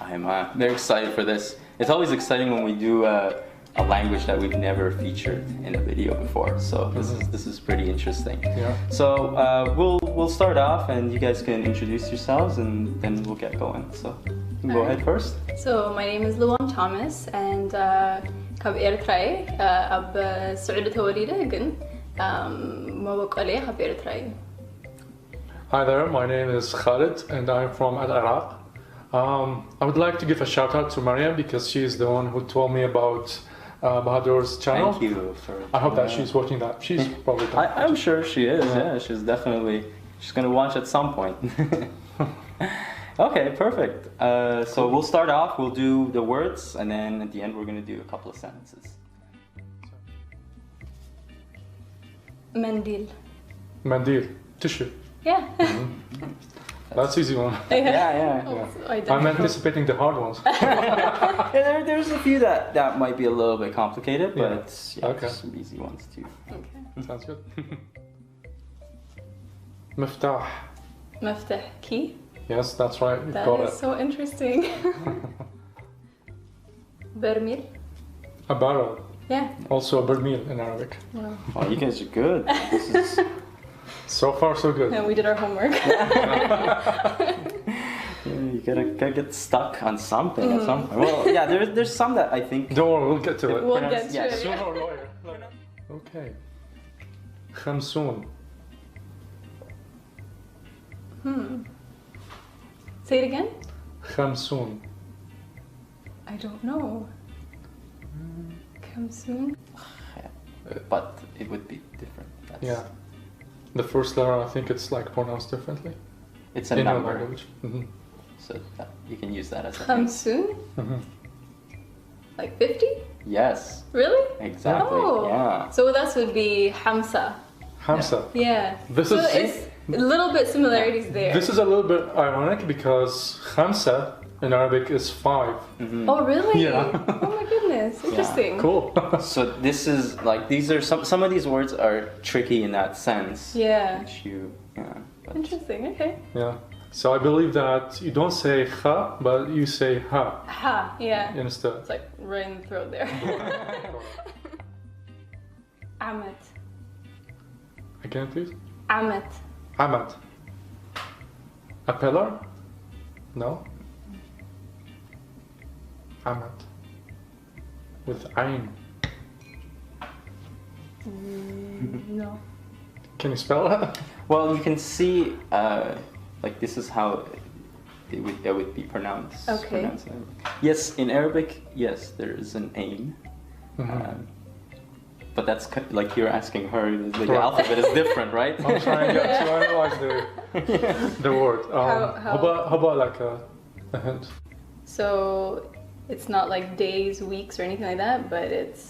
I'm uh, very excited for this. It's always exciting when we do uh, a language that we've never featured in a video before. So this is this is pretty interesting. Yeah. So uh, we'll we'll start off, and you guys can introduce yourselves, and then we'll get going. So you can go ahead first. So my name is Luan Thomas, and uh, ካብ ኤርትራ እየ። Uh, ኣብ ስዑዲ ተወሊደ፣ ግን um, መበቆለየ ካብ ኤርትራ እዩ። Hi there, my name is Khalid and I'm from Al Iraq. Um, I would like to give a shout out to Mariam because she is the one who told me about uh, Bahadur's channel. Thank you for. I hope that uh, she's watching that. She's probably. I, I'm sure she is. Yeah, she's definitely. She's gonna watch at some point. Okay, perfect. Uh, so we'll start off. We'll do the words, and then at the end, we're gonna do a couple of sentences. መንዲል። Mandil, tissue. Yeah. That's easy one. Yeah, yeah. Oh, I I'm don't know. Anticipating the hard ones. Yeah, there, there's a few that, that might be a little bit complicated, Yeah. But yeah, Okay. Some easy ones too. Okay. Sounds good. مفتاح. መፍትሕ፣ key. Yes, that's right. You've That got is it. So interesting. በርሚል። A barrel. Yeah. Also a برميل in Arabic. Wow. Oh, you guys are good. This is. So far, so good. And we did our homework. Yeah, you gotta, gotta get stuck on something at some point. Well, yeah, there's there's some that I think. Don't worry, we'll get to it. We'll pronounce- get to yeah, it. Sooner or later. Okay. خمسون. Hmm. Say it again. خمسون. I don't know. Kamsun. But it would be different. That's, Yeah. The first letter, I think it's like pronounced differently It's a in your number, language. Mhm. So that, you can use that as a hint. Kamsun? Mhm. Like fifty? Yes, Really? Exactly. Oh. Yeah. So with us would be Hamsa. Hamsa. Yeah. This so is- it's a little bit similarities there. This is a little bit ironic because خمسة in Arabic is five. Oh, really? Yeah. Oh my goodness. Interesting. Cool. So this is like, these are some some of these words are tricky in that sense. Yeah. Which you, yeah. But Interesting. Okay. Yeah. So I believe that you don't say خ, but you say ها Ha. Yeah. instead. It's like right in the throat there. ዓመት. Again, please. ዓመት. ዓመት. A pillar? No. ዓመት. With عين. Mm, no. Can you spell it? Well, you can see, uh, like, this is how it would, it would be pronounced. Okay. Pronounced. Yes, in Arabic, yes, there is an ain. Mhm. Um, but that's ki- like you're asking her, the Right. alphabet is different, right? I'm trying to, to analyze the, the word. Um, How- how- how about, how about like a, a hint? So it's not like days, weeks, or anything like that, but it's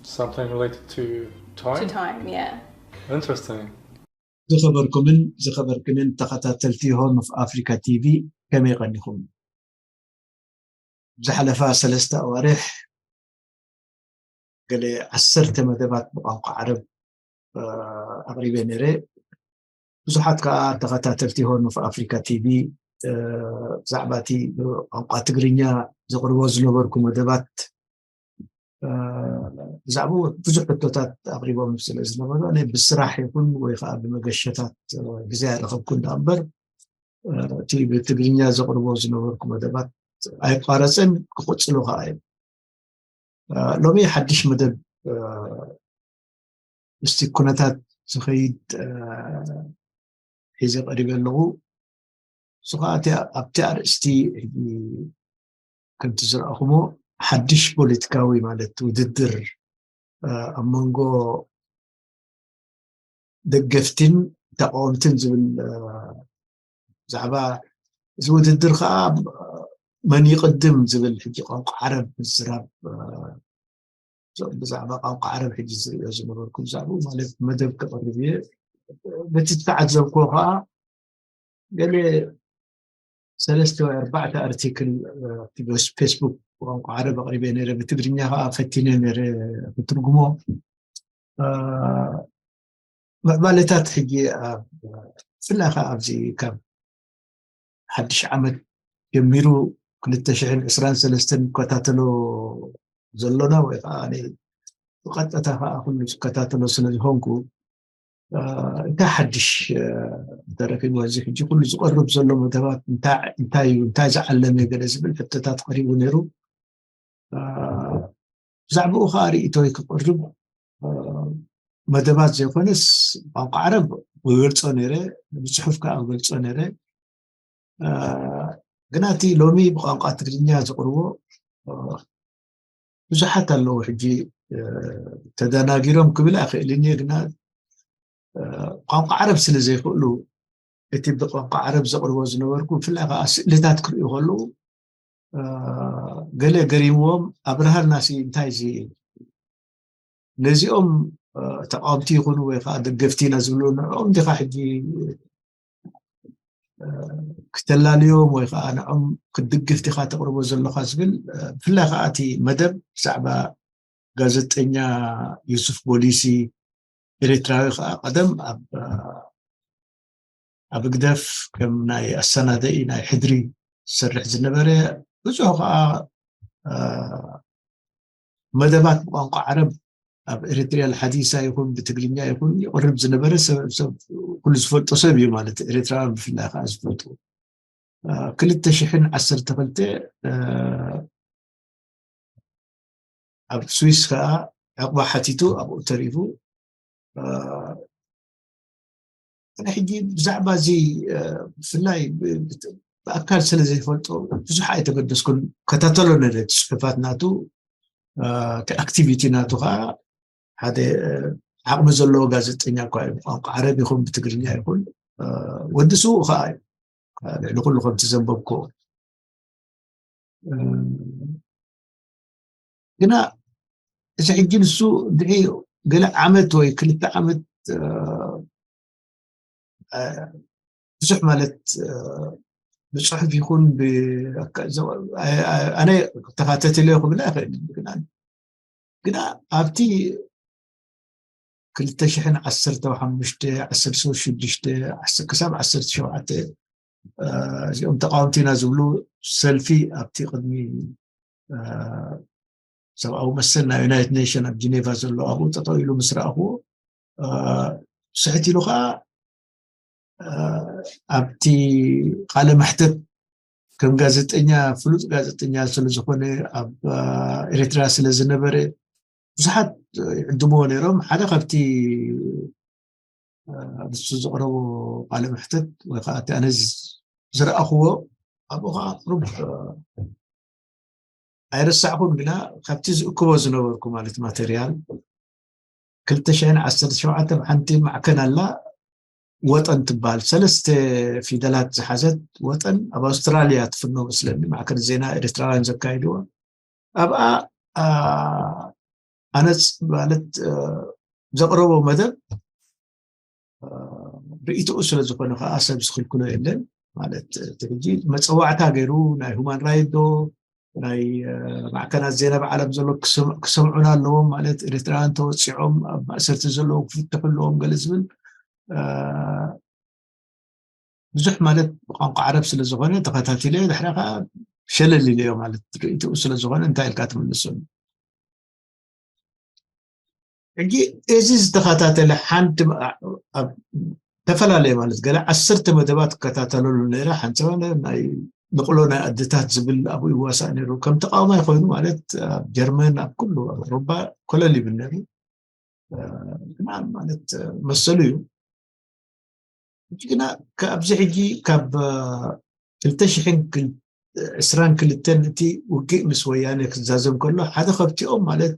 Something related to time? to time, yeah. Interesting. ዝኸበርኩምን ዝኸበርክንን ተኸታተልቲ ሆርን ኦፍ ኣፍሪካ ቲቪ፣ ከመይ ቀኒኹም? ዝሓለፋ ሰለስተ ኣዋርሕ ገለ ዓሰርተ መደባት ብቋንቋ ዓረብ ኣቕሪበ ነይረ። ብዙሓት ከዓ ተኸታተልቲ ሆርን ኦፍ ኣፍሪካ ቲቪ ብዛዕባ እቲ ቋንቋ ትግርኛ ዘቕርቦ ዝነበርኩ መደባት ብዛዕባኡ ብዙሕ ሕቶታት ኣቕሪቦም ስለ ዝነበሩ፣ ኣነ ብስራሕ ይኹን ወይ ከዓ ብመገሸታት ግዜ ኣይረኸብኩ እንዳ እምበር፣ እቲ ብትግርኛ ዘቕርቦ ዝነበርኩ መደባት ኣይቋረፅን፣ ክቕፅሎ ከዓ እዮም። ሎሚ ሓድሽ መደብ ምስቲ ኩነታት ዝኸይድ ሒዘ ቀሪበ ኣለኹ። እሱ ከዓ ኣብቲ ኣርእስቲ ከምቲ ዝረኣኹሞ ሓድሽ ፖለቲካዊ ማለት ውድድር ኣብ መንጎ ደገፍቲን ተቃወምትን ዝብል ብዛዕባ እዚ ውድድር ከዓ መን ይቕድም ዝብል ሕጂ ቋንቋ ዓረብ ምዝራብ ብዛዕባ ቋንቋ ዓረብ ሕጂ ዝሪኦ ዝነበርኩ ብዛዕባኡ ማለት መደብ ከቕርብ እየ። በቲ ዝተዓዘብክዎ ከዓ ገለ ሰለስተ ወይ ኣርባዕተ ኣርቲክል ፌስቡክ ብቋንቋ ዓረብ ኣቕሪበ ነይረ፣ ብትግርኛ ከዓ ፈቲነ ነይረ ክትርጉሞ። ምዕባለታት ሕጂ ብፍላይ ከዓ ኣብዚ ካብ ሓድሽ ዓመት ጀሚሩ ክልተ ሽሕን ዕስራን ሰለስተን ንከታተሎ ዘሎና ወይ ከዓ ብቀጥታ ከዓ ኩሉ ዝከታተሎ ስለዝኾንኩ እንታይ ሓድሽ ተረኪቡ? እዚ ሕጂ ኩሉ ዝቀርብ ዘሎ መደባት እንታይ እዩ? እንታይ ዝዓለመ ገለ ዝብል ሕቶታት ቀሪቡ ነይሩ። ብዛዕባኡ ከዓ ርእይቶይ ክቅርብ መደባት ዘይኮነስ ቋንቋ ዓረብ ክገልፆ ነይረ፣ ብፅሑፍ ከዓ ክገልፆ ነይረ። ግና እቲ ሎሚ ብቋንቋ ትግርኛ ዝቅርቦ ብዙሓት ኣለዉ። ሕጂ ተደናጊሮም ክብል ኣይክእልን እየ፣ ግና ቋንቋ ዓረብ ስለ ዘይክእሉ እቲ ብቋንቋ ዓረብ ዘቅርቦ ዝነበርኩ ብፍላይ ከዓ ስእልታት ክርእዩ ከለዉ ገለ ገሪምዎም ኣብርሃልናሲ እንታይ እዚ ነዚኦም ተቃወምቲ ይኹኑ ወይ ከዓ ደገፍቲ ኢና ዝብሉ ንዕኦም ዲኻ ሕጂ ክተላልዮም ወይ ከዓ ንዕኦም ክትድግፍ ዲኻ ተቅርቦ ዘለካ ዝብል ብፍላይ ከዓ እቲ መደብ ብዛዕባ ጋዜጠኛ ዩሱፍ ቦሊሲ ኤርትራዊ ከዓ ቀደም ኣብ ኣብ ግደፍ ከም ናይ ኣሰናደኢ ናይ ሕድሪ ዝሰርሕ ዝነበረ ብዙሕ ከዓ መደባት ብቋንቋ ዓረብ ኣብ ኤርትርያ ሓዲሳ ይኹን ብትግርኛ ይኹን ይቕርብ ዝነበረ ሰብ ሰብ ኩሉ ዝፈልጦ ሰብ እዩ ማለት ኤርትራውያን ብፍላይ ከዓ ዝፈልጡ ክልተ ሽሕን ዓሰርተ ክልተ ኣብ ስዊስ ከዓ ዕቕባ ሓቲቱ ኣብኡ ተሪፉ ሕጂ ብዛዕባ እዚ ብፍላይ ብኣካል ስለ ዘይፈልጦ ብዙሕ ኣይተገደስኩን። ከታተሎ ነደ ጽሑፋት ናቱ እቲ ኣክቲቪቲ ናቱ ከዓ ሓደ ዓቕሚ ዘለዎ ጋዜጠኛ እኳ እዩ። ብቋንቋ ዓረብ ይኹን ብትግርኛ ይኹን ወዲ ስውእ ከዓ እዩ። ልዕሊ ኩሉ ከምቲ ዘንበብኮ ግና እዚ ሕጂ ንሱ ድዒ ገለ ዓመት ወይ ክልተ ዓመት ብዙሕ ማለት ብፅሑፍ ይኹን ኣነ ተኻተትለዮ ክብል ኣይኽእል ግና ግና ኣብቲ ክልተ ሽሕን ዓሰርተ ሓሙሽተ ዓሰርተ ሽዱሽተ ክሳብ ዓሰርተ ሸውዓተ እዚኦም ተቃወምቲ ኢና ዝብሉ ሰልፊ ኣብቲ ቅድሚ ሰብኣዊ መሰል ናይ ዩናይትድ ኔሽን ኣብ ጂኔቫ ዘሎ ኣብኡ ጠጠው ኢሉ ምስ ረኣኽዎ ስሕት ኢሉ ከዓ ኣብቲ ቃለ መሕተት ከም ጋዜጠኛ ፍሉጥ ጋዜጠኛ ስለዝኾነ ኣብ ኤርትራ ስለዝነበረ ብዙሓት ይዕድምዎ ነይሮም ሓደ ካብቲ ንሱ ዘቕረቦ ቃለ መሕተት ወይ ከዓ እቲ ኣነ ዝረኣኽዎ ኣብኡ ከዓ ቅሩብ ኣይረሳዕኹን ግና ካብቲ ዝእክቦ ዝነበርኩ ማለት ማተርያል ክልተ ሽሕን ዓሰርተ ሸውዓተ ሓንቲ ማዕከን ኣላ ወጠን ትበሃል ሰለስተ ፊደላት ዝሓዘት ወጠን ኣብ ኣውስትራልያ ትፍኖ መስለኒ ማዕከን ዜና ኤርትራውያን ዘካይድዎ ኣብኣ ኣነፅ ማለት ዘቕረቦ መደብ ርእትኡ ስለ ዝኾነ ከዓ ሰብ ዝኽልክሎ የለን ማለት እቲ ሕጂ መፀዋዕታ ገይሩ ናይ ሁማን ራይት ዶ ናይ ማዕከናት ዜና ብዓለም ዘሎ ክሰምዑና ኣለዎም ማለት ኤርትራውያን ተወፂዖም ኣብ ማእሰርቲ ዘለዉ ክፍትሑ ኣለዎም ገለ ዝብል ብዙሕ ማለት ብቋንቋ ዓረብ ስለ ዝኾነ ተኸታቲለ ድሕሪ ከዓ ሸለል ኢለዮ ማለት ርእትኡ ስለ ዝኾነ እንታይ ኢልካ ትምልሰሉ ሕጂ እዚ ዝተኸታተለ ሓንቲ ተፈላለየ ማለት ገለ ዓሰርተ መደባት ክከታተለሉ ነረ ሓንቲ ናይ ንቕሎ ናይ ኣድታት ዝብል ኣብኡ ይዋሳእ ነሩ ከም ተቃዋማይ ኮይኑ ማለት ኣብ ጀርመን ኣብ ኩሉ ኣብ ኣውሮባ ኮለል ይብል ነሩ ግና ማለት መሰሉ እዩ ሕጂ ግና ካብዚ ሕጂ ካብ ክልተ ሽሕን ዕስራን ክልተን እቲ ውግእ ምስ ወያነ ክዛዘም ከሎ ሓደ ከብቲኦም ማለት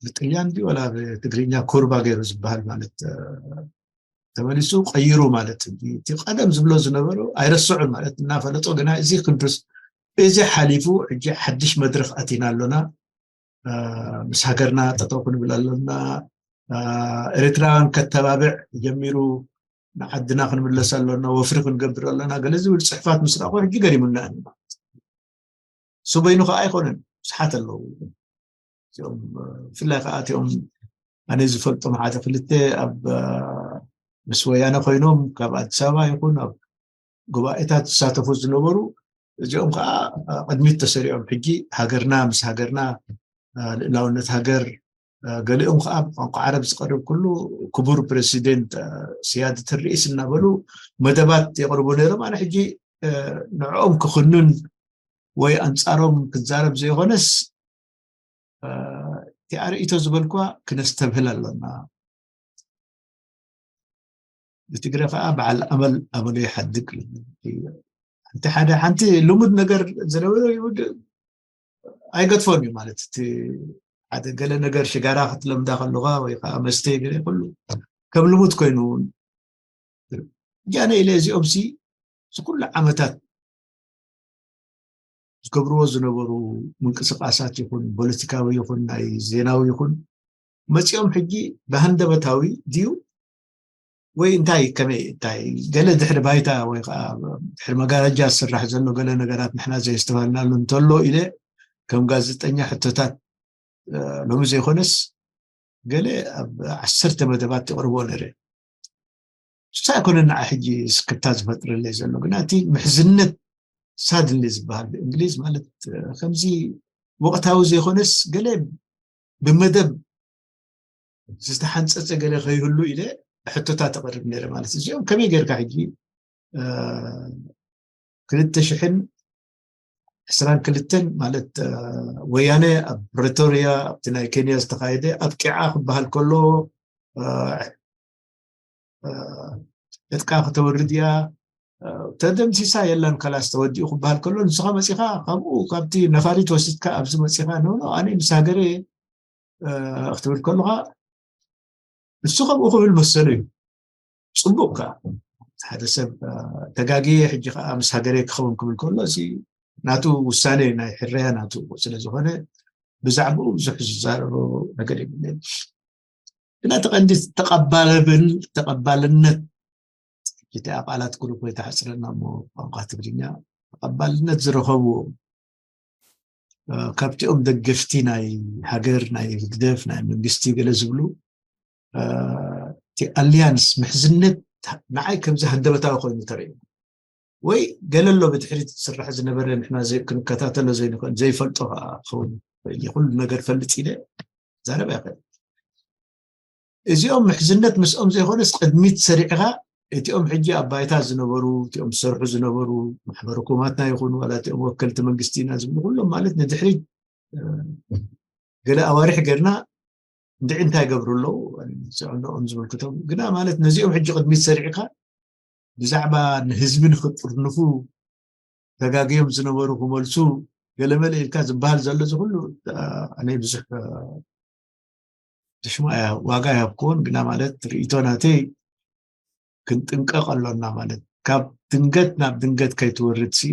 ብጥልያን ድዩ ወላ ብትግርኛ ኮርባ ገይሩ ዝበሃል ማለት ተመሊሱ ቀይሩ ማለት እቲ ቀደም ዝብሎ ዝነበሩ ኣይረስዑን ማለት እናፈለጦ ግና እዚ ክንዱስ እዚ ሓሊፉ ሕጂ ሓድሽ መድረክ ኣቲና ኣሎና ምስ ሃገርና ጠጠው ክንብል ኣሎና ኤርትራውያን ከተባብዕ ጀሚሩ ንዓድና ክንምለስ ኣሎና ወፍሪ ክንገብር ኣሎና ገለ ዝብል ፅሕፋት ምስ ረኣኹ ሕጂ ገሪሙና ስበይኑ ከዓ ኣይኮነን ብዙሓት ኣለዉ እዚኦም ብፍላይ ከዓ እቲኦም ኣነ ዝፈልጦም ሓደ ክልተ ኣብ ምስ ወያነ ኮይኖም ካብ ኣዲስ ኣበባ ይኹን ኣብ ጉባኤታት ዝሳተፉ ዝነበሩ፣ እዚኦም ከዓ ቅድሚት ተሰሪዖም ሕጂ ሃገርና ምስ ሃገርና፣ ልእላውነት ሃገር፣ ገሊኦም ከዓ ብቋንቋ ዓረብ ዝቀርብ ኩሉ ክቡር ፕረሲደንት፣ ስያደት ርኢስ እናበሉ መደባት የቅርቡ ነይሮም። ኣነ ሕጂ ንዕኦም ክኽንን ወይ ኣንፃሮም ክዛረብ ዘይኮነስ፣ እቲ ኣርእቶ ዝበልኳ ክነስተብህል ኣሎና። ብትግረ ከዓ በዓል ኣመል ኣመሉ ይሓድግ። ሓንቲ ሓደ ሓንቲ ልሙድ ነገር ዝነበረ ይውድእ ኣይገድፎን እዩ። ማለት እቲ ሓደ ገለ ነገር ሽጋራ ክትለምዳ ከለካ ወይ ከዓ መስተ ገለ ኩሉ ከም ልሙድ ኮይኑ እውን ጃነ ኢለ እዚኦም ሲ እዚ ኩሉ ዓመታት ዝገብርዎ ዝነበሩ ምንቅስቃሳት ይኹን ፖለቲካዊ ይኹን ናይ ዜናዊ ይኹን መፂኦም ሕጂ ብሃንደበታዊ ድዩ ወይ እንታይ ከመይ እንታይ ገለ ድሕሪ ባይታ ወይ ከዓ ድሕሪ መጋረጃ ዝስራሕ ዘሎ ገለ ነገራት ንሕና ዘየስተባልናሉ እንተሎ ኢለ ከም ጋዜጠኛ ሕቶታት ሎሚ ዘይኮነስ ገለ ኣብ ዓሰርተ መደባት ይቕርቦ ነረ እሳ ኣይኮነ ንዓ ሕጂ ስክፍታ ዝፈጥረለይ ዘሎ ግና እቲ ምሕዝነት ሳድንሊ ዝበሃል ብእንግሊዝ ማለት ከምዚ ወቅታዊ ዘይኮነስ ገለ ብመደብ ዝተሓንፀፀ ገለ ከይህሉ ኢለ ሕቶታት ተቐርብ ነይረ ማለት እዚኦም ከመይ ጌርካ ሕጂ ክልተ ሽሕን ዕስራን ክልተን ማለት ወያነ ኣብ ፕሪቶሪያ ኣብቲ ናይ ኬንያ ዝተካየደ ኣብቂዓ ክበሃል ከሎ ዕጥቃ ከተወርድ እያ ተደምሲሳ የላን ካላስ ተወዲኡ ክበሃል ከሎ ንስኻ መፂኻ ካብኡ ካብቲ ነፋሪት ወሲድካ ኣብዚ መፂኻ ኖ ኣነ ምስ ሃገረ ክትብል ከለካ ንሱ ከምኡ ክብል መሰሉ እዩ ፅቡቅ ከዓ ሓደ ሰብ ተጋጊየ ሕጂ ከዓ ምስ ሃገረ ክኸውን ክብል ከሎ እዚ ናቱ ውሳኔ ናይ ሕረያ ናቱ ስለዝኾነ ብዛዕባኡ ብዙሕ ዝዛረቦ ነገር የብለይ ግና ተቐንዲ ተቐባለብል ተቐባልነት እቲ ኣባላት ግሩፕ ወይ ተሓፅረና እሞ ቋንቋ ትግርኛ ተቐባልነት ዝረኸብዎ ካብቲኦም ደገፍቲ ናይ ሃገር ናይ ህግደፍ ናይ መንግስቲ ገለ ዝብሉ እቲ ኣሊያንስ ምሕዝነት ንዓይ ከምዚ ሃንደበታዊ ኮይኑ ተረዩ ወይ ገለ ኣሎ ብድሕሪት ዝስራሕ ዝነበረ ንሕና ክንከታተሎ ዘይንኽእል ዘይፈልጦ ከዓ ክኸውን ይኽእል ነገር ፈልጥ ኢለ ዛረብ ኣይኽእል እዚኦም ምሕዝነት ምስኦም ዘይኮነስ ቅድሚት ሰሪዕኻ እቲኦም ሕጂ ኣብ ባይታ ዝነበሩ እቲኦም ዝሰርሑ ዝነበሩ ማሕበረ ኮማትና ይኹኑ ዋላ እቲኦም ወከልቲ መንግስቲ ኢና ዝብሉ ኩሎም ማለት ንድሕሪት ገለ ኣዋርሕ ገርና እንድዒ እንታይ ይገብሩ ኣለዉ ዝዕንኦም ዝምልክቶም ግና ማለት ነዚኦም ሕጂ ቅድሚት ሰሪዕካ ብዛዕባ ንህዝቢ ንክጥርንፉ ተጋግዮም ዝነበሩ ክመልሱ ገለመለ ኢልካ ዝበሃል ዘሎ እዚ ኩሉ ኣነ ብዙሕ ሽማ ዋጋ ይሃብክዎን ግና ማለት ርእቶ ናተይ ክንጥንቀቕ ኣሎና ማለት ካብ ድንገት ናብ ድንገት ከይትወርድ ሲ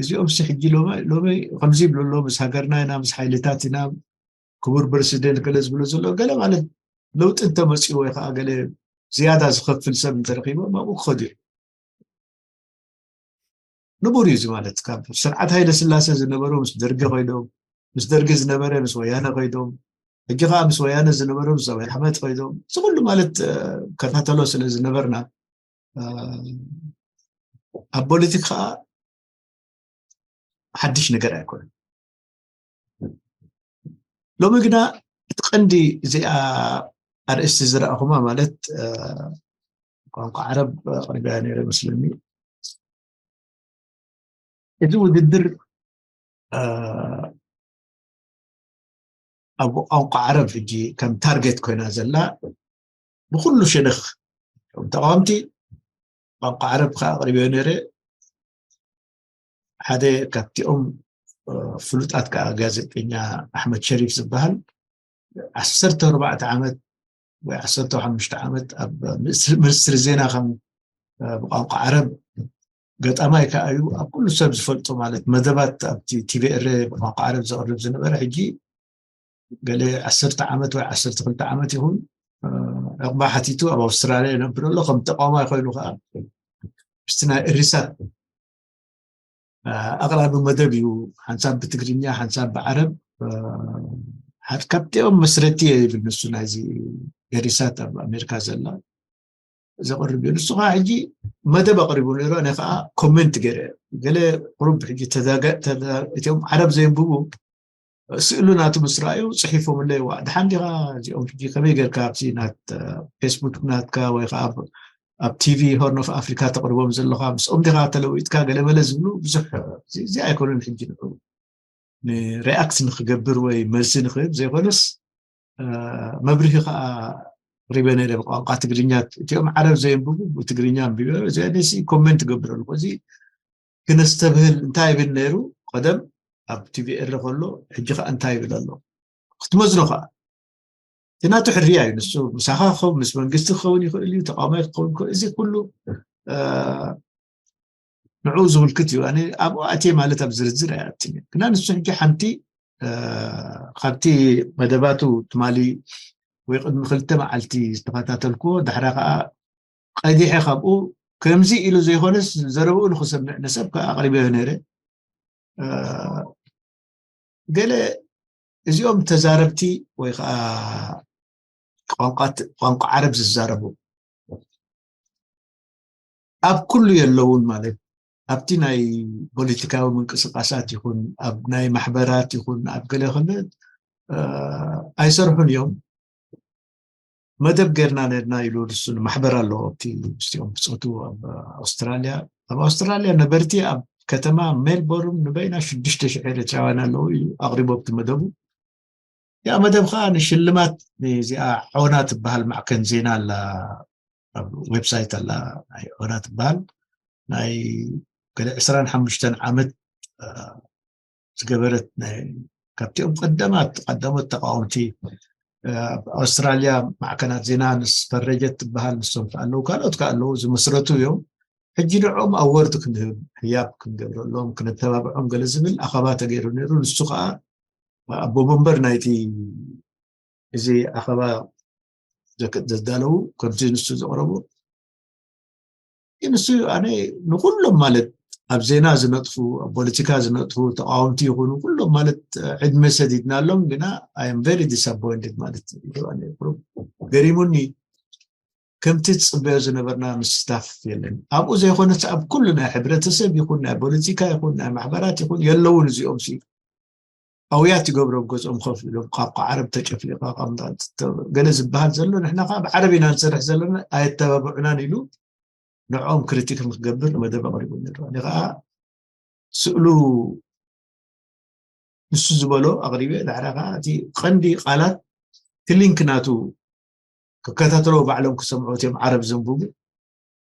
እዚኦም ሲ ሕጂ ሎሚ ከምዚ ይብሉ ኣሎ ምስ ሃገርና ኢና ምስ ሓይልታት ኢና ክቡር ፕረሲደንት ገለ ዝብሎ ዘሎ ገለ ማለት ለውጢ እንተመፅኡ ወይ ከዓ ገለ ዝያዳ ዝኸፍል ሰብ እንተረኪቦም ኣብኡ ክኸዱ እዩ ንቡር እዩ እዚ ማለት ካብ ስርዓት ሃይለ ስላሴ ዝነበሩ ምስ ደርጊ ኮይዶም ምስ ደርጊ ዝነበረ ምስ ወያነ ኮይዶም ሕጂ ከዓ ምስ ወያነ ዝነበሩ ምስ ኣበይ ኣሕመድ ኮይዶም እዚ ኩሉ ማለት ከታተሎ ስለ ዝነበርና ኣብ ፖለቲክ ከዓ ሓድሽ ነገር ኣይኮነን ሎሚ ግና እቲ ቀንዲ እዚኣ ኣርእስቲ ዝረኣኹማ ማለት ቋንቋ ዓረብ ኣቕሪበያ ነይረ መስለኒ እዚ ውድድር ኣብ ቋንቋ ዓረብ ሕጂ ከም ታርጌት ኮይና ዘላ ብኩሉ ሸነኽ ተቃወምቲ ቋንቋ ዓረብ ከዓ ኣቕሪበዮ ነይረ ሓደ ካብቲኦም ፍሉጣት ከዓ ጋዜጠኛ ኣሕመድ ሸሪፍ ዝበሃል ዓሰርተ ኣርባዕተ ዓመት ወይ ዓሰርተ ሓሙሽተ ዓመት ኣብ ሚኒስትሪ ዜና ከም ብቋንቋ ዓረብ ገጣማይ ከዓ እዩ ኣብ ኩሉ ሰብ ዝፈልጦ ማለት መደባት ኣብቲ ቲቪኤረ ብቋንቋ ዓረብ ዘቕርብ ዝነበረ ሕጂ ገለ ዓሰርተ ዓመት ወይ ዓሰርተ ክልተ ዓመት ይኹን ዕቕባ ሓቲቱ ኣብ ኣውስትራልያ ይነብር ኣሎ ከም ተቃዋማይ ኮይኑ ከዓ ምስቲ ናይ እሪሳት ኣቕራቢ መደብ እዩ ሓንሳብ ብትግርኛ ሓንሳብ ብዓረብ ሓደ ካብቲኦም መስረቲ እየ ይብል ንሱ ናይዚ ኤሪሳት ኣብ ኣሜሪካ ዘላ ዘቕርብ እዩ። ንሱ ከዓ ሕጂ መደብ ኣቕሪቡ ነይሩ፣ ኣነ ከዓ ኮሜንት ገይረ። ገለ ቁሩብ ሕጂ ተዛገ-፣ ተዛ-፣ እቲኦም ዓረብ ዘየንብቡ ስእሉ ናቱ ምስ ረኣዩ ጽሒፎምለይ፣ "ዋ፣ ደሓን ዲኻ? እዚኦም ሕጂ ከመይ ጌርካ ኣብዚ ናት ፌስቡክ ናትካ ወይ ከዓ ኣብ፣ ኣብ ቲቪ ሆርን ኦፍ ኣፍሪካ ተቕርቦም ዘለኻ፣ ምስኦም ዲኻ ተለዊጥካ?" ገለመለ ዝብሉ ብዙሕ፣ እዚ፣ እዚ ኣይኮነን ሕጂ ንዑ ንሪኣክት ንክገብር ወይ መልሲ ንክህብ ዘይኮነስ፣ እ፣ መብርሂ ከዓ ሪበ ነይረ ብቋንቋ ትግርኛ። እቲኦም ዓረብ ዘየንብቡ ብትግርኛ ኣንቢበ፣ እዚ ኮሜንት ገብር ኣለኹ። እዚ ክነስተብህል እንታይ ይብል ነይሩ ቀደም ኣብ ቲቪ ኤረ ከሎ፣ ሕጂ ከዓ እንታይ ይብል ኣሎ? ክትመዝኖ ከዓ። እቲ ናቱ ሕርያ እዩ። ንሱ ምሳኻ ክኸውን፣ ምስ መንግስቲ ክኸውን ይኽእል እዩ፣ ተቃዋማይ ክኸውን ይኽእል። እዚ ኩሉ፣ እ፣ ንዕኡ ዝምልክት እዩ። ኣነ ኣብኡ ኣትየ ማለት ኣብ ዝርዝር ኣይኣትን እየ። ግና ንሱ ሕጂ ሓንቲ፣ እ፣ ካብቲ መደባቱ ትማሊ ወይ ቅድሚ ክልተ መዓልቲ ዝተኸታተልኩዎ፣ ዳሕራ ከዓ ቀዲሐ ካብኡ ከምዚ ኢሉ ዘይኮነስ ዘረብኡ ንኽሰምዕ ንሰብ ከዓ ኣቕሪበዮ ነይረ። እ፣ ገለ እዚኦም ተዛረብቲ ወይ ከዓ ቋንቋ ት-፣ ቋንቋ ዓረብ ዝዛረቡ ኣብ ኩሉ የለውን ማለት፣ ኣብቲ ናይ ፖለቲካዊ ምንቅስቃሳት ይኹን፣ ኣብ ናይ ማሕበራት ይኹን፣ ኣብ ገለ ከለ፣ እ፣ ኣይሰርሑን እዮም። መደብ ጌርና ነርና ኢሉ ንሱ ማሕበር ኣለዎ። ኣብቲ ምስቲኦም ብጾቱ ኣብ ኣውስትራልያ፣ ኣብ ኣውስትራልያ ነበርቲ ኣብ ከተማ ሜልቦርን ንበይና ሽዱሽተ ሽሕ ኤርትራውያን ኣለዉ ኢሉ ኣቕሪቡ ኣብቲ መደቡ። ያ መደብ ከዓ ንሽልማት ንዚኣ ዖና ትበሃል ማዕከን ዜና ኣላ፣ ኣብ ዌብሳይት ኣላ፣ ናይ ዖና ትበሃል፣ ናይ ገለ ዕስራን ሓሙሽተን ዓመት፣ እ፣ ዝገበረት ናይ፣ ካብቲኦም ቀደማት፣ ቀዳሞት ተቃወምቲ፣ እ፣ ኣብ ኣውስትራልያ ማዕከናት ዜና ንስፈረጀት ትበሃል፣ ንሶም ከ ኣለዉ፣ ካልኦት ከ ኣለዉ፣ ዝመስረቱ እዮም። ሕጂ ንዕኦም ኣወርድ ክንህብ፣ ህያብ ክንገብረሎም፣ ክነተባብዖም ገለ ዝብል ኣኸባ ተገይሩ ነይሩ። ንሱ ከዓ ኣቦ መንበር ናይቲ፣ እዚ ኣኸባ ዘክ-፣ ዘዳለዉ፣ ከምቲ ንሱ ዘቕረቦ፣ ንሱ፣ ኣነ ንኩሎም ማለት ኣብ ዜና ዝነጥፉ፣ ኣብ ፖለቲካ ዝነጥፉ፣ ተቃወምቲ ይኹኑ፣ ኩሎም ማለት ዕድመ ሰዲድናሎም፣ ግና I am very disappointed ማለት እዩ። ኣነ ቁሩብ ገሪሙኒ። ከምቲ ትጽበዮ ዝነበርና ምስታፍ የለን። ኣብኡ ዘይኮነስ ኣብ ኩሉ ናይ ሕብረተሰብ ይኹን፣ ናይ ፖለቲካ ይኹን፣ ናይ ማሕበራት ይኹን፣ የለውን እዚኦም ሲ። ኣውያት ይገብሮም ገጾም ኮፍ ኢሎም፣ ቋንቋ ዓረብ ተጨፍሊቓ፣ ቋንቋ ተ-፣ ገለ ዝበሃል ዘሎ፣ ንሕና ከዓ ብዓረብ ኢና ንሰርሕ ዘለና፣ ኣየተባብዑናን ኢሉ ንዕኦም ክሪቲክ ንክገብር መደብ ኣቕሪቡ ነይሩ። ኣነ ከዓ ስእሉ ንሱ ዝበሎ ኣቕሪበ፣ ዳሕራ ከዓ እቲ ቀንዲ ቃላት፣ እቲ ሊንክ ናቱ ክከታተሎ ባዕሎም ክሰምዑ፣ እቲኦም ዓረብ ዘንብቡ።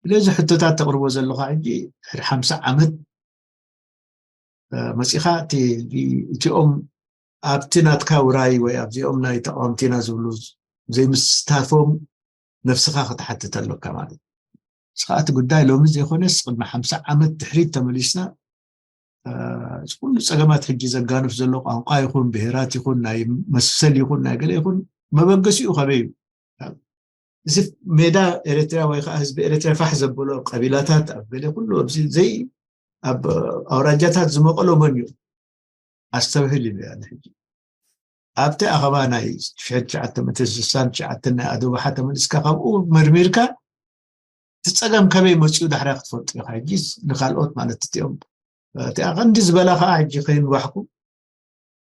ስለዚ ሕቶታት ተቕርቦ ዘለኻ ሕጂ ድሕሪ ሓምሳ ዓመት፣ እ፣ መጺኻ እቲ፣ እቲኦም ኣብቲ ናትካ ውራይ ወይ ኣብዚኦም ናይ ተቃወምቲና ዝብሉ ዘይምስታፎም ነፍስኻ ክትሓትት ኣለካ ማለት እዩ። ንስኻ እቲ ጉዳይ ሎሚ ዘይኮነስ ቅድሚ ሓምሳ ዓመት ድሕሪት ተመሊስና፣ እ፣ እዚ ኩሉ ጸገማት ሕጂ ዘጋንፍ ዘሎ ቋንቋ ይኹን ብሄራት ይኹን ናይ መሰል ይኹን ናይ ገለ ይኹን መበገሲኡ ከበይ እዩ? እዚ ሜዳ ኤርትራ ወይ ከዓ ህዝቢ ኤርትራ ፋሕ ዘብሎ ቀቢላታት ኣብ ገለ ኩሉ ኣብዚ ዘይ ኣብ ኣውራጃታት ዝመቐሎ መን እዩ? ኣስተብህል ኢሉ እያ ንሕጂ። ኣብቲ ኣኸባ ናይ ሽሕን ትሽዓተ ሚእትን ስሳን ትሽዓተን ናይ ኣዶባሓ ተመሊስካ ካብኡ መርሚርካ እቲ ጸገም ከመይ መጺኡ ዳሕራ ክትፈልጡ ኢኻ። ሕጂ ንኻልኦት ማለት እቲኦም፣ እቲኣ ቀንዲ ዝበላ ኸዓ ሕጂ ከይንዋሕኩ፣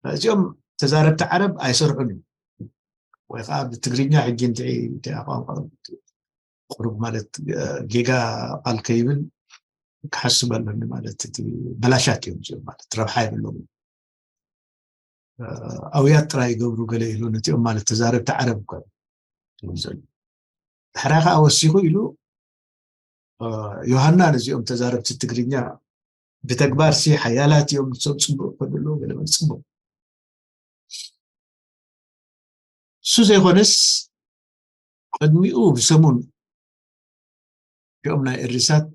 እዚኦም ተዛረብቲ ዓረብ ኣይሰርሑን እዩ። ወይ ኸዓ ብትግርኛ ሕጂ እንድዒ እቲኣ ቋንቋ ቁሩብ ማለት ጌጋ ቃል ከይብል ክሓስብ ኣለኒ ማለት እቲ በላሻት እዮም እዚኦም ማለት ረብሓ የብሎም። ኣውያት ጥራይ ይገብሩ ገለ ኢሉ ነቲኦም ማለት ተዛረብቲ ዓረብ እኮ እዮም ዝብሉ ዘሎ። ድሕራ ከዓ ወሲኹ ኢሉ፣ እ፣ ዮሃና ነዚኦም ተዛረብቲ ትግርኛ ብተግባር ሲ ሓያላት እዮም፣ ንሶም ጽቡቅ ይኸዱ ኣለዉ፣ ገለ ማለት ጽቡቅ። እሱ ዘይኮነስ ቅድሚኡ ብሰሙን እዚኦም ናይ እሪሳት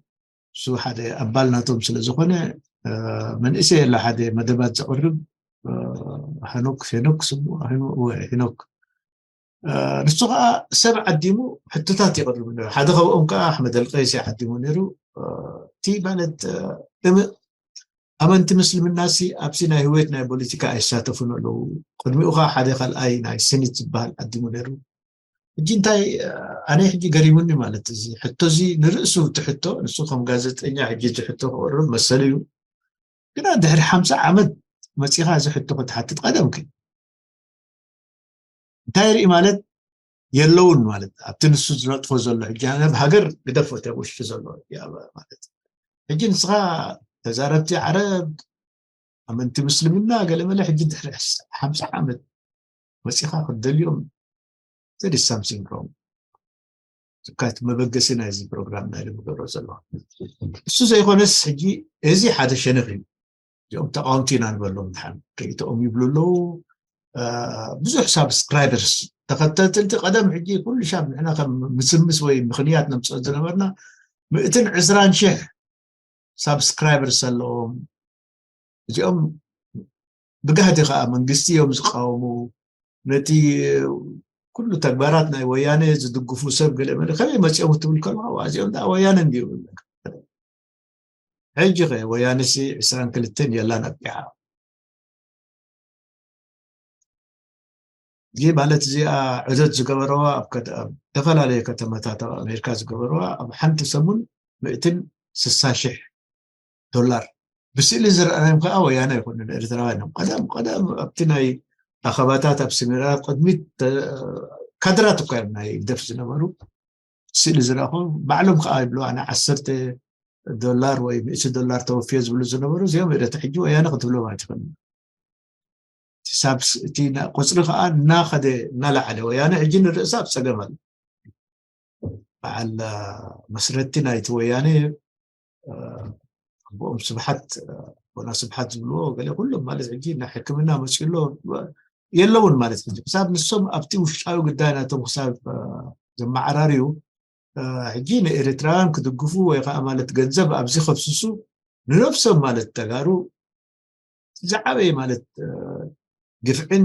እሱ ሓደ ኣባል ናቶም ስለ ዝኾነ፣ እ፣ መንእሰይ ኣሎ ሓደ መደባት ዘቕርብ፣ እ፣ ሄኖክ፣ ሄኖክ ስሙ፣ ሄኖ-፣ ወ-፣ ሄኖክ። እ፣ ንሱ ኸዓ ሰብ ዓዲሙ ሕቶታት የቕርብ ነይሩ። ሓደ ካብኦም ከዓ ኣሕመድ ኣልቀይሲ ዓዲሙ ነይሩ። እ፣ እቲ ማለት፣ እ፣ እም-፣ ኣመንቲ ምስልምናሲ ኣብዚ ናይ ህይወት ናይ ፖለቲካ ኣይሳተፉን ኣለዉ። ቅድሚኡ ኸዓ ሓደ ካልኣይ ናይ ስኒት ዝበሃል ዓዲሙ ነይሩ። ሕጂ እንታይ ኣነ ሕጂ ገሪሙኒ ማለት እዚ ሕቶ እዚ ንርእሱ ትሕቶ ንሱ ከም ጋዜጠኛ ሕጂ ትሕቶ ክቕርብ መሰል እዩ። ግና ድሕሪ ሓምሳ ዓመት መፂኻ እዚ ሕቶ ክትሓትት ቀደምክ እንታይ ርኢ ማለት የለውን ማለት ኣብቲ ንሱ ዝነጥፎ ዘሎ ሕጂ ኣብ ሃገር ግደፎ እቲ ውሽጢ ዘሎ ማለት ሕጂ ንስኻ ተዛረብቲ ዓረብ ኣመንቲ ምስልምና ገለመለ ሕጂ ድሕሪ ሓምሳ ዓመት መፂኻ ክትደልዮም ዘዲስ ሳምሲንግ ሮንግ ዝካት መበገሲ ናይዚ ፕሮግራም ናይ ልምገሮ ዘሎ እሱ ዘይኮነስ ሕጂ እዚ ሓደ ሸነኽ እዩ። እዚኦም ተቃወምቲ ኢና ንበሎም ድሓን ከይተኦም ይብሉ ኣለዉ። ብዙሕ ሳብስክራይበርስ ተኸተልቲ ቀደም ሕጂ ኩሉ ሻብ ንሕና ከም ምስምስ ወይ ምኽንያት ነምፅኦ ዝነበርና ምእትን ዕስራን ሽሕ ሳብስክራይበርስ ኣለዎም። እዚኦም ብጋህዲ ከዓ መንግስቲ እዮም ዝቃወሙ። ነቲ ኩሉ ተግባራት ናይ ወያነ ዝድግፉ ሰብ ገለ መለ ከመይ መፂኦም ክትብል ከለካ እዚኦም ዳ ወያነ እንዲዩ ሕጂ ከ ወያነሲ ዕስራን ክልተን የላን ኣብቂዓ። እዚ ማለት እዚኣ ዕደት ዝገበረዋ ኣብ ዝተፈላለዩ ከተማታት ኣብ ኣሜሪካ ዝገበረዋ ኣብ ሓንቲ ሰሙን ምእትን ስሳ ሽሕ ዶላር ብስእሊ ዝረኣናዮም ከዓ ወያነ ኣይኮኑን ኤርትራውያን እዮም። ቀደም ቀደም ኣብቲ ናይ ኣኸባታት ኣብ ስሜራ ቅድሚት ካድራት እኳ እዮም ናይ ደፍ ዝነበሩ ስእሊ ዝረእኹ ባዕሎም ከዓ ይብሉ ኣነ ዓሰርተ ዶላር ወይ ሚእቲ ዶላር ተወፍዮ ዝብሉ ዝነበሩ እዚኦም ርት ሕጂ ወያነ ክትብሎም ኣይትኽእል። ሳብ እቲ ቁፅሪ ከዓ እናኸደ እናላዓለ ወያነ ሕጂ ንርእሳ ኣብ ፀገም ኣሎ። በዓል መስረቲ ናይቲ ወያነ ኣቦኦም ስብሓት ኣቦና ስብሓት ዝብልዎ ገለ ኩሎም ማለት ሕጂ ናይ ሕክምና መፅኡ ኣሎ የለውን ማለት ሕጂ ክሳብ ንሶም ኣብቲ ውሽጣዊ ጉዳይ ናቶም ክሳብ ዘመዓራርዩ ሕጂ ንኤርትራውያን ክድግፉ ወይ ከዓ ማለት ገንዘብ ኣብዚ ከፍስሱ ንነብሶም ማለት ተጋሩ ዝዓበየ ማለት ግፍዕን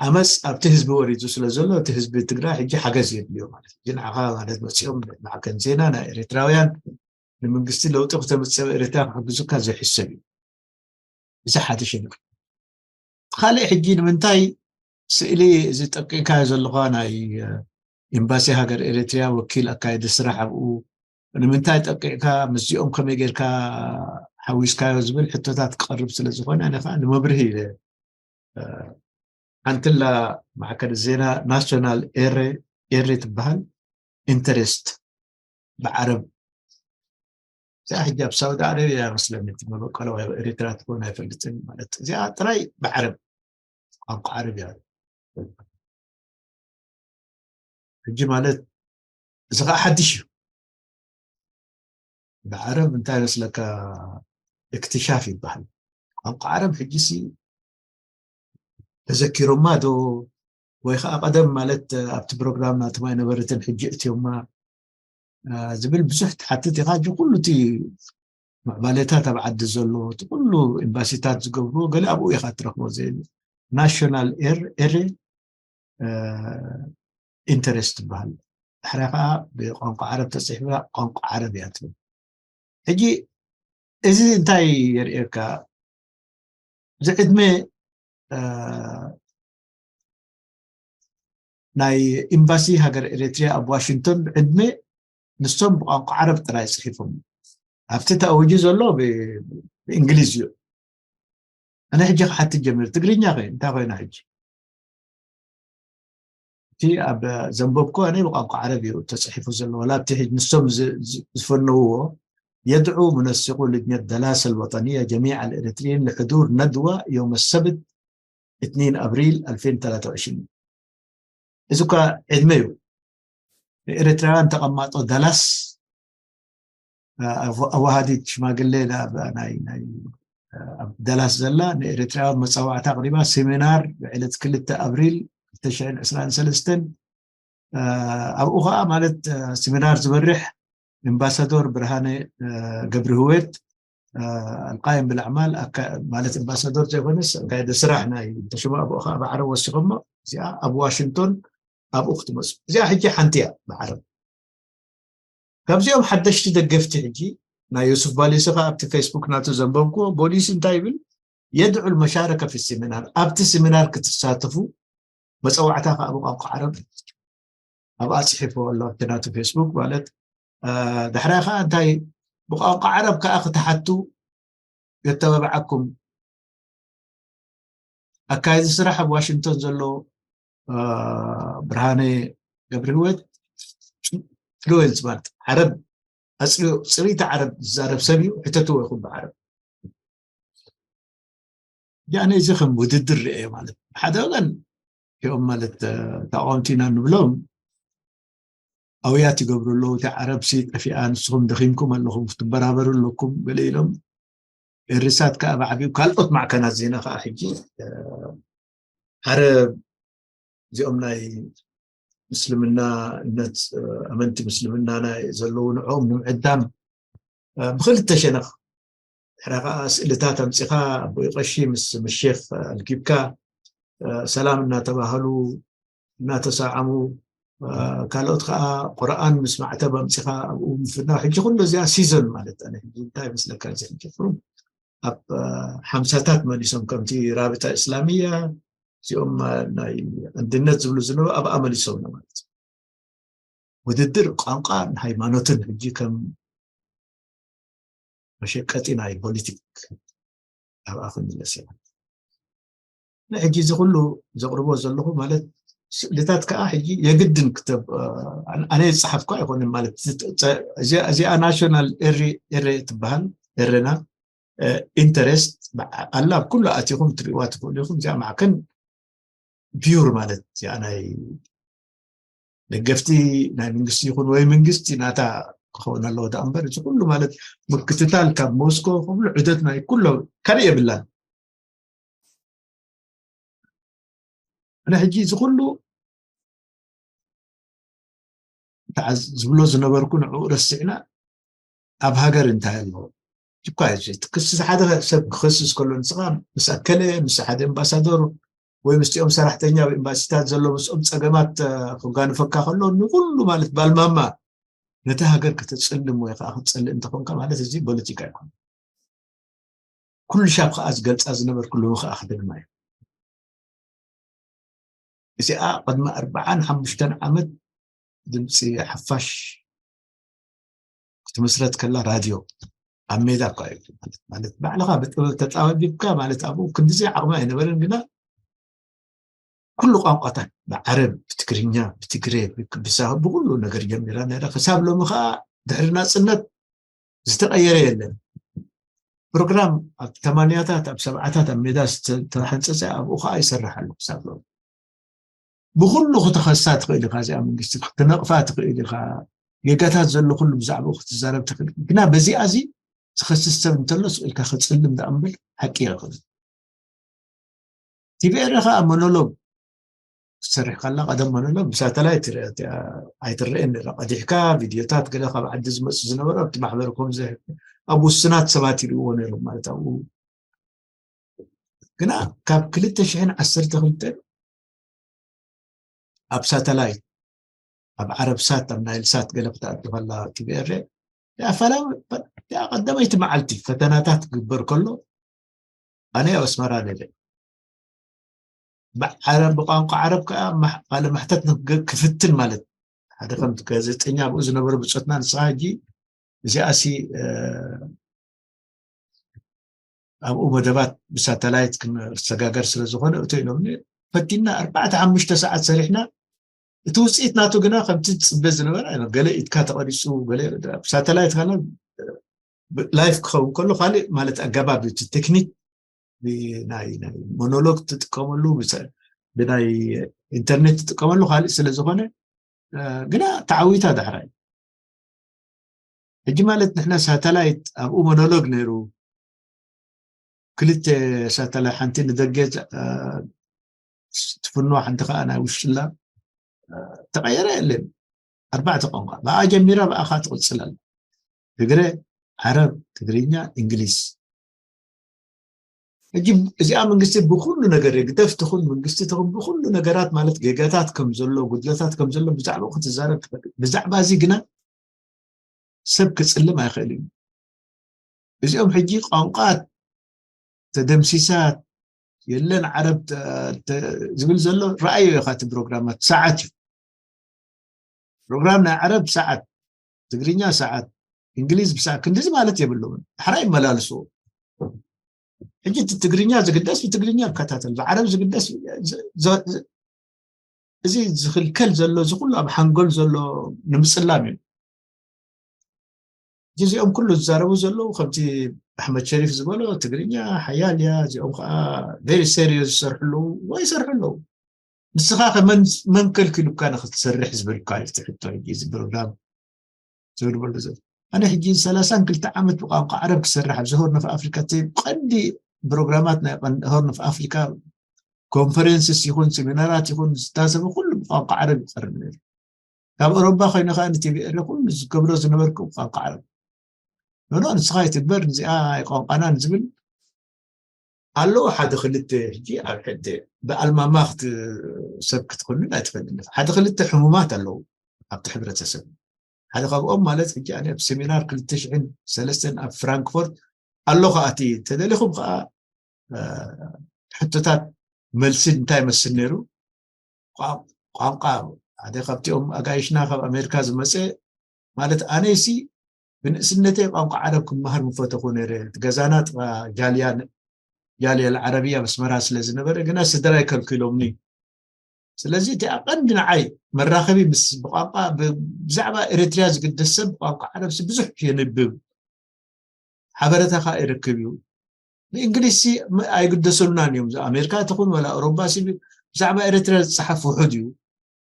ዓመፅ ኣብቲ ህዝቢ ወሪዱ ስለ ዘሎ እቲ ህዝቢ ትግራይ ሕጂ ሓገዝ የድልዮ ማለት ሕጂ ንዓኻ ማለት መፂኦም ማዕከን ዜና ናይ ኤርትራውያን ንመንግስቲ ለውጢ ክተምፅእ ኤርትራ ክሕግዙካ ዘይሕሰብ እዩ። እዚ ሓደ ሽግር። ካልእ ሕጂ ንምንታይ ስእሊ እዚ ጠቂዕካዮ ዘለኻ ናይ ኤምባሲ ሃገር ኤርትርያ ወኪል ኣካየዲ ስራሕ ኣብኡ ንምንታይ ጠቂዕካ ምስዚኦም ከመይ ጌርካ ሓዊስካዮ ዝብል ሕቶታት ክቐርብ ስለ ዝኾነ ኣነ ከዓ ንምብርህ ኢለ ሓንትላ ማዕከል ዜና ናሽናል ኤሬ ኤሬ ትበሃል ኢንተረስት ብዓረብ እዚኣ ሕጂ ኣብ ሳውዲ ዓረብያ መስለኒ እቲ መበቀለዋ ኤርትራ ትኮን ኣይፈልጥን ማለት እዚኣ ጥራይ ብዓረብ ቋንቋ ዓረብ እያ ሕጂ ማለት እዚ ከዓ ሓድሽ እዩ ብዓረብ እንታይ መስለካ እክትሻፍ ይበሃል ቋንቋ ዓረብ ሕጂ ሲ ተዘኪሮማ ዶ ወይ ከዓ ቀደም ማለት ኣብቲ ፕሮግራም ናትማ ኣይነበረትን ሕጂ እትዮማ ዝብል ብዙሕ ትሓትት ኢኻ ሕጂ ኩሉ እቲ ምዕባለታት ኣብ ዓዲ ዘሎ እቲ ኩሉ ኤምባሲታት ዝገብርዎ ገለ ኣብኡ ኢኻ ትረኽቦ ዘይ ናሽናል ኤር ኤር ኢንተረስት ትበሃል ድሕሪያ ከዓ ብቋንቋ ዓረብ ተፅሒፍካ ቋንቋ ዓረብ እያ ትብል ሕጂ እዚ እንታይ የርእየካ እዚ ዕድመ ናይ ኤምባሲ ሃገር ኤርትርያ ኣብ ዋሽንግቶን ዕድመ ንሶም ብቋንቋ ዓረብ ጥራይ ፅሒፎም ኣብቲ ተኣውጁ ዘሎ ብእንግሊዝ እዩ ኣነ ሕጂ ክሓትት ጀሚር ትግርኛ ከ እንታይ ኮይና ሕጂ እቲ ኣብ ዘንበብኮ ኣነ ብቋንቋ ዓረብ እዩ ተፅሒፉ ዘሎ ወላ ኣብቲ ሕጂ ንሶም ዝፈነውዎ يدعو منسقو لجنة دلاس الوطنية جميع الإريتريين لحضور ندوة يوم السبت اثنين أبريل ألفين وثلاثة وعشرين እዚ እኳ ዕድመ እዩ ንኤርትራውያን ተቐማጦ ዳላስ ኣዋሃዲት ሽማግሌ ኣብ ዳላስ ዘላ ንኤርትራውያን መፃዋዕታ ኣቅሪባ ሴሚናር ብዕለት ክልተ ኣብሪል ክልተ ሽሕን ዕስራን ሰለስተን ኣብኡ ከዓ ማለት ሴሚናር ዝበርሕ ኣምባሳዶር ብርሃነ ገብርህወት ኣልቃይም ብልኣዕማል ማለት ኣምባሳዶር ዘይኮነስ ኣካየደ ስራሕ ናይ ተሽማ ኣብኡ ከዓ ብዓረብ ወሲኾሞ እዚኣ ኣብ ዋሽንግቶን ኣብኡ ክትመፁ እዚኣ ሕጂ ሓንቲ እያ ብዓረብ ካብዚኦም ሓደሽቲ ደገፍቲ ሕጂ ናይ ዮሱፍ ባሊሲ ከዓ ኣብቲ ፌስቡክ ናቱ ዘንበብኩዎ ቦሊሲ እንታይ ይብል يدعو المشاركة في السيمينار ኣብቲ ሴሚናር ክትሳተፉ መፀዋዕታ ከዓ ብቋንቋ ዓረብ ኣብኣ ጽሒፍዎ ኣሎ ኣብቲ ናቱ ፌስቡክ ማለት። ዳሕራይ ከዓ እንታይ ብቋንቋ ዓረብ ከዓ ክትሓቱ የተባብዓኩም። ኣካየዲ ስራሕ ኣብ ዋሽንግቶን ዘሎ ብርሃነ ገብረ ህይወት ፍሉዌንት ማለት ዓረብ ኣፅሪዮ ፅሪቲ ዓረብ ዝዛረብ ሰብ እዩ። ሕተትዎ ይኹን ብዓረብ። ያኔ እዚ ከም ውድድር ርእየ ማለት ሓደ ወገን እኦም ማለት ተቃወምቲ ኢና ንብሎም ኣውያት ይገብሩ ኣለዉ። እቲ ዓረብ ሲ ጠፊኣ ንስኹም ደኺምኩም ኣለኹም ክትበራበሩ ኣለኩም ገለ ኢሎም። ኤሪሳት ከዓ ብዓቢኡ ካልኦት ማዕከናት ዜና ከዓ ሕጂ ዓረብ እዚኦም ናይ ምስልምና እምነት ኣመንቲ ምስልምና ናይ ዘለዉ ንዕኦም ንምዕዳም ብክልተ ሸነኽ ድሕራ ከዓ ስእልታት ኣምፂኻ ኣቦይ ቀሺ ምስ ምሼክ ኣልኪብካ ሰላም እናተባህሉ እናተሳዓሙ ካልኦት ከዓ ቁርኣን ምስ ማዕተብ ኣምፂኻ ኣብኡ ምፍናው ሕጂ ኩሉ እዚኣ ሲዞን ማለት ኣነ እንታይ ይመስለካ እዚ ሕጂ ፍሩም ኣብ ሓምሳታት መሊሶም ከምቲ ራብጣ እስላምያ እዚኦም ናይ ኣንድነት ዝብሉ ዝነበሩ ኣብኣ መሊሶም ማለት ውድድር ቋንቋ ሃይማኖትን ሕጂ ከም መሸቀጢ ናይ ፖለቲክ ኣብኣ ክንምለስ ኢና። ንሕጂ እዚ ኩሉ ዘቕርቦ ዘለኹ ማለት ስእልታት ከዓ ሕጂ የግድን ክተብ ኣነ ዝፀሓፍኩ ኣይኮንን ማለት እዚኣ ናሽናል ኤሬ ትበሃል ኤሬና ኢንተረስት ኣላ ኣብ ኩሉ ኣቲኹም ትሪእዋ ትኽእሉ ኢኹም እዚኣ ማዕከን ፒዩር ማለት እዚኣ ናይ ደገፍቲ ናይ መንግስቲ ይኹን ወይ መንግስቲ ናታ ክኸውን ኣለዎ ዳ እምበር እዚ ኩሉ ማለት ምክትታል ካብ ሞስኮ ክብሉ ዑደት ናይ ኩሎ ካልእ የብላን ኣነ ሕጂ እዚ ኩሉ ዝብሎ ዝነበርኩ ንዕኡ ረሲዕና ኣብ ሃገር እንታይ ኣሎ እኳ ክስስ ሓደ ሰብ ክኸስስ ከሎ ንስኻ ምስ ኣከለ ምስ ሓደ ኣምባሳደር ወይ ምስኦም ሰራሕተኛ ኣብ ኤምባሲታት ዘሎ ምስኦም ፀገማት ክጋንፈካ ከሎ ንኩሉ ማለት ባልማማ ነቲ ሃገር ከተፅልም ወይ ከዓ ክትፀልእ እንተኾንካ ማለት እዚ ፖለቲካ ይኮን ኩሉ ሻብ ከዓ ዝገልፃ ዝነበርኩ ሎሚ ከዓ ክደግማ እዩ እዚኣ ቅድሚ ኣርባዓን ሓሙሽተን ዓመት ድምፂ ሓፋሽ ክትምስረት ከላ ራድዮ ኣብ ሜዳ እኳ እዩ ማለት ባዕልኻ ብጥበብ ተፃወዲብካ ማለት ኣብኡ ክንዲዚ ዓቕሚ ኣይነበረን ግና ኩሉ ቋንቋታት ብዓረብ ብትግርኛ ብትግሬ ብሳ ብኩሉ ነገር ጀሚራ ነራ ክሳብ ሎሚ ከዓ ድሕሪ ናፅነት ዝተቐየረ የለን ፕሮግራም ኣብ ተማንያታት ኣብ ሰብዓታት ኣብ ሜዳ ዝተሓንፀፀ ኣብኡ ከዓ ይሰርሕ ኣሎ ክሳብ ሎሚ ብኩሉ ክትኸሳ ትኽእል ኢኻ እዚኣ መንግስቲ ክትነቕፋ ትኽእል ኢኻ ጌጋታት ዘሎ ኩሉ ብዛዕባኡ ክትዛረብ ትኽእል ግና በዚኣ እዚ ዝኸስስ ሰብ እንተሎ ስቕ ኢልካ ክፅልም ዳኣ እምበር ሓቂ የኽእል ቲቪኤረ ከዓ ሞኖሎግ ትሰርሕ ከላ ቀደም ሞኖሎግ ብሳተላይት ኣይትረአን ነራ ቀዲሕካ ቪድዮታት ገለ ካብ ዓዲ ዝመፁ ዝነበሩ ኣብቲ ማሕበር ኮም ኣብ ውስናት ሰባት ይርእዎ ነይሮም ማለት ኣብኡ ግና ካብ ክልተ ሽሕን ዓሰርተ ክልተን ኣብ ሳተላይት ኣብ ዓረብ ሳት ኣብ ናይል ሳት ገለ ክትኣቱ ከላ ቲቪኤረ ኣፈላ ቀዳመይቲ መዓልቲ ፈተናታት ክግበር ከሎ ኣነ ኣብ ኣስመራ ነይረ ብዓረብ ብቋንቋ ዓረብ ከዓ ቃለ መሕተት ክፍትን ማለት ሓደ ከም ጋዜጠኛ ኣብኡ ዝነበሩ ብፆትና ንስኻ ሕጂ እዚኣሲ ኣብኡ መደባት ብሳተላይት ክሰጋገር ስለ ዝኾነ እቶ ኢሎምኒ ፈቲና ኣርባዕተ ሓሙሽተ ሰዓት ሰሪሕና እቲ ውፅኢት ናቱ ግና ከምቲ ዝፅበ ዝነበረ ገለ ኢድካ ተቐሪፁ ሳተላይት ካለ ላይፍ ክኸውን ከሎ ካልእ ማለት ኣገባብ እቲ ቴክኒክ ናይ ሞኖሎግ ትጥቀመሉ ብናይ ኢንተርኔት ትጥቀመሉ ካልእ ስለ ዝኾነ ግና ተዓዊታ ዳሕራይ ሕጂ ማለት ንሕና ሳተላይት ኣብኡ ሞኖሎግ ነይሩ ክልተ ሳተላይት ሓንቲ ንደገ ትፍኖ ሓንቲ ከዓ ናይ ውሽጥላ ተቀየረ የለን ኣርባዕተ ቋንቋ ብኣ ጀሚራ ብኣኻ ትቅፅል ኣላ ትግረ ዓረብ ትግርኛ እንግሊዝ ሕጂ እዚኣ መንግስቲ ብኩሉ ነገር የግደፍ ትኹን መንግስቲ ትኹን ብኩሉ ነገራት ማለት ጌጋታት ከም ዘሎ ጉድለታት ከም ዘሎ ብዛዕባኡ ክትዛረብ ትኽእል ብዛዕባ እዚ ግና ሰብ ክፅልም ኣይኽእል እዩ እዚኦም ሕጂ ቋንቋ ተደምሲሳ የለን ዓረብ ዝብል ዘሎ ረኣዮ ኢኻ እቲ ፕሮግራማት ሰዓት እዩ ፕሮግራም ናይ ዓረብ ሰዓት፣ ትግርኛ ሰዓት፣ እንግሊዝ ብሰዓት ክንድዚ ማለት የብለውን። ዳሕራ ይመላልስዎ። ሕጂ እቲ ትግርኛ ዝግደስ ብትግርኛ ይከታተል፣ ብዓረብ ዝግደስ ዝ- ዝ- ዝ- እዚ ዝኽልከል ዘሎ፣ እዚ ኩሉ ኣብ ሓንጎል ዘሎ ንምጽላም እዩ። እዚኦም ኩሉ ዝዛረቡ ዘለዉ ከምቲ ኣሕመድ ሸሪፍ ዝበሎ ትግርኛ ሓያል እያ፣ እዚኦም ከዓ very serious ዝሰርሑ ኣለዉ ወይ ይሰርሑ ኣለዉ። ንስኻ ከ መን መን ከልኪሉካ ንክትሰርሕ ዝብልካ እዩ እቲ ሕቶ። ሕጂ እዚ ፕሮግራም ዝብል ዘሎ ዘሎ ኣነ ሕጂ ሰላሳን ክልተ ዓመት ብቋንቋ ዓረብ ክሰርሕ ኣብዚ ሆርን ኦፍ ኣፍሪካ እቲ ቀንዲ ፕሮግራማት ናይ ሆርን ኦፍ ኣፍሪካ ኮንፈረንስስ ይኹን ሴሚናራት ይኹን ዝታሰበ ኩሉ ብቋንቋ ዓረብ ይቀርብ ነይሩ። ካብ ኤሮባ ኮይነ ከዓ ንቲቪ ኤረ ኩሉ ዝገብሮ ዝነበርኩ ብቋንቋ ዓረብ። ኖኖ ንስኻ ይትግበር እዚኣ ኣይቋንቋናን ዝብል ኣለዉ። ሓደ ክልተ ሕጂ ኣብ ሕደ ብኣልማማ ሰብ ክትኮንን ኣይትኽእልን። ሓደ ክልተ ሕሙማት ኣለዉ ኣብቲ ሕብረተሰብ። ሓደ ካብኦም ማለት ሕጂ ኣነ ኣብ ሴሚናር ክልተ ሽሕን ሰለስተን ኣብ ፍራንክፎርት ኣለኹ። ኣቲ ተደሊኹም ከዓ ሕቶታት መልሲ እንታይ መስል ነይሩ? ቋንቋ ሓደ ካብቲኦም ኣጋይሽና ካብ ኣሜሪካ ዝመፀ ማለት ኣነሲ ብንእስነተይ ቋንቋ ዓረብ ክመሃር ምፈተኹ ነይረ። ገዛና ጥቃ ጃልያ ጃልያ ዓረብያ መስመራ ስለ ዝነበረ ግና ስድራ ይከልክሎምኒ። ስለዚ እቲ ኣቀንዲ ንዓይ መራኸቢ ምስ ብቋንቋ ብዛዕባ ኤርትርያ ዝግደስ ሰብ ብቋንቋ ዓረብሲ ብዙሕ የንብብ ሓበረታ ከዓ ይርክብ እዩ። ንእንግሊዝ ኣይግደሰሉናን እዮም። ኣሜሪካ ትኹን ወላ ኣውሮባ ሲ ብዛዕባ ኤርትራ ዝፀሓፍ ውሑድ እዩ።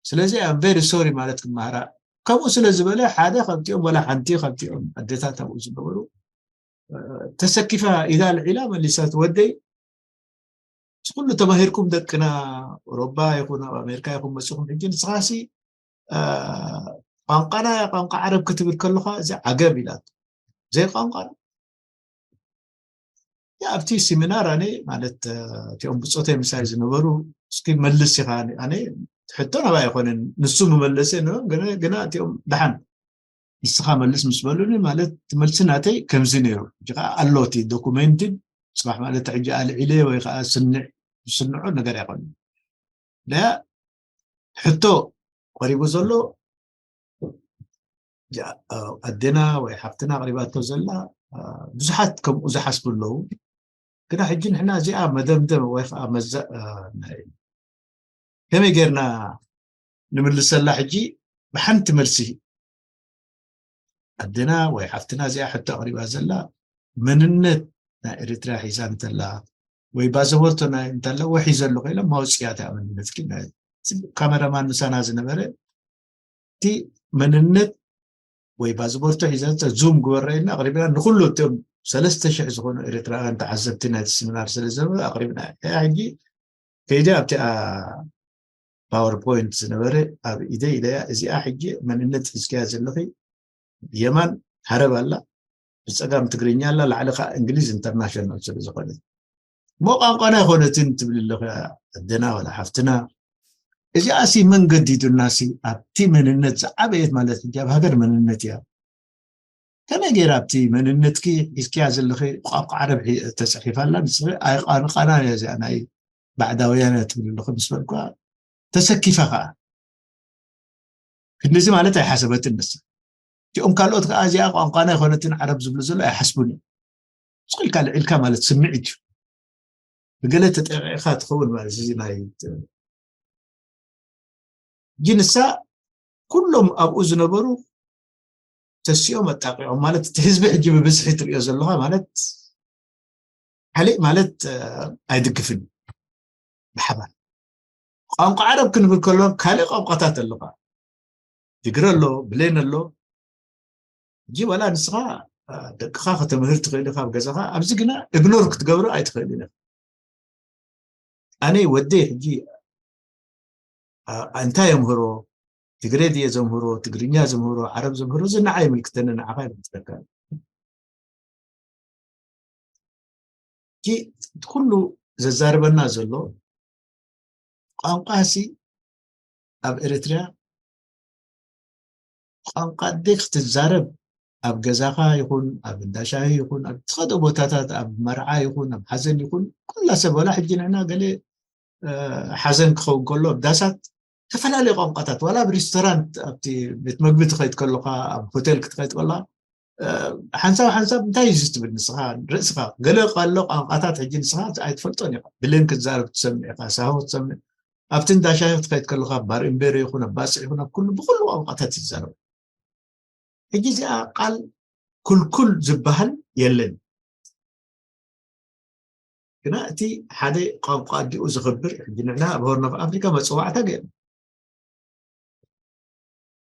ስለዚ ኣም ቨሪ ሶሪ ማለት ክመሃራ ከምኡ ስለ ዝበለ ሓደ ካብቲኦም ወላ ሓንቲ ካብቲኦም ኣደታት ኣብኡ ዝነበሩ ተሰኪፋ ኢዳ ልዒላ መሊሳት ወደይ ኩሉ ተማሂርኩም ደቅና ኣውሮባ ይኹን ኣብ ኣሜሪካ ይኹን መፅኹም ሕጂ ንስኻሲ ቋንቋና ቋንቋ ዓረብ ክትብል ከለካ እዚ ዓገብ ኢላት። ዘይ ቋንቋ ኣብቲ ሲሚናር ኣነ ማለት እቲኦም ብፆተይ ምሳይ ዝነበሩ እስኪ መልስ ኢኻ ኣነ ሕቶ ናባ ኣይኮነን ንሱ መመለሰ ግና እቲኦም ደሓን ንስኻ መልስ ምስ በሉኒ ማለት መልሲ ናተይ ከምዚ ነይሩ። ሕጂ ከዓ ኣሎ እቲ ዶኩሜንትድ ፅባሕ ማለት ሕጂ ኣልዒለ ወይ ከዓ ስንዕ ዝስንዖ ነገር ኣይኮነ። ሕቶ ቀሪቡ ዘሎ ኣዴና ወይ ሓፍትና ኣቅሪባቶ ዘላ ብዙሓት ከምኡ ዝሓስቡ ኣለዉ። ግና ሕጂ ንሕና እዚኣ መደምደም ወይ ከዓ መዛ ከመይ ጌርና ንምልሰላ ሕጂ ብሓንቲ መልሲ ኣዴና ወይ ሓፍትና እዚኣ ሕቶ ኣቅሪባ ዘላ መንነት ናይ ኤርትራ ሒዛ እንተላ ወይ ባዘቦርቶ ናይ እንተላ ወይ ሒዘ ኣለኹ ኢሎም ማውፅያ እታ መንነት ካሜራማን ምሳና ዝነበረ እቲ መንነት ወይ ባዝቦርቶ ሒዘ ዙም ግበረ ኢልና ኣቅሪብና ንኩሉ እቶም ሰለስተ ሽሕ ዝኾኑ ኤርትራውያን ተዓዘብቲ ናይቲ ስሚናር ስለ ዘበ ኣቅሪብና ሕጂ ከይደ ኣብቲ ፓወርፖይንት ዝነበረ ኣብ ኢደ ኢለያ እዚኣ ሕጂ መንነት ሒዝክያ ዘለኺ የማን ዓረብ ኣላ ብፀጋም ትግርኛ ኣላ ላዕሊ ከዓ እንግሊዝ ኢንተርናሽናል ስለ ዝኾነ እሞ ቋንቋና ኣይኮነትን ትብል ኣለኺ ኣደና ወላ ሓፍትና እዚኣ ሲ መን ገዲዱና ሲ ኣብቲ መንነት ዝዓበየት ማለት ሕጂ ኣብ ሃገር መንነት እያ ከመይ ገይራ ኣብቲ መንነትኪ ሒዝክያ ዘለኺ ቋንቋ ዓረብ ተፅሒፋ ኣላ ንስኺ ኣይቋንቋና እያ እዚኣ ናይ ባዕዳውያን እያ ትብል ኣለኹ ምስ በልኳ ተሰኪፋ ከዓ ክንድዚ ማለት ኣይሓሰበትን ንሳ እቲኦም ካልኦት ከዓ እዚኣ ቋንቋና ኣይኮነትን ዓረብ ዝብሉ ዘሎ ኣይሓስቡን እዮም ስቕ ኢልካ ልዒልካ ማለት ስምዒት እዩ ብገለ ተጠቂዕካ ትኸውን ማለት እዚ ናይ ሕጂ ንሳ ኩሎም ኣብኡ ዝነበሩ ተሲኦም ኣጣቂዖም ማለት እቲ ህዝቢ ሕጂ ብብዝሒ ትሪኦ ዘለካ ማለት ካልእ ማለት ኣይድግፍን ብሓባር ቋንቋ ዓረብ ክንብል ከሎ ካልእ ቋንቋታት ኣለካ ትግረ ኣሎ ብሌን ኣሎ ሕጂ ዋላ ንስኻ ደቅኻ ከተምህር ትኽእል ኢኻ ኣብ ገዛኻ ኣብዚ ግና እግኖር ክትገብሮ ኣይትኽእል ኢኻ ኣነ ወደይ ሕጂ እንታይ የምህሮ ትግረ ድየ ዘምህሮ ትግርኛ ዘምህሮ ዓረብ ዘምህሮ እዚ ንዓይ ይምልክተኒ ንዓኻ ይምልክተካ እቲ ኩሉ ዘዛርበና ዘሎ ቋንቋ ሲ ኣብ ኤርትርያ ቋንቋ ኣደይ ክትዛረብ ኣብ ገዛኻ ይኹን ኣብ እንዳሻሂ ይኹን ኣብ ትኸዶ ቦታታት ኣብ መርዓ ይኹን ኣብ ሓዘን ይኹን ኩላ ሰብ ወላ ሕጂ ንሕና ገለ ሓዘን ክኸውን ከሎ ኣብ ዳሳት ዝተፈላለዩ ቋንቋታት፣ ዋላ ኣብ ሬስቶራንት፣ ኣብቲ ቤት መግቢ ትኸይድ ከለኻ፣ ኣብ ሆቴል ክትኸይድ ከለኻ፣ ሓንሳብ ሓንሳብ እንታይ እዩ ትብል ንስኻ? ርእስኻ ገለ ኣሎ ቋንቋታት ሕጂ ንስኻ ኣይትፈልጦን ኢኻ። ብሌን ክትዛረብ ትሰምዕ ኢኻ፣ ሳሆ ትሰምዕ። ኣብቲ እንዳ ሻሂ ክትኸይድ ከለኻ፣ ባር እምቤሮ ይኹን ኣባጽዕ ይኹን ኣብ ኩሉ ብኩሉ ቋንቋታት ይዛረቡ። ሕጂ እዚኣ ቃል ኩልኩል ዝበሃል የለን። ግና እቲ ሓደ ቋንቋ ኣዲኡ ዝኽብር፣ ሕጂ ንሕና ኣብ ሆርን ኦፍ ኣፍሪካ መፀዋዕታ ገይርና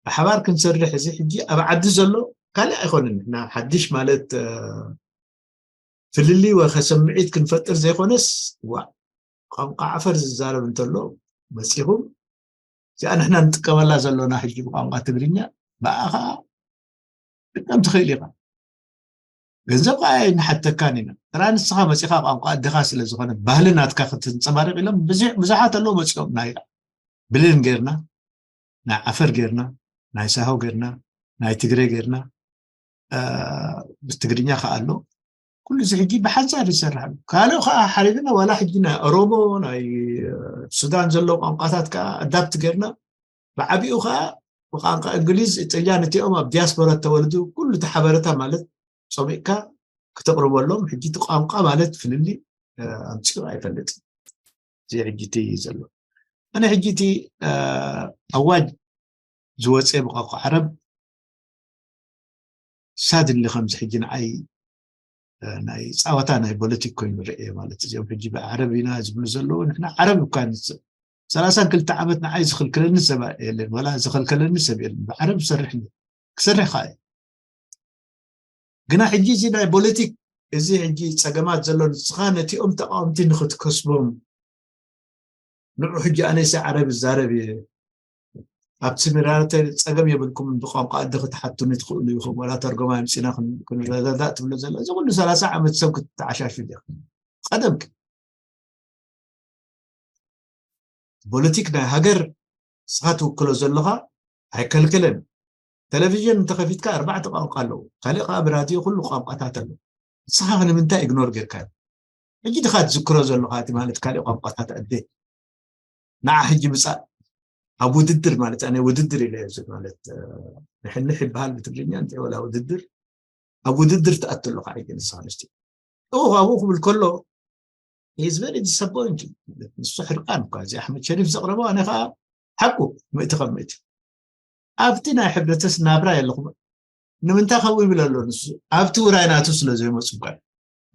ብሓባር ክንሰርሕ፣ እዚ ሕጂ ኣብ ዓዲ ዘሎ ካልእ ኣይኮነን። ንሕና ሓድሽ ማለት ፍልልይ ወይ ከስምዒት ክንፈጥር ዘይኮነስ፣ ዋ፣ ቋንቋ ዓፈር ዝዛረብ እንተሎ መፂኹም፣ እዚኣ ንሕና ንጥቀመላ ዘሎና ሕጂ ብቋንቋ ትግርኛ፣ ብኣ ኸዓ ትጥቀም ትኽእል ኢኻ። ገንዘብ ከዓ ኣይንሓተካን ኢና። ጥራይ ንስኻ መፂኻ ቋንቋ ኣድኻ ስለ ዝኾነ ባህሊ ናትካ ክትንፀባርቕ ኢሎም ብዙሕ- ብዙሓት ኣለዉ መፂኦም ናይ ብሌን ጌርና፣ ናይ ዓፈር ጌርና፣ ናይ ሳሆ ጌርና፣ ናይ ትግሬ ጌርና፣ እ፣ ብትግርኛ ከዓ ኣሎ። ኩሉ እዚ ሕጂ ብሓንሳብ ይሰርሕ ኣሎ። ካልእ ከዓ ሓሪፍና ዋላ ሕጂ ናይ ኦሮሞ፣ ናይ ሱዳን ዘለዉ ቋንቋታት ከዓ ኣዳፕት ጌርና ብዓቢኡ ከዓ ብቋንቋ እንግሊዝ፣ ጥልያን እቲኦም ኣብ ዲያስፖራ እተወልዱ ኩሉ እቲ ሓበረታ ማለት ጸሚቕካ ክተቕርበሎም። ሕጂ እቲ ቋንቋ ማለት ፍልልይ ኣምጺኡ ኣይፈልጥን። እዚ ሕጂ እቲ ዘሎ ኣነ ሕጂ እቲ ኣዋጅ ዝወፀ ብቋንቋ ዓረብ ሳድሊ ከምዚ ሕጂ ንዓይ ናይ ፃወታ ናይ ፖለቲክ ኮይኑ ርእየ ማለት እዚኦም ሕጂ ብዓረብ ኢና ዝብሉ ዘለዉ ንሕና ዓረብ እኳ ንስ- ሰላሳን ክልተ ዓመት ንዓይ ዝኽልክለኒ ሰብ የለን ወላ ዝኸልከለኒ ሰብ የለን ብዓረብ ዝሰርሕ ክሰርሕ ከዓ ግና ሕጂ እዚ ናይ ፖለቲክ እዚ ሕጂ ፀገማት ዘሎ ንስኻ ነቲኦም ተቃወምቲ ንክትከስቦም ንዑ ሕጂ ኣነሲ ዓረብ እዛረብ እየ ኣብቲ ስሚራርተ ፀገም የብልኩም ብቋንቋ ኣዲ ክትሓቱኒ ትኽእሉ ኢኹም ዋላ ተርጎማ ምፂና ክንረዳዳእ ትብሎ ዘሎ እዚ ኩሉ ሰላሳ ዓመት ሰብ ክትተዓሻሹ ዲኻ ቀደም ፖለቲክ ናይ ሃገር ንስኻ ትውክሎ ዘለኻ ኣይከልክልን ቴሌቪዥን እንተኸፊትካ ኣርባዕተ ቋንቋ ኣለዉ ካልእ ከዓ ብራድዮ ኩሉ ቋንቋታት ኣለዉ ንስኻ ንምንታይ ኢግኖር ጌርካ ሕጂ ድኻ ትዝክሮ ዘለኻ እቲ ማለት ካልእ ቋንቋታት ኣደ ንዓ ሕጂ ምፃእ ኣብ ውድድር ማለት ኣነ ውድድር ኢለ ማለት ንሕንሕ ይበሃል ብትግርኛ እንታይ ወላ ውድድር ኣብ ውድድር ትኣቱ ኣለኻ ሕጂ ንስኻ ንስቲ እው ኣብኡ ክብል ከሎ is very disappointing ንሱ ሕርቃን እኳ እዚ ኣሕመድ ሸሪፍ ዘቕረቦ ኣነ ከዓ ሓቁ ምእቲ ከም ምእቲ ኣብቲ ናይ ሕብረተስ ናብራ የለኹም ንምንታይ ከምኡ ይብል ኣሎ ንሱ ኣብቲ ውራይ ናቱ ስለ ዘይመፁ እኳ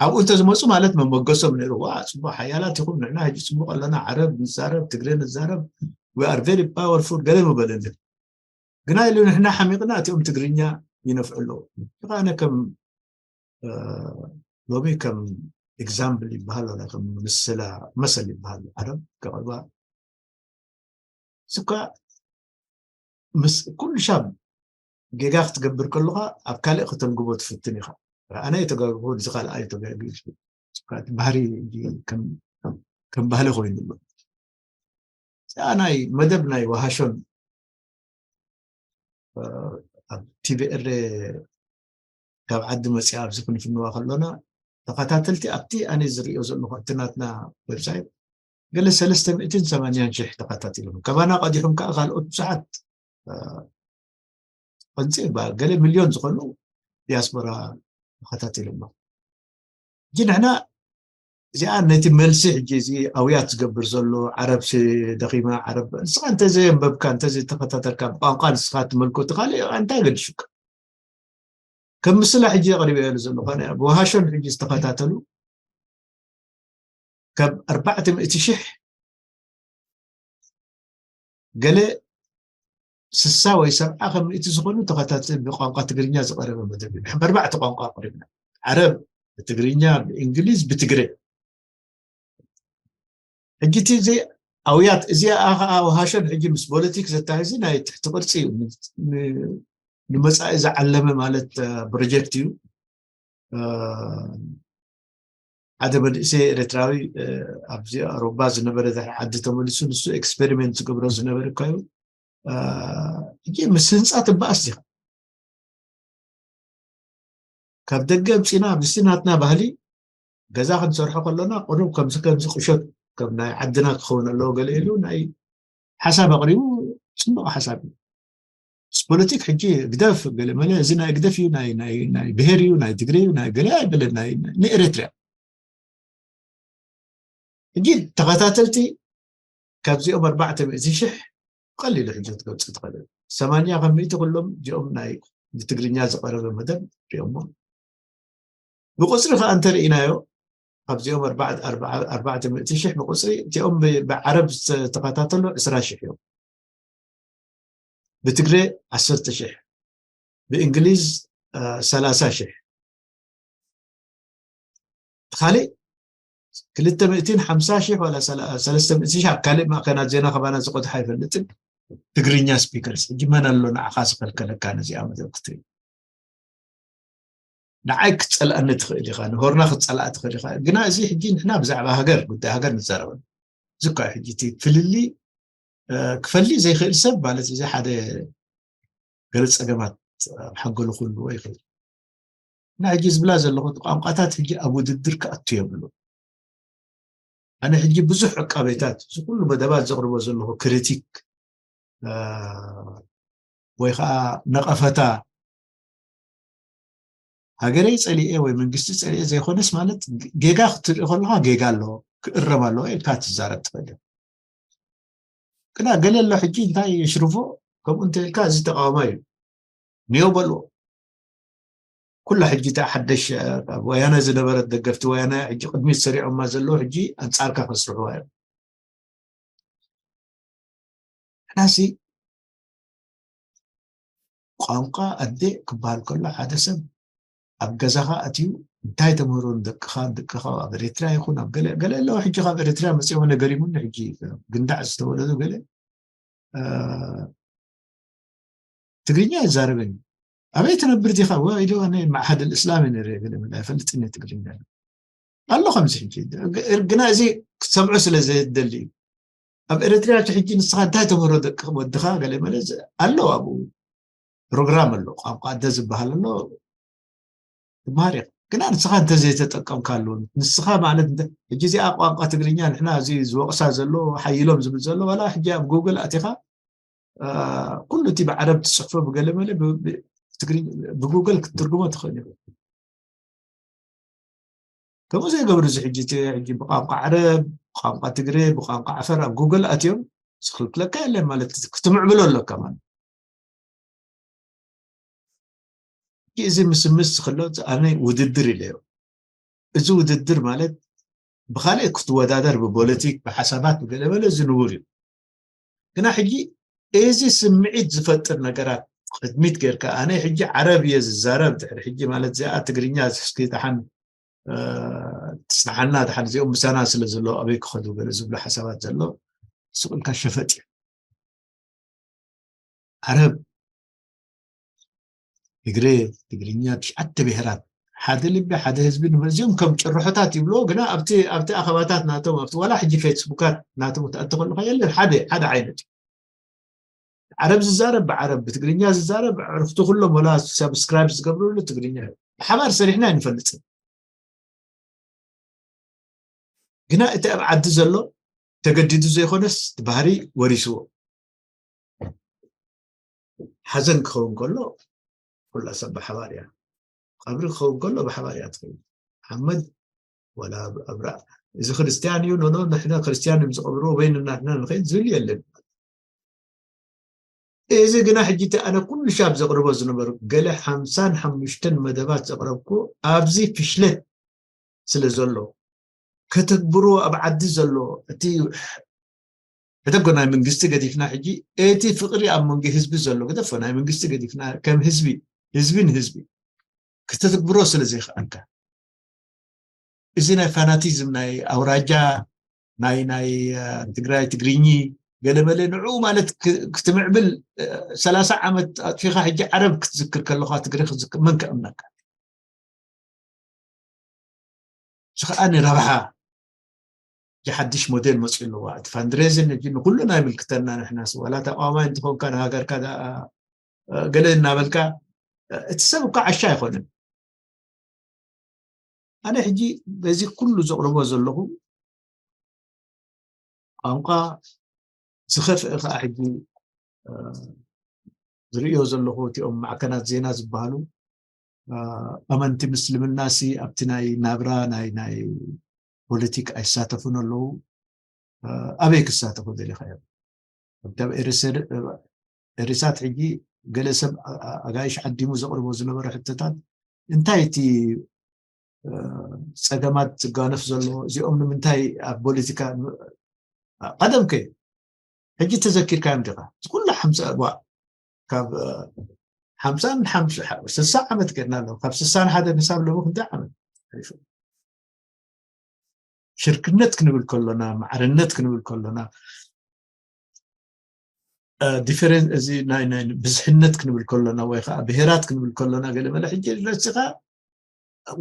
ኣብኡ እንተዝመፁ ማለት መመገሶም ነይሩ ዋ ፅቡቅ ሓያላት ይኹም ንሕና ሕጂ ፅቡቅ ኣለና ዓረብ ንዛረብ ትግሬ ንዛረብ we are very powerful ገለ ምበለልን ግና ኢሉ ንሕና ሓሚቕና እቲኦም ትግርኛ ይነፍዑ ኣለዉ ኣነ ከም ሎሚ ከም example ይበሃል ወላ ከም ምስላ መሰል ይበሃል ዓረብ ከቕርባ ስኳ ምስ ኩሉ ሻብ ጌጋ ክትገብር ከለኻ ኣብ ካልእ ከተንግቦ ትፍትን ኢኻ ኣነ የተጋግቦ እዚ ካልኣ የተጋግ ባህሪ ከም ባህሊ ኮይኑ ኣሎ እዚኣ ናይ መደብ ናይ ወሃሾን ኣብ ቲቪኤር ካብ ዓዲ መፅኣ ኣብዚ ክንፍንዋ ከሎና ተኸታተልቲ ኣብቲ ኣነ ዝሪኦ ዘለኹ እቲ ናትና ዌብሳይት ገለ ሰለስተ ሚእትን ሰማንያን ሽሕ ተኸታቲሎም ከማና ቀዲሑም ከዓ ካልኦት ብዙሓት ቅንፂ ገለ ሚልዮን ዝኾኑ ዲያስፖራ ተኸታቲሎም ሕጂ ንሕና እዚኣ ነቲ መልሲ ሕጂ እዚ ኣውያት ዝገብር ዘሎ ዓረብ ደኺማ ዓረብ ንስኻ እንተዘየንበብካ እንተዘይተኸታተልካ ብቋንቋ ንስኻ ትመልኮ እቲ ካልእ እንታይ ገድሹካ ከም ምስላ ሕጂ ኣቕሪበ ያሉ ዘሎ ኮነ ብውሃሾን ሕጂ ዝተኸታተሉ ካብ ኣርባዕተ ሚእቲ ሽሕ ገለ ስሳ ወይ ሰብዓ ከም ሚእቲ ዝኾኑ ተኸታተል ብቋንቋ ትግርኛ ዝቐረበ መደብ እዩ ብኣርባዕተ ቋንቋ ኣቕሪብና ዓረብ ብትግርኛ ብእንግሊዝ ብትግረ ሕጂ እቲ እዚ ኣውያት እዚኣ ከዓ ወሃሸን ሕጂ ምስ ፖለቲክ ዘታይዚ ናይ ትሕቲ ቅርፂ እዩ ንመፃኢ ዝዓለመ ማለት ፕሮጀክት እዩ ሓደ መንእሰይ ኤርትራዊ ኣብዚ ኣውሮባ ዝነበረ ዓዲ ተመሊሱ ንሱ ኤክስፐሪመንት ዝገብሮ ዝነበረ እኳ እዩ ሕጂ ምስ ህንፃ ትበኣስ ዲኻ ካብ ደገ ኣምፂና ምስቲ ናትና ባህሊ ገዛ ክንሰርሖ ከሎና ቅሩብ ከምዚ ከምዚ ቁሸት ከም ናይ ዓድና ክኸውን ኣለዎ ገለ ኢሉ ናይ ሓሳብ ኣቕሪቡ፣ ጽቡቕ ሓሳብ እዩ። ምስ ፖለቲክ ሕጂ ግደፍ ገለ መለ፣ እዚ ናይ ግደፍ እዩ፣ ናይ ናይ ናይ ብሄር እዩ፣ ናይ ትግሬ እዩ፣ ናይ ገለ ኣይበለን፣ ናይ ንኤርትራ። ሕጂ ተኸታተልቲ ካብዚኦም ኣርባዕተ ሚእቲ ሽሕ ቀሊሉ ሕጂ ክትገልጹ ትኽእል። ሰማንያ ካብ ሚእቲ ኩሎም እዚኦም ናይ ብትግርኛ ዝቐረበ መደብ ሪኦሞ። ብቁጽሪ ከኣ እንተርኢናዮ፣ ካብዚኦም ኣርባዕተ ሚእቲ ሽሕ ብቁጽሪ፣ እቲኦም ብ- ብዓረብ ዝተኸታተሉ ዕስራ ሽሕ እዮም። ብትግሬ ዓሰርተ ሽሕ፣ ብእንግሊዝ እ፣ ሰላሳ ሽሕ። ካልእ ክልተ ሚእትን ሓምሳ ሽሕ ዋላ ሰላ- ሰለስተ ሚእቲ ሽሕ ኣብ ካልእ ማእከናት ዜና ከባና ዝቆድሓ ኣይፈልጥን። ትግርኛ ስፒከርስ ሕጂ መን ኣሎ ንዓኻ ዝኸልከለካ ነዚኣ መደብ ክትርኢ? ንዓይ ክትጸልኣኒ ትኽእል ኢኻ፣ ንሆርና ክትጸልኣ ትኽእል ኢኻ። ግና እዚ ሕጂ ንሕና ብዛዕባ ሃገር፣ ጉዳይ ሃገር ንዛረበሉ። እዚ እኳ እዩ ሕጂ እቲ ፍልልይ እ፣ ክፈልይ ዘይኽእል ሰብ ማለት እዚ ሓደ ገለ ጸገማት ኣብ ሓንጎሉ ክህልዎ ይኽእል። እና ሕጂ ዝብላ ዘለኹ ቋንቋታት ሕጂ ኣብ ውድድር ክኣቱ የብሉ። ኣነ ሕጂ ብዙሕ ዕቃቤታት፣ እዚ ኩሉ መደባት ዘቕርቦ ዘለኹ ክሪቲክ እ፣ ወይ ከዓ ነቐፈታ ሃገረይ ጸሊኤ ወይ መንግስቲ ጸሊኤ ዘይኮነስ ማለት ጌጋ ክትርኢ ከለኻ ጌጋ ኣሎ ክእረም ኣለዎ ኢልካ ትዛረብ ትኽእል። ግና ገለ ኣሎ ሕጂ እንታይ የሽርፎ ከምኡ እንተ ኢልካ እዚ ተቃዋማይ እዩ ኒዮ በልዎ። ኩላ ሕጂ እታ ሓደሽ ኣብ ወያነ ዝነበረት ደገፍቲ ወያነ ሕጂ ቅድሚት ሰሪዖማ ዘለዉ ሕጂ ኣንጻርካ ከስርሕዋ እዮም። ሕናሲ ቋንቋ ኣደ ክበሃል ከሎ ሓደ ሰብ ኣብ ገዛኻ ኣትዩ እንታይ ተምህሮ ንደቅኻ ንደቅኻ ኣብ ኤርትራ ይኹን ኣብ ገለ ገለ ኣለዎ ሕጂ ካብ ኤርትራ መፅኦም ነገር ይሙን ሕጂ ግንዳዕ ዝተወለዱ ገለ ትግርኛ ይዛረበኒ ኣበይ ትነብር ዲኻ ወ ኢሉ ኣነ ማዕሃድ ልእስላም ነረ ገለ ኣይፈልጥን ትግርኛ ኣሎ ከምዚ ሕጂ ግና እዚ ክትሰምዖ ስለ ዘየደሊ እዩ ኣብ ኤርትራ ሕጂ ንስኻ እንታይ ተምህሮ ደቂ ወድኻ ገለ መለ ኣሎ ኣብኡ ፕሮግራም ኣሎ ቋንቋ ኣደ ዝበሃል ኣሎ ትማሃር ኢኻ ግና ንስኻ እንተዘይተጠቀምካሉ ንስኻ ማለት ሕጂ እዚኣ ቋንቋ ትግርኛ ንሕና እዚ ዝወቕሳ ዘሎ ሓይሎም ዝብል ዘሎ ዋላ ሕጂ ኣብ ጉግል ኣቲኻ ኩሉ እቲ ብዓረብ ትፅሕፎ ብገለ መለ ብጉግል ክትትርጉሞ ትኽእል ኢኹ ከምኡ ዘይገብሩ እዚ ሕጂ እቲ ሕጂ ብቋንቋ ዓረብ ብቋንቋ ትግሬ ብቋንቋ ዓፈር ኣብ ጉግል ኣትዮም ዝኽልክለካ የለን ማለት ክትምዕብሎ ኣለካ ማለት እዚ ምስምስ ዝኽሎ ኣነ ውድድር ኢለዮ እዚ ውድድር ማለት ብካልእ ክትወዳደር ብፖለቲክ ብሓሳባት ብገለበለ ዝንቡር እዩ ግና ሕጂ እዚ ስምዒት ዝፈጥር ነገራት ቅድሚት ጌርካ ኣነ ሕጂ ዓረብ እየ ዝዛረብ ድሕሪ ሕጂ ማለት እዚኣ ትግርኛ እስኪ ደሓን ትስራሓና ደሓን እዚኦም ምሳና ስለ ዘለዉ ኣበይ ክኸዱ ገለ ዝብሉ ሓሳባት ዘሎ ስቕ ኢልካ ሸፈጥ እዩ ዓረብ ትግሬ ትግርኛ ትሽዓተ ብሄራት ሓደ ልቢ ሓደ ህዝቢ ንመዚኦም ከም ጭርሖታት ይብልዎ ግና ኣብቲ ኣብቲ ኣኸባታት ናቶም ኣብቲ ዋላ ሕጂ ፌስቡካት ናቶም ክትኣቲ ከለካ የለን ሓደ ሓደ ዓይነት እዩ ዓረብ ዝዛረብ ብዓረብ ብትግርኛ ዝዛረብ ዕርክቲ ኩሎም ወላ ሳብስክራይብ ዝገብርሉ ትግርኛ እዩ ብሓባር ሰሪሕና ኣይንፈልጥን ግና እቲ ኣብ ዓዲ ዘሎ ተገዲዱ ዘይኮነስ እቲ ባህሪ ወሪስዎ ሓዘን ክኸውን ከሎ ኩላ ሰብ ብሓባር እያ ቀብሪ ክኸውን ከሎ ብሓባር እያ ትኸውን ሓመድ ወላ ኣብራ እዚ ክርስትያን እዩ ኖኖ ንሕና ክርስትያን እዮም ዝቐብርዎ ወይ ንናትና ንኸይድ ዝብል የለን እዚ ግና ሕጂ እቲ ኣነ ኩሉ ሻብ ዘቕርቦ ዝነበሩ ገለ ሓምሳን ሓሙሽተን መደባት ዘቕረብኩ ኣብዚ ፍሽለት ስለ ዘሎ ከተግብርዎ ኣብ ዓዲ ዘሎ እቲ ሕደጎ ናይ መንግስቲ ገዲፍና ሕጂ እቲ ፍቕሪ ኣብ መንጎ ህዝቢ ዘሎ ግደፎ ናይ መንግስቲ ገዲፍና ከም ህዝቢ ህዝቢ ንህዝቢ ክተትግብሮ ስለ ዘይክኣልካ እዚ ናይ ፋናቲዝም ናይ ኣውራጃ ናይ ናይ ትግራይ ትግርኚ ገለመለ ንዕኡ ማለት ክትምዕብል ሰላሳ ዓመት ኣጥፊኻ ሕጂ ዓረብ ክትዝክር ከለኻ ትግሪ ክትዝክር መን ከእምነካ እዚ ከዓ ንረብሓ እዚ ሓድሽ ሞዴል መፅኡ ኣለዋ እቲ ፋንድሬዝን እዚ ንኩሉ ናይ ምልክተና ንሕናስ ዋላ ተቃዋማይ እንትኾንካ ንሃገርካ ገለ እናበልካ እቲ ሰብ እኳ ዓሻ ኣይኮነን ኣነ ሕጂ በዚ ኩሉ ዘቕርቦ ዘለኹ ቋንቋ ዝኸፍአ ከዓ ሕጂ ዝርእዮ ዘለኹ እቲኦም ማዕከናት ዜና ዝበሃሉ ኣመንቲ ምስልምና ሲ ኣብቲ ናይ ናብራ ናይ ናይ ፖለቲክ ኣይሳተፉን ኣለዉ። ኣበይ ክሳተፉ ደሊኻ እዮም? ኣብ ኤሪሳት ሕጂ ገለ ሰብ ኣጋይሽ ዓዲሙ ዘቕርቦ ዝነበረ ሕቶታት እንታይ እቲ ጸገማት ዝጋነፍ ዘሎ እዚኦም ንምንታይ ኣብ ፖለቲካ ቀደም ከ ሕጂ ተዘኪርካዮም ዲኻ? ኩሉ ሓምሳ ካብ ሓምሳን ሓምሳ ስሳ ዓመት ገድና ኣለዉ። ካብ ስሳን ሓደ ንሳብ ሎሚ ክንደይ ዓመት? ሽርክነት ክንብል ከሎና፣ ማዕርነት ክንብል ከሎና፣ ዲፈረንስ እዚ ናይ ናይ ብዝሕነት ክንብል ከሎና ወይ ከዓ ብሄራት ክንብል ከሎና ገለ መለ ሕጂ ረሲኻ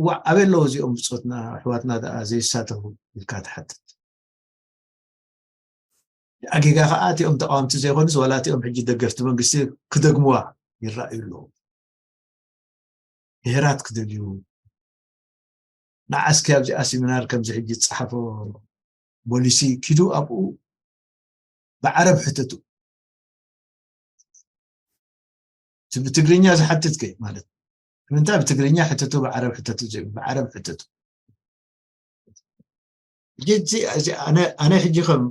ዋዕ ኣበይ ኣለዉ እዚኦም ብፆትና ኣሕዋትና ደኣ ዘይሳተፉ ኢልካ ትሓትት። ኣጌጋ ከዓ እቲኦም ተቃወምቲ ዘይኮኑስ ዋላ እቲኦም ሕጂ ደገፍቲ መንግስቲ ክደግሙዋ ይረኣዩ ኣለዉ። ብሄራት ክደልዩ ንዓስኪ ኣብዚኣ ሲሚናር ከምዚ ሕጂ ዝፀሓፎ ቦሊሲ ኪዱ ኣብኡ ብዓረብ ሕተቱ። እቲ ብትግርኛ ዝሓትት ከ ማለት ንምንታይ ብትግርኛ ሕተቱ ብዓረብ ሕተቱ ዘይብል ብዓረብ ሕተቱ። ሕጂ እዚ ኣነ ሕጂ ከም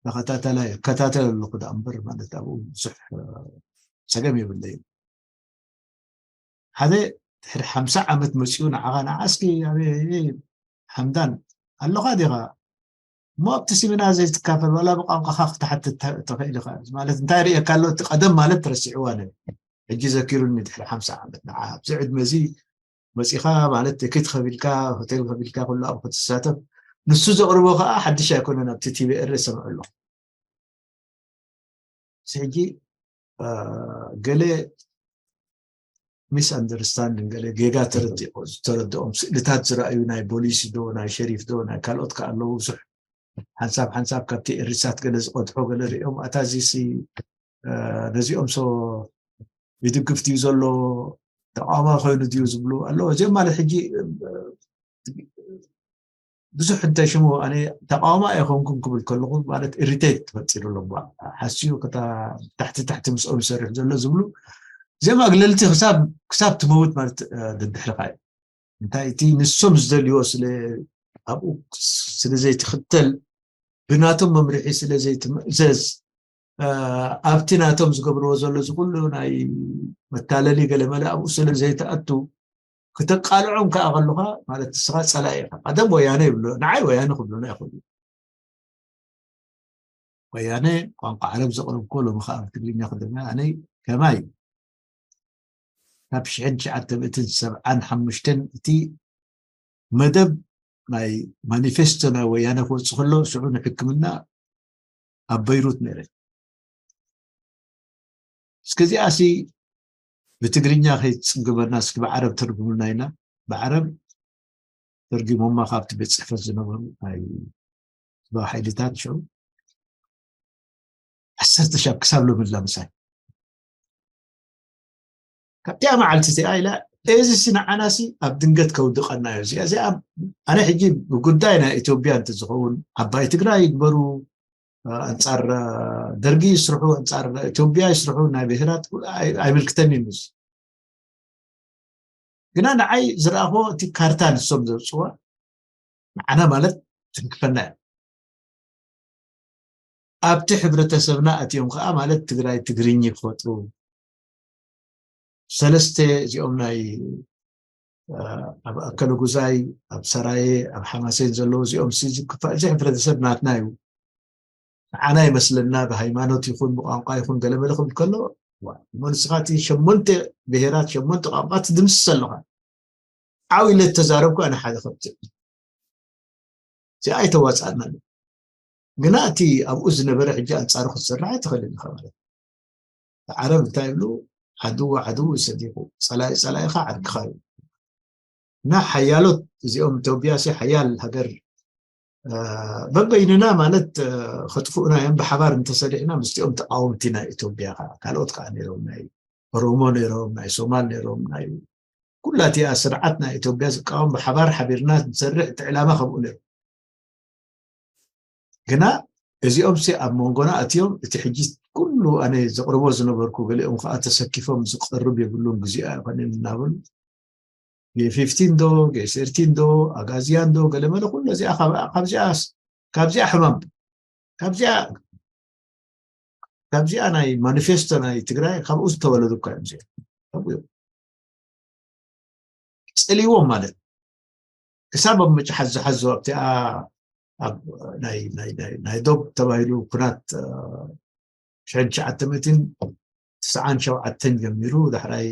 ተኸታተላይ እከታተል ኣለኹ ዳ እምበር ማለት ኣብኡ ብዙሕ ጸገም የብለይ። ሓደ ድሕሪ ሓምሳ ዓመት መፂኡ ንዓኻ ንዓስኪ ኣበይ ሓምዳን ኣለኻ ዲኻ እሞ ኣብቲ ሲሚናር ዘይትካፈል ዋላ ብቋንቋኻ ክትሓትት ትኽእል ኢኻ ማለት እንታይ ርእየካ ኣሎ እቲ ቀደም ማለት ረሲዕዋ ነ ሕጂ ዘኪሩኒ ድሕሪ ሓምሳ ዓመት ንዓ ኣብዚ ዕድመ እዚ መፂኻ ማለት ትኬት ከፊልካ ሆቴል ከፊልካ ኩሉ ኣብ ክትሳተፍ ንሱ ዘቕርቦ ከዓ ሓድሽ ኣይኮነን ኣብቲ ቲቪኤር ሰምዑ ኣሎ ሕጂ ገለ ሚስ ኣንደርስታንዲንግ ገለ ጌጋ ተረድኦም ስእልታት ዝረኣዩ ናይ ቦሊስ ዶ ናይ ሸሪፍ ዶ ናይ ካልኦት ከ ኣለዉ ብዙሕ ሓንሳብ ሓንሳብ ካብቲ ኤሪሳት ገለ ዝቐድሖ ገለ ሪኦም ኣታ እዚሲ ነዚኦም ሶ ይድግፍ ድዩ ዘሎ ተቃዋማዊ ኮይኑ ድዩ ዝብሉ ኣለዉ እዚኦም ማለት ሕጂ ብዙሕ እንተ ሽሙ ኣነ ተቃዋማ ኣይኮንኩም ክብል ከለኹ ማለት ኢሪቴት ተፈጢሩ ኣሎ ሓስዩ ከታ ታሕቲ ታሕቲ ምስኦም ይሰርሕ ዘሎ ዝብሉ እዚኦም ኣግለልቲ ክሳብ ክሳብ ትመውት ማለት ደድሕርካ እዩ እንታይ እቲ ንሶም ዝደልይዎ ስለ ኣብኡ ስለ ዘይትኽተል ብናቶም መምርሒ ስለ ዘይትምእዘዝ ኣብቲ ናቶም ዝገብርዎ ዘሎ ዝኩሉ ናይ መታለሊ ገለመለ ኣብኡ ስለ ዘይተኣቱ ክተቃልዖም ከዓ ከለካ ማለት ንስኻ ፀላኢ ኢኻ ቀደም ወያነ ይብሉ ንዓይ ወያነ ክብሉና ይኽእሉ ወያነ ቋንቋ ዓረብ ዘቕረብኮ ሎሚ ከዓ ብትግርኛ ክደግመ ኣነ ከማይ ካብ ሽሕን ትሽዓተ ሚእትን ሰብዓን ሓሙሽተን እቲ መደብ ናይ ማኒፌስቶ ናይ ወያነ ክወፅእ ከሎ ሽዑ ንሕክምና ኣብ በይሩት ነይረ እስከዚኣ ሲ ብትግርኛ ከይትፅግበና እስኪ ብዓረብ ተርጉምልና ኢና ብዓረብ ተርጊሞማ ካብቲ ቤት ፅሕፈት ዝነበሩ ናይ ህዝባዊ ሓይልታት ሽዑ ዓሰርተ ሻብ ክሳብ ሎሚ ላ ምሳይ ካብቲኣ መዓልቲ እዚኣ ኢላ እዚ ሲ ንዓና ሲ ኣብ ድንገት ከውድቐና እዩ እዚኣ እዚኣ ኣነ ሕጂ ብጉዳይ ናይ ኢትዮጵያ እንተ ዝኸውን ዓባይ ትግራይ ይግበሩ ኣንጻር ደርጊ ይስርሑ ኣንጻር ኢትዮጵያ ይስርሑ ናይ ብሄራት ኣይምልክተኒ እዩ ግና ንዓይ ዝረኣኽዎ እቲ ካርታ ንሶም ዘውፅዋ ንዓና ማለት ትንክፈና እያ ኣብቲ ሕብረተሰብና ኣትዮም ከዓ ማለት ትግራይ ትግርኝ ክፈጥሩ ሰለስተ እዚኦም ናይ ኣብ ኣከለ ጉዛይ ኣብ ሰራየ ኣብ ሓማሴን ዘለዉ እዚኦም እዚ ሕብረተሰብ ናትና እዩ ንዓና ይመስለና ብሃይማኖት ይኹን ብቋንቋ ይኹን ገለመለ ክብል ከሎ እሞ ንስኻ እቲ ሸሞንተ ብሄራት ሸሞንተ ቋንቋ ትድምስስ ኣለኻ ዓው ኢለ ተዛረብኩ ኣነ ሓደ ከብቲ እዚኣ ኣይተዋፅኣና ግና እቲ ኣብኡ ዝነበረ ሕጂ ኣንፃሩ ክትሰርሕ ኣይትኽእልን ኢኻ ማለት ዓረብ እንታይ ይብሉ ዓድው ዓድው ይሰዲቁ ፀላኢ ፀላኢኻ ዓድካ እዩ እና ሓያሎት እዚኦም ኢትዮጵያ ሲ ሓያል ሃገር በበይንና ማለት ከጥፍኡና እዮም ብሓባር እንተሰሪሕና ምስቲኦም ተቃወምቲ ናይ ኢትዮጵያ ከዓ ካልኦት ከዓ ነይሮም ናይ ኦሮሞ ነይሮም ናይ ሶማል ነይሮም ናይ ኩላቲኣ ስርዓት ናይ ኢትዮጵያ ዝቃወም ብሓባር ሓቢርና ንሰርሕ እቲ ዕላማ ከምኡ ነይሩ ግና እዚኦም ሲ ኣብ መንጎና ኣትዮም፣ እቲ ሕጂ ኩሉ ኣነ ዘቕርቦ ዝነበርኩ ገሊኦም ከዓ ተሰኪፎም ዝቐርብ የብሉን፣ ግዜኣ ኣይኮነን እናበሉ፣ ጌ ፊፍቲን ዶ ጌ ሰርቲን ዶ ኣጋዝያን ዶ ገለመለ ኩሉ እዚኣ ካብ- ካብዚኣ ካብዚኣ ሕማም ካብዚኣ ካብዚኣ ናይ ማኒፌስቶ ናይ ትግራይ ካብኡ ዝተወለዱ እኳ እዮም እዚኦም። ካብኡ እዮም። ጽልዎም ማለት ክሳብ ኣብ ምጭሓዝ ዝሓዞ ኣብቲኣ ኣብ ናይ ናይ ናይ ናይ ዶብ ተባሂሉ ኩናት ሽሕን ትሽዓተ ሚእትን ትስዓን ሸውዓተን ጀሚሩ ዳሕራይ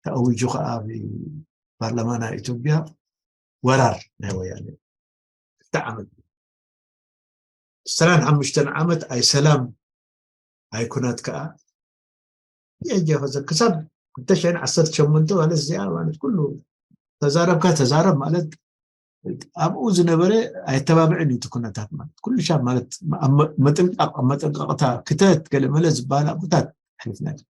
ተኣዊጁ ከዓ ብፓርላማ ናይ ኢትዮጵያ ወራር ናይ ወያነ ክልተ ዓመት ዕስራን ሓሙሽተን ዓመት ኣይ ሰላም ኣይ ኩናት ከዓ የጀ ክሳብ ክልተ ሽሕን ዓሰርተ ሸሞንተ ማለት እዚኣ ማለት ኩሉ ተዛረብካ ተዛረብ ማለት ኣብኡ ዝነበረ ኣይተባብዕን እዩ እቲ ኩነታት ማለት ኩሉ ሻብ ማለት ኣብ መ- መጥንቃቕ መጠንቀቕታ ክተት ገለ መለ ዝበሃል ኣብታት ኣሕሊፍና ኢና።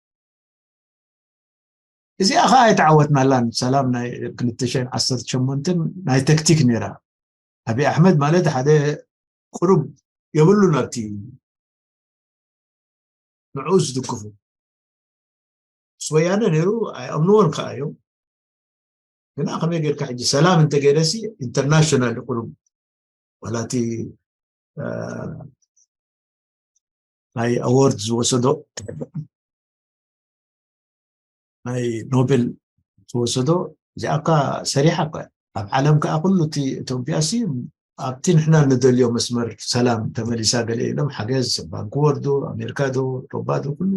እዚኣ ከዓ ኣይተዓወትናላን ሰላም ናይ ክልተ ሽሕን ዓሰርተ ሸሞንተን ናይ ተክቲክ ነይራ። ኣብይ ኣሕመድ ማለት ሓደ ቁሩብ የብሉን ኣብቲ ንዕኡ ዝድግፉ ምስ ወያነ ነይሩ ኣይኣምንዎን ከዓ እዮም። ግና ከመይ ጌርካ ሕጂ ሰላም እንተገይረሲ ኢንተርናሽናል ቁሩብ ዋላ እቲ ናይ ኣዎርድ ዝወሰዶ ናይ ኖቤል ዝወሰዶ እዚኣካ ሰሪሓ እኳ ኣብ ዓለም ከዓ ኩሉ እቲ ኢትዮጵያ ሲ ኣብቲ ንሕና ንደልዮ መስመር ሰላም ተመሊሳ ገለ ኢሎም ሓገዝ ባንክ ወርዱ ኣሜሪካ ዶ ሮባ ዶ ኩሉ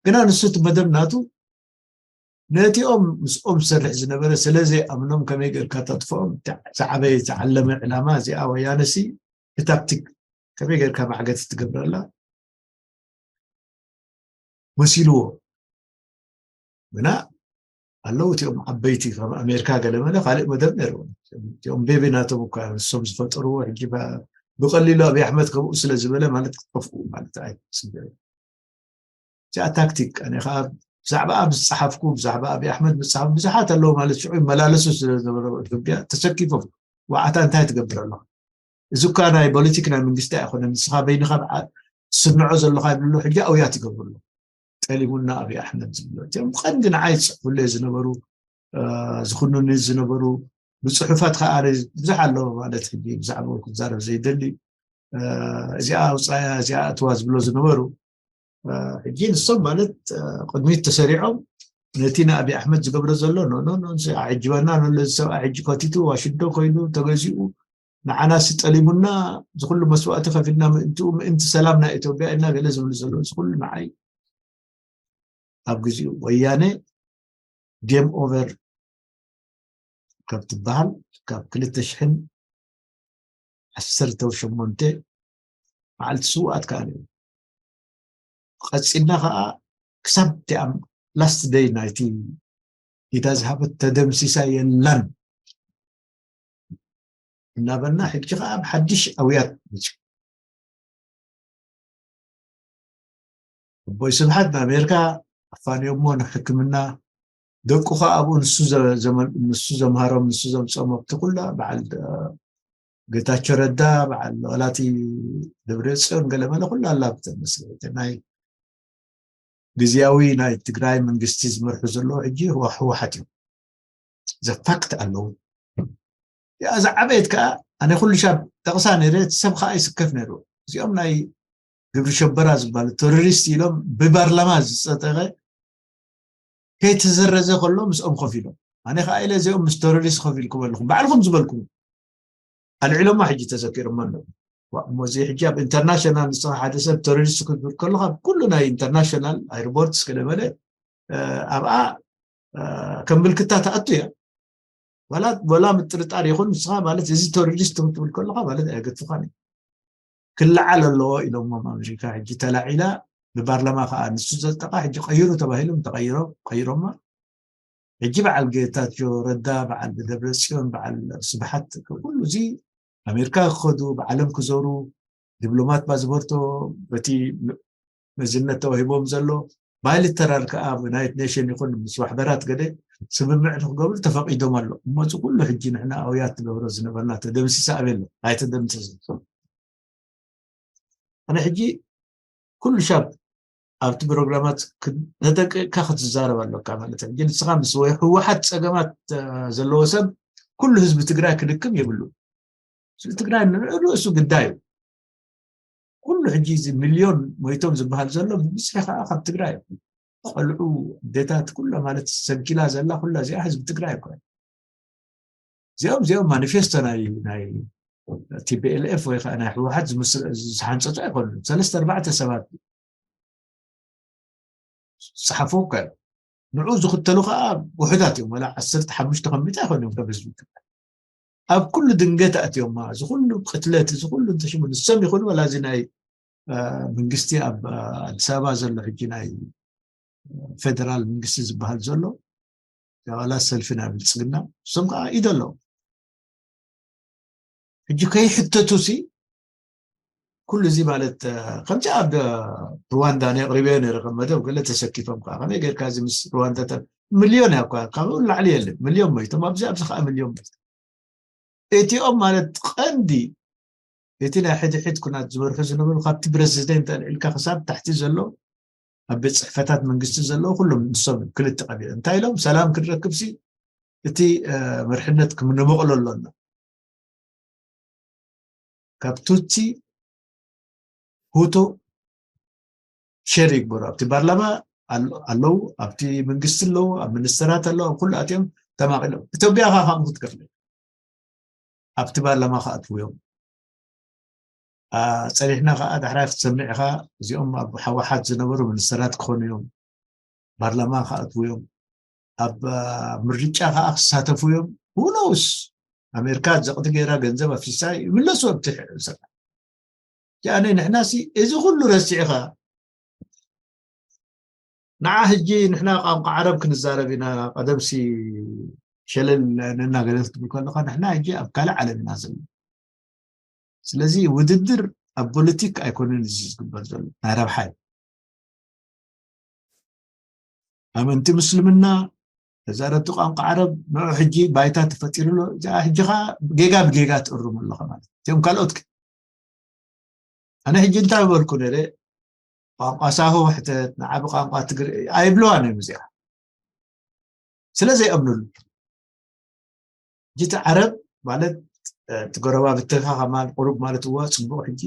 ግና ንሱ እቲ መደብ ናቱ ነቲኦም ምስኦም ዝሰርሕ ዝነበረ ስለዘይኣምኖም ከመይ ጌርካ ተጥፍኦም ዝዓበየ ዝዓለመ ዕላማ እዚኣ ወያነሲ ብታክቲክ ከመይ ጌርካ ማዕገቲ ትገብረላ መሲልዎ ግና ኣለዉ እቲኦም ዓበይቲ ከም ኣሜሪካ ገለመለ ካልእ መደብ ነይርዎም እቲኦም ቤቢ ናቶም እኳ ንሶም ዝፈጠርዎ ሕጂ ብቀሊሉ ኣብይ ኣሕመድ ከምኡ ስለ ዝበለ ማለት ክጠፍኡ ማለት ኣይስገ እዚኣ ታክቲክ ኣነ ከዓ ብዛዕባ ኣብ ዝፀሓፍኩ ብዛዕባ ኣብይ ኣሕመድ ምፅሓፍ ብዙሓት ኣለዉ ማለት ሽዑ ይመላለሱ ስለዝነበረ ኢትዮጵያ ተሰኪፎም ዋዓታ እንታይ ትገብር ኣለካ እዚ እኳ ናይ ፖለቲክ ናይ መንግስቲ ኣይኮነን ንስኻ በይንኻ ስንዖ ዘለካ ይብሉ ሕጂ ኣውያት ይገብሩ ኣለዉ ጠሊሙና ኣብይ ኣሕመድ ዝብሉ እዚኦም ቀንዲ ንዓይ ዝፅሕፉለይ ዝነበሩ ዝኩንኒ ዝነበሩ ብፅሑፋት ከዓ ብዙሕ ኣለዎ ማለት ሕጂ ብዛዕባ ክዛረብ ዘይደሊ እዚኣ ኣውፃያ እዚኣ ኣትዋ ዝብሎ ዝነበሩ ሕጂ ንሶም ማለት ቅድሚት ተሰሪዖም ነቲ ንኣብይ ኣሕመድ ዝገብሮ ዘሎ ኣዕጅበና ነሎ ሰብኣይ ሕጂ ኮቲቱ ዋሽዶ ኮይኑ ተገዚኡ ንዓና ስጠሊሙና ዝኩሉ መስዋእቲ ከፊልና ምእንትኡ ምእንቲ ሰላም ናይ ኢትዮጵያ ኢና ገለ ዝብሉ ዘለዉ ዝኩሉ ንዓይ ኣብ ግዜኡ ወያነ ጌም ኦቨር ካብ ትበሃል ካብ ክልተ ሽሕን ዓሰርተ ሸሞንተ መዓልቲ ስውኣት ከዓ ነይሩ ቀፂልና ከዓ ክሳብ ቲኣም ላስት ደይ ናይቲ ኢዳ ዝሃበት ተደምሲሳ የላን እናበልና ሕጂ ከዓ ብሓድሽ ኣውያት መፅኡ ኣቦይ ስብሓት ንኣሜሪካ ኣፋንዮሞ ንሕክምና ደቁ ከዓ ኣብኡ ንሱ ንሱ ዘምሃሮም ንሱ ዘምፀኦም ኣብቲ ኩላ በዓል ጌታቸው ረዳ በዓል ዋላቲ ደብረፅዮን ገለመለ ኩላ ኣላ ብተመስገን ናይ ግዝያዊ ናይ ትግራይ መንግስቲ ዝመርሑ ዘለዉ ሕጂ ህወሓት እዮም ዘፋክት ኣለዉ እዛ ዓበየት ከዓ ኣነ ኩሉ ሻብ ጠቕሳ ነይረ እቲ ሰብ ከዓ ይስከፍ ነይሩ እዚኦም ናይ ግብሪ ሸበራ ዝበሃሉ ቴሮሪስት ኢሎም ብባርላማ ዝፀጠቐ ከይተሰረዘ ከሎ ምስኦም ኮፍ ኢሎም ኣነ ከዓ ኢለ እዚኦም ምስ ቴሮሪስት ኮፍ ኢልኩም ኣለኹም ባዕልኩም ዝበልኩም ኣልዒሎማ ሕጂ ተዘኪሮማ ኣለዉ እሞ እዚ ሕጂ ኣብ ኢንተርናሽናል ንስኻ ሓደ ሰብ ቴሮሪስት ክትብል ከለካ ኩሉ ናይ ኢንተርናሽናል ኣይርቦርትስ ገለመለ ኣብኣ ከም ምልክታ ትኣቱ እያ ዋላ ወላ ምጥርጣር ይኹን ንስኻ ማለት እዚ ቴሮሪስት ክትብል ከለካ ማለት ኣየገድፍኻን እዩ ክለዓል ኣለዎ ኢሎሞም ኣሜሪካ ሕጂ ተላዒላ ብባርላማ ከዓ ንሱ ዘፀቃ ሕጂ ቀይሩ ተባሂሎም ተቀይሮም ቀይሮማ ሕጂ በዓል ጌታቸው ረዳ በዓል ደብረ ፅዮን በዓል ስብሓት ኩሉ እዚ ኣሜሪካ ክኸዱ ብዓለም ክዞሩ ዲፕሎማት ፓስፖርቶ በቲ መዝነት ተዋሂቦም ዘሎ ባይልተራል ከዓ ብናይት ኔሽን ይኹን ምስ ማሕበራት ገደ ስምምዕ ንክገብሩ ተፈቂዶም ኣሎ እሞ እዚ ኩሉ ሕጂ ንሕና ኣውያት ትገብሮ ዝነበርና ተደምሲሳ ኣበሎ ኣይተደምሰሰ ኣነ ሕጂ ኩሉ ሻብ ኣብቲ ፕሮግራማት ነጠንቀቅካ ክትዛረብ ኣለካ ማለት ሕጂ ንስኻ ምስ ወይ ህወሓት ፀገማት ዘለዎ ሰብ ኩሉ ህዝቢ ትግራይ ክድክም የብሉ። ህዝቢ ትግራይ ንርእሱ ግዳዩ ኩሉ ሕጂ እዚ ሚልዮን ሞይቶም ዝበሃል ዘሎ ብብዝሒ ከዓ ካብ ትግራይ እዩ። ቆልዑ ኣዴታት ኩላ ማለት ሰንኪላ ዘላ ኩላ እዚኣ ህዝቢ ትግራይ እኮ እዚኦም እዚኦም ማኒፌስቶ ናይ ናይ ቲፒኤልኤፍ ወይ ከዓ ናይ ህወሓት ዝሓንፀፁ ኣይኮኑን ሰለስተ ኣርባዕተ ሰባት ዝፀሓፎ እኮ እዮም። ንዑ ዝኽተሉ ከዓ ውሕዳት እዮም ወላ ዓሰርተ ሓሙሽተ ከሚታ ኣይኮኑ እዮም ካብ ህዝቢ ትግራይ ኣብ ኩሉ ድንገት ኣትዮም እዚ ኩሉ ቅትለት እዚ ኩሉ እንተሽሙ ንሶም ይኹኑ ወላ እዚ ናይ መንግስቲ ኣብ ኣዲስ ኣበባ ዘሎ ሕጂ ናይ ፌደራል መንግስቲ ዝበሃል ዘሎ ዋላ ሰልፊ ናይ ብልፅግና እሶም ከዓ ኢደ ኣለዎም ሕጂ ከይሕተቱ ሲ ኩሉ እዚ ማለት ከምዚ ኣብ ሩዋንዳ ናይ ቅሪበዮ ነረ ከም መደብ ገለ ተሰኪፎም ከዓ ከመይ ጌርካ እዚ ምስ ሩዋንዳ ሚልዮን እያ እኳ ካብኡ ላዕሊ የለን ሚልዮን ሞይቶም ኣብዚ ኣብዚ ከዓ ሚልዮን ሞይቶም እቲኦም ማለት ቀንዲ እቲ ናይ ሕድሕድ ኩናት ዝመርሑ ዝነበሩ ካብቲ ፕረዚደንት ኣልዒልካ ክሳብ ታሕቲ ዘሎ ኣብ ቤት ፅሕፈታት መንግስቲ ዘለዉ ኩሎም ንሶም ክልተ ቀቢኦም እንታይ ኢሎም ሰላም ክንረክብ ሲ እቲ መርሕነት ክንመቕሎ ኣሎና ካብ ቱቲ ሁቱ ሸር ይግበሩ ኣብቲ ፓርላማ ኣለዉ ኣብቲ መንግስቲ ኣለዉ ኣብ ሚኒስተራት ኣለዉ ኣብ ኩሉ ኣትዮም ተማቒሎም ኢትዮጵያ ካ ካብኡ ክትከፍለ ኣብቲ ፓርላማ ክኣትዉ እዮም ፀኒሕና ከዓ ዳሕራይ ክትሰምዕ ኢኻ እዚኦም ኣብ ሓወሓት ዝነበሩ ሚኒስተራት ክኾኑ እዮም ፓርላማ ክኣትዉ እዮም ኣብ ምርጫ ከዓ ክሳተፉ እዮም ሁኖውስ ኣሜሪካ ዘቕዲ ገይራ ገንዘብ ኣፍሲሳ ይምለሱ ኣብቲ ስራሕ ያኔ ንሕናሲ እዚ ኩሉ ረሲዕኻ ንዓ ሕጂ ንሕና ቋንቋ ዓረብ ክንዛረብ ኢና ቀደምሲ ሸለል ነና ገለ ክትብል ከለካ ንሕና ሕጂ ኣብ ካልእ ዓለም ኢና ዘለና ስለዚ ውድድር ኣብ ፖለቲክ ኣይኮነን እዚ ዝግበር ዘሎ ናይ ረብሓ እዩ ኣመንቲ ምስልምና ተዛረብቲ ቋንቋ ዓረብ ንዑ ሕጂ ባይታ ተፈጢሩ ኣሎ እዚኣ ሕጂ ከዓ ጌጋ ብጌጋ ትእርሙ ኣለካ ማለት እዚኦም ካልኦት ኣነ ሕጂ እንታይ በልኩ ነረ ቋንቋ ሳሆ ሕተት ንዓ ብቋንቋ ትግርእ ኣይብልዋን እዮም እዚኣ ስለ ዘይኣምኑሉ ጅቲ ዓረብ ማለት እቲ ጎረባብትኻ ከማን ቁሩብ ማለት እዋ ፅቡቅ ሕጂ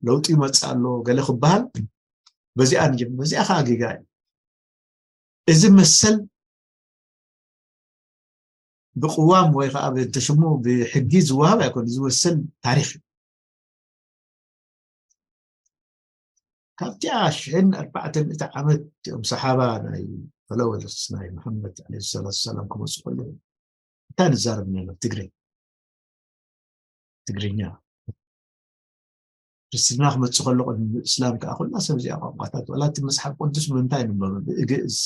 ለውጢ ይመፅእ ኣሎ ገለ ክበሃል በዚኣ ንጅም በዚኣ ከዓ ጌጋ እዩ እዚ መሰል ብቅዋም ወይ ከዓ ብተሽሙ ብሕጊ ዝወሃብ ኣይኮን ዝወሰን ታሪክ እዩ ካብቲኣ ሽሕን ኣርባዕተ ሚእቲ ዓመት እቲኦም ሰሓባ ናይ ፈለወልስ ናይ መሓመድ ለ ሰላት ሰላም ክመፁ ከለዉ እንታይ ንዛረብ ነና ትግረ ትግርኛ ክርስትና ክመፅእ ከሎ ቅድሚ እስላም ከዓ ኩላ ሰብ እዚኣ ቋንቋታት ዋላ እቲ መፅሓፍ ቅዱስ ብምንታይ ንበበ ብእግእዝ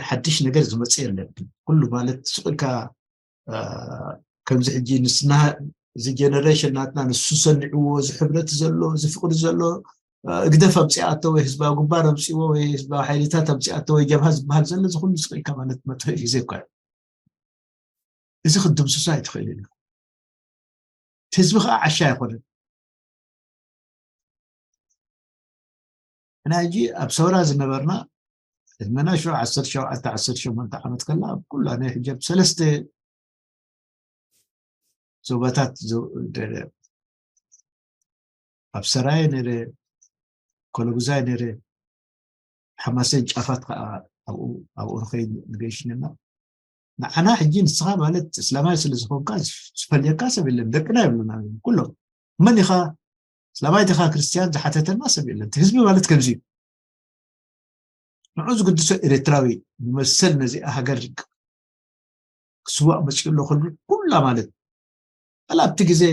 ሓድሽ ነገር ዝመፅእ የለን ኩሉ ማለት ስቕ ኢልካ ከምዚ ሕጂ ንስና እዚ ጀነሬሽን ናትና ንሱ ሰኒዕዎ እዚ ሕብረት ዘሎ እዚ ፍቅሪ ዘሎ እግደፍ ኣምፅኣቶ ወይ ህዝባዊ ግንባር ኣምፅዎ ወይ ህዝባዊ ሓይልታት ኣምፅኣቶ ወይ ጀብሃ ዝበሃል ዘሎ እዚ ኩሉ ስቕ ኢልካ ማለት መጥፍእ ግዜ እኳ እዚ ክትድምስሶ ኣይትኽእል ኢልካ ህዝቢ ከዓ ዓሻ ኣይኮነን ንሕና ሕጂ ኣብ ሰውራ ዝነበርና ዕድመና ሽዑ ዓሰርተ ሸውዓተ ዓሰርተ ሸሞንተ ዓመት ከላ ኣብ ኩላ ናይ ሕጂ ኣብ ሰለስተ ዞባታት ኣብ ሰራየ ነረ ኮለጉዛይ ነረ ሓማሴን ጫፋት ከዓ ኣብኡ ንኸይድ ንገይሽ ነና ንዓና ሕጂ ንስኻ ማለት እስላማይ ስለ ዝኾንካ ዝፈልየካ ሰብ የለን ደቅና ይብሉና ኩሎም መን ኢኻ እስላማይ ዲኻ ክርስትያን ዝሓተተና ሰብ የለን ህዝቢ ማለት ከምዚ እዩ ንዑ ዝግድሶ ኤርትራዊ መሰል ነዚኣ ሃገር ክስዋእ መፅኡ ኣሎ ከሉ ኩላ ማለት ኣላ ኣብቲ ግዜ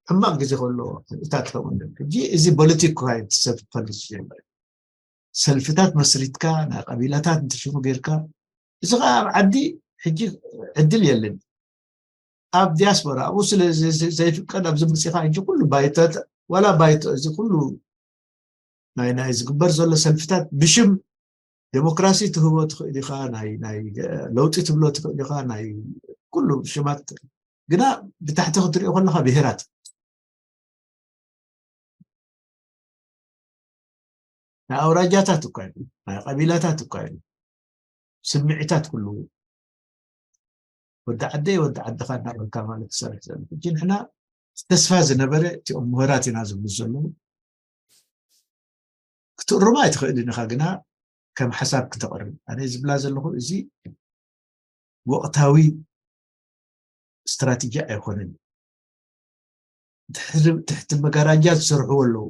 ሕማቅ ግዜ ከሎ እታ ትኸውን ሕጂ እዚ ፖለቲክ ክካየድ ሰብ ክፈልጥ ዝጀመረ ሰልፍታት መስሪትካ ናይ ቀቢላታት እንትሽሙ ጌርካ እዚ ከዓ ኣብ ዓዲ ሕጂ ዕድል የለን ኣብ ዲያስፖራ ኣብኡ ስለ ዘይፍቀድ ኣብዚ ምፅኻ ሕጂ ኩሉ ባይቶ ዋላ ባይቶ እዚ ኩሉ ናይ ናይ ዝግበር ዘሎ ሰልፍታት ብሽም ዴሞክራሲ ትህቦ ትኽእል ኢኻ ናይ ናይ ለውጢ ትብሎ ትኽእል ኢኻ ናይ ኩሉ ሽማት ግና ብታሕቲ ክትሪኦ ከለካ ብሄራት ናይ ኣውራጃታት እኳ እዩ፣ ናይ ቀቢላታት እኳ እዩ። ስምዒታት ኩሉ ወዲ ዓደይ ወዲ ዓድኻ እናበልካ ማለት ትሰርሕ ዘሎ። ሕጂ ንሕና ተስፋ ዝነበረ እቲኦም ምሁራት ኢና ዝብሉ ዘለዉ ክትእርማ ኣይትኽእልን ኢኻ፣ ግና ከም ሓሳብ ክተቕርብ ኣነ ዝብላ ዘለኹ እዚ ወቕታዊ ስትራቴጂ ኣይኮነን። ትሕቲ መጋራጃ ዝሰርሕዎ ኣለዉ።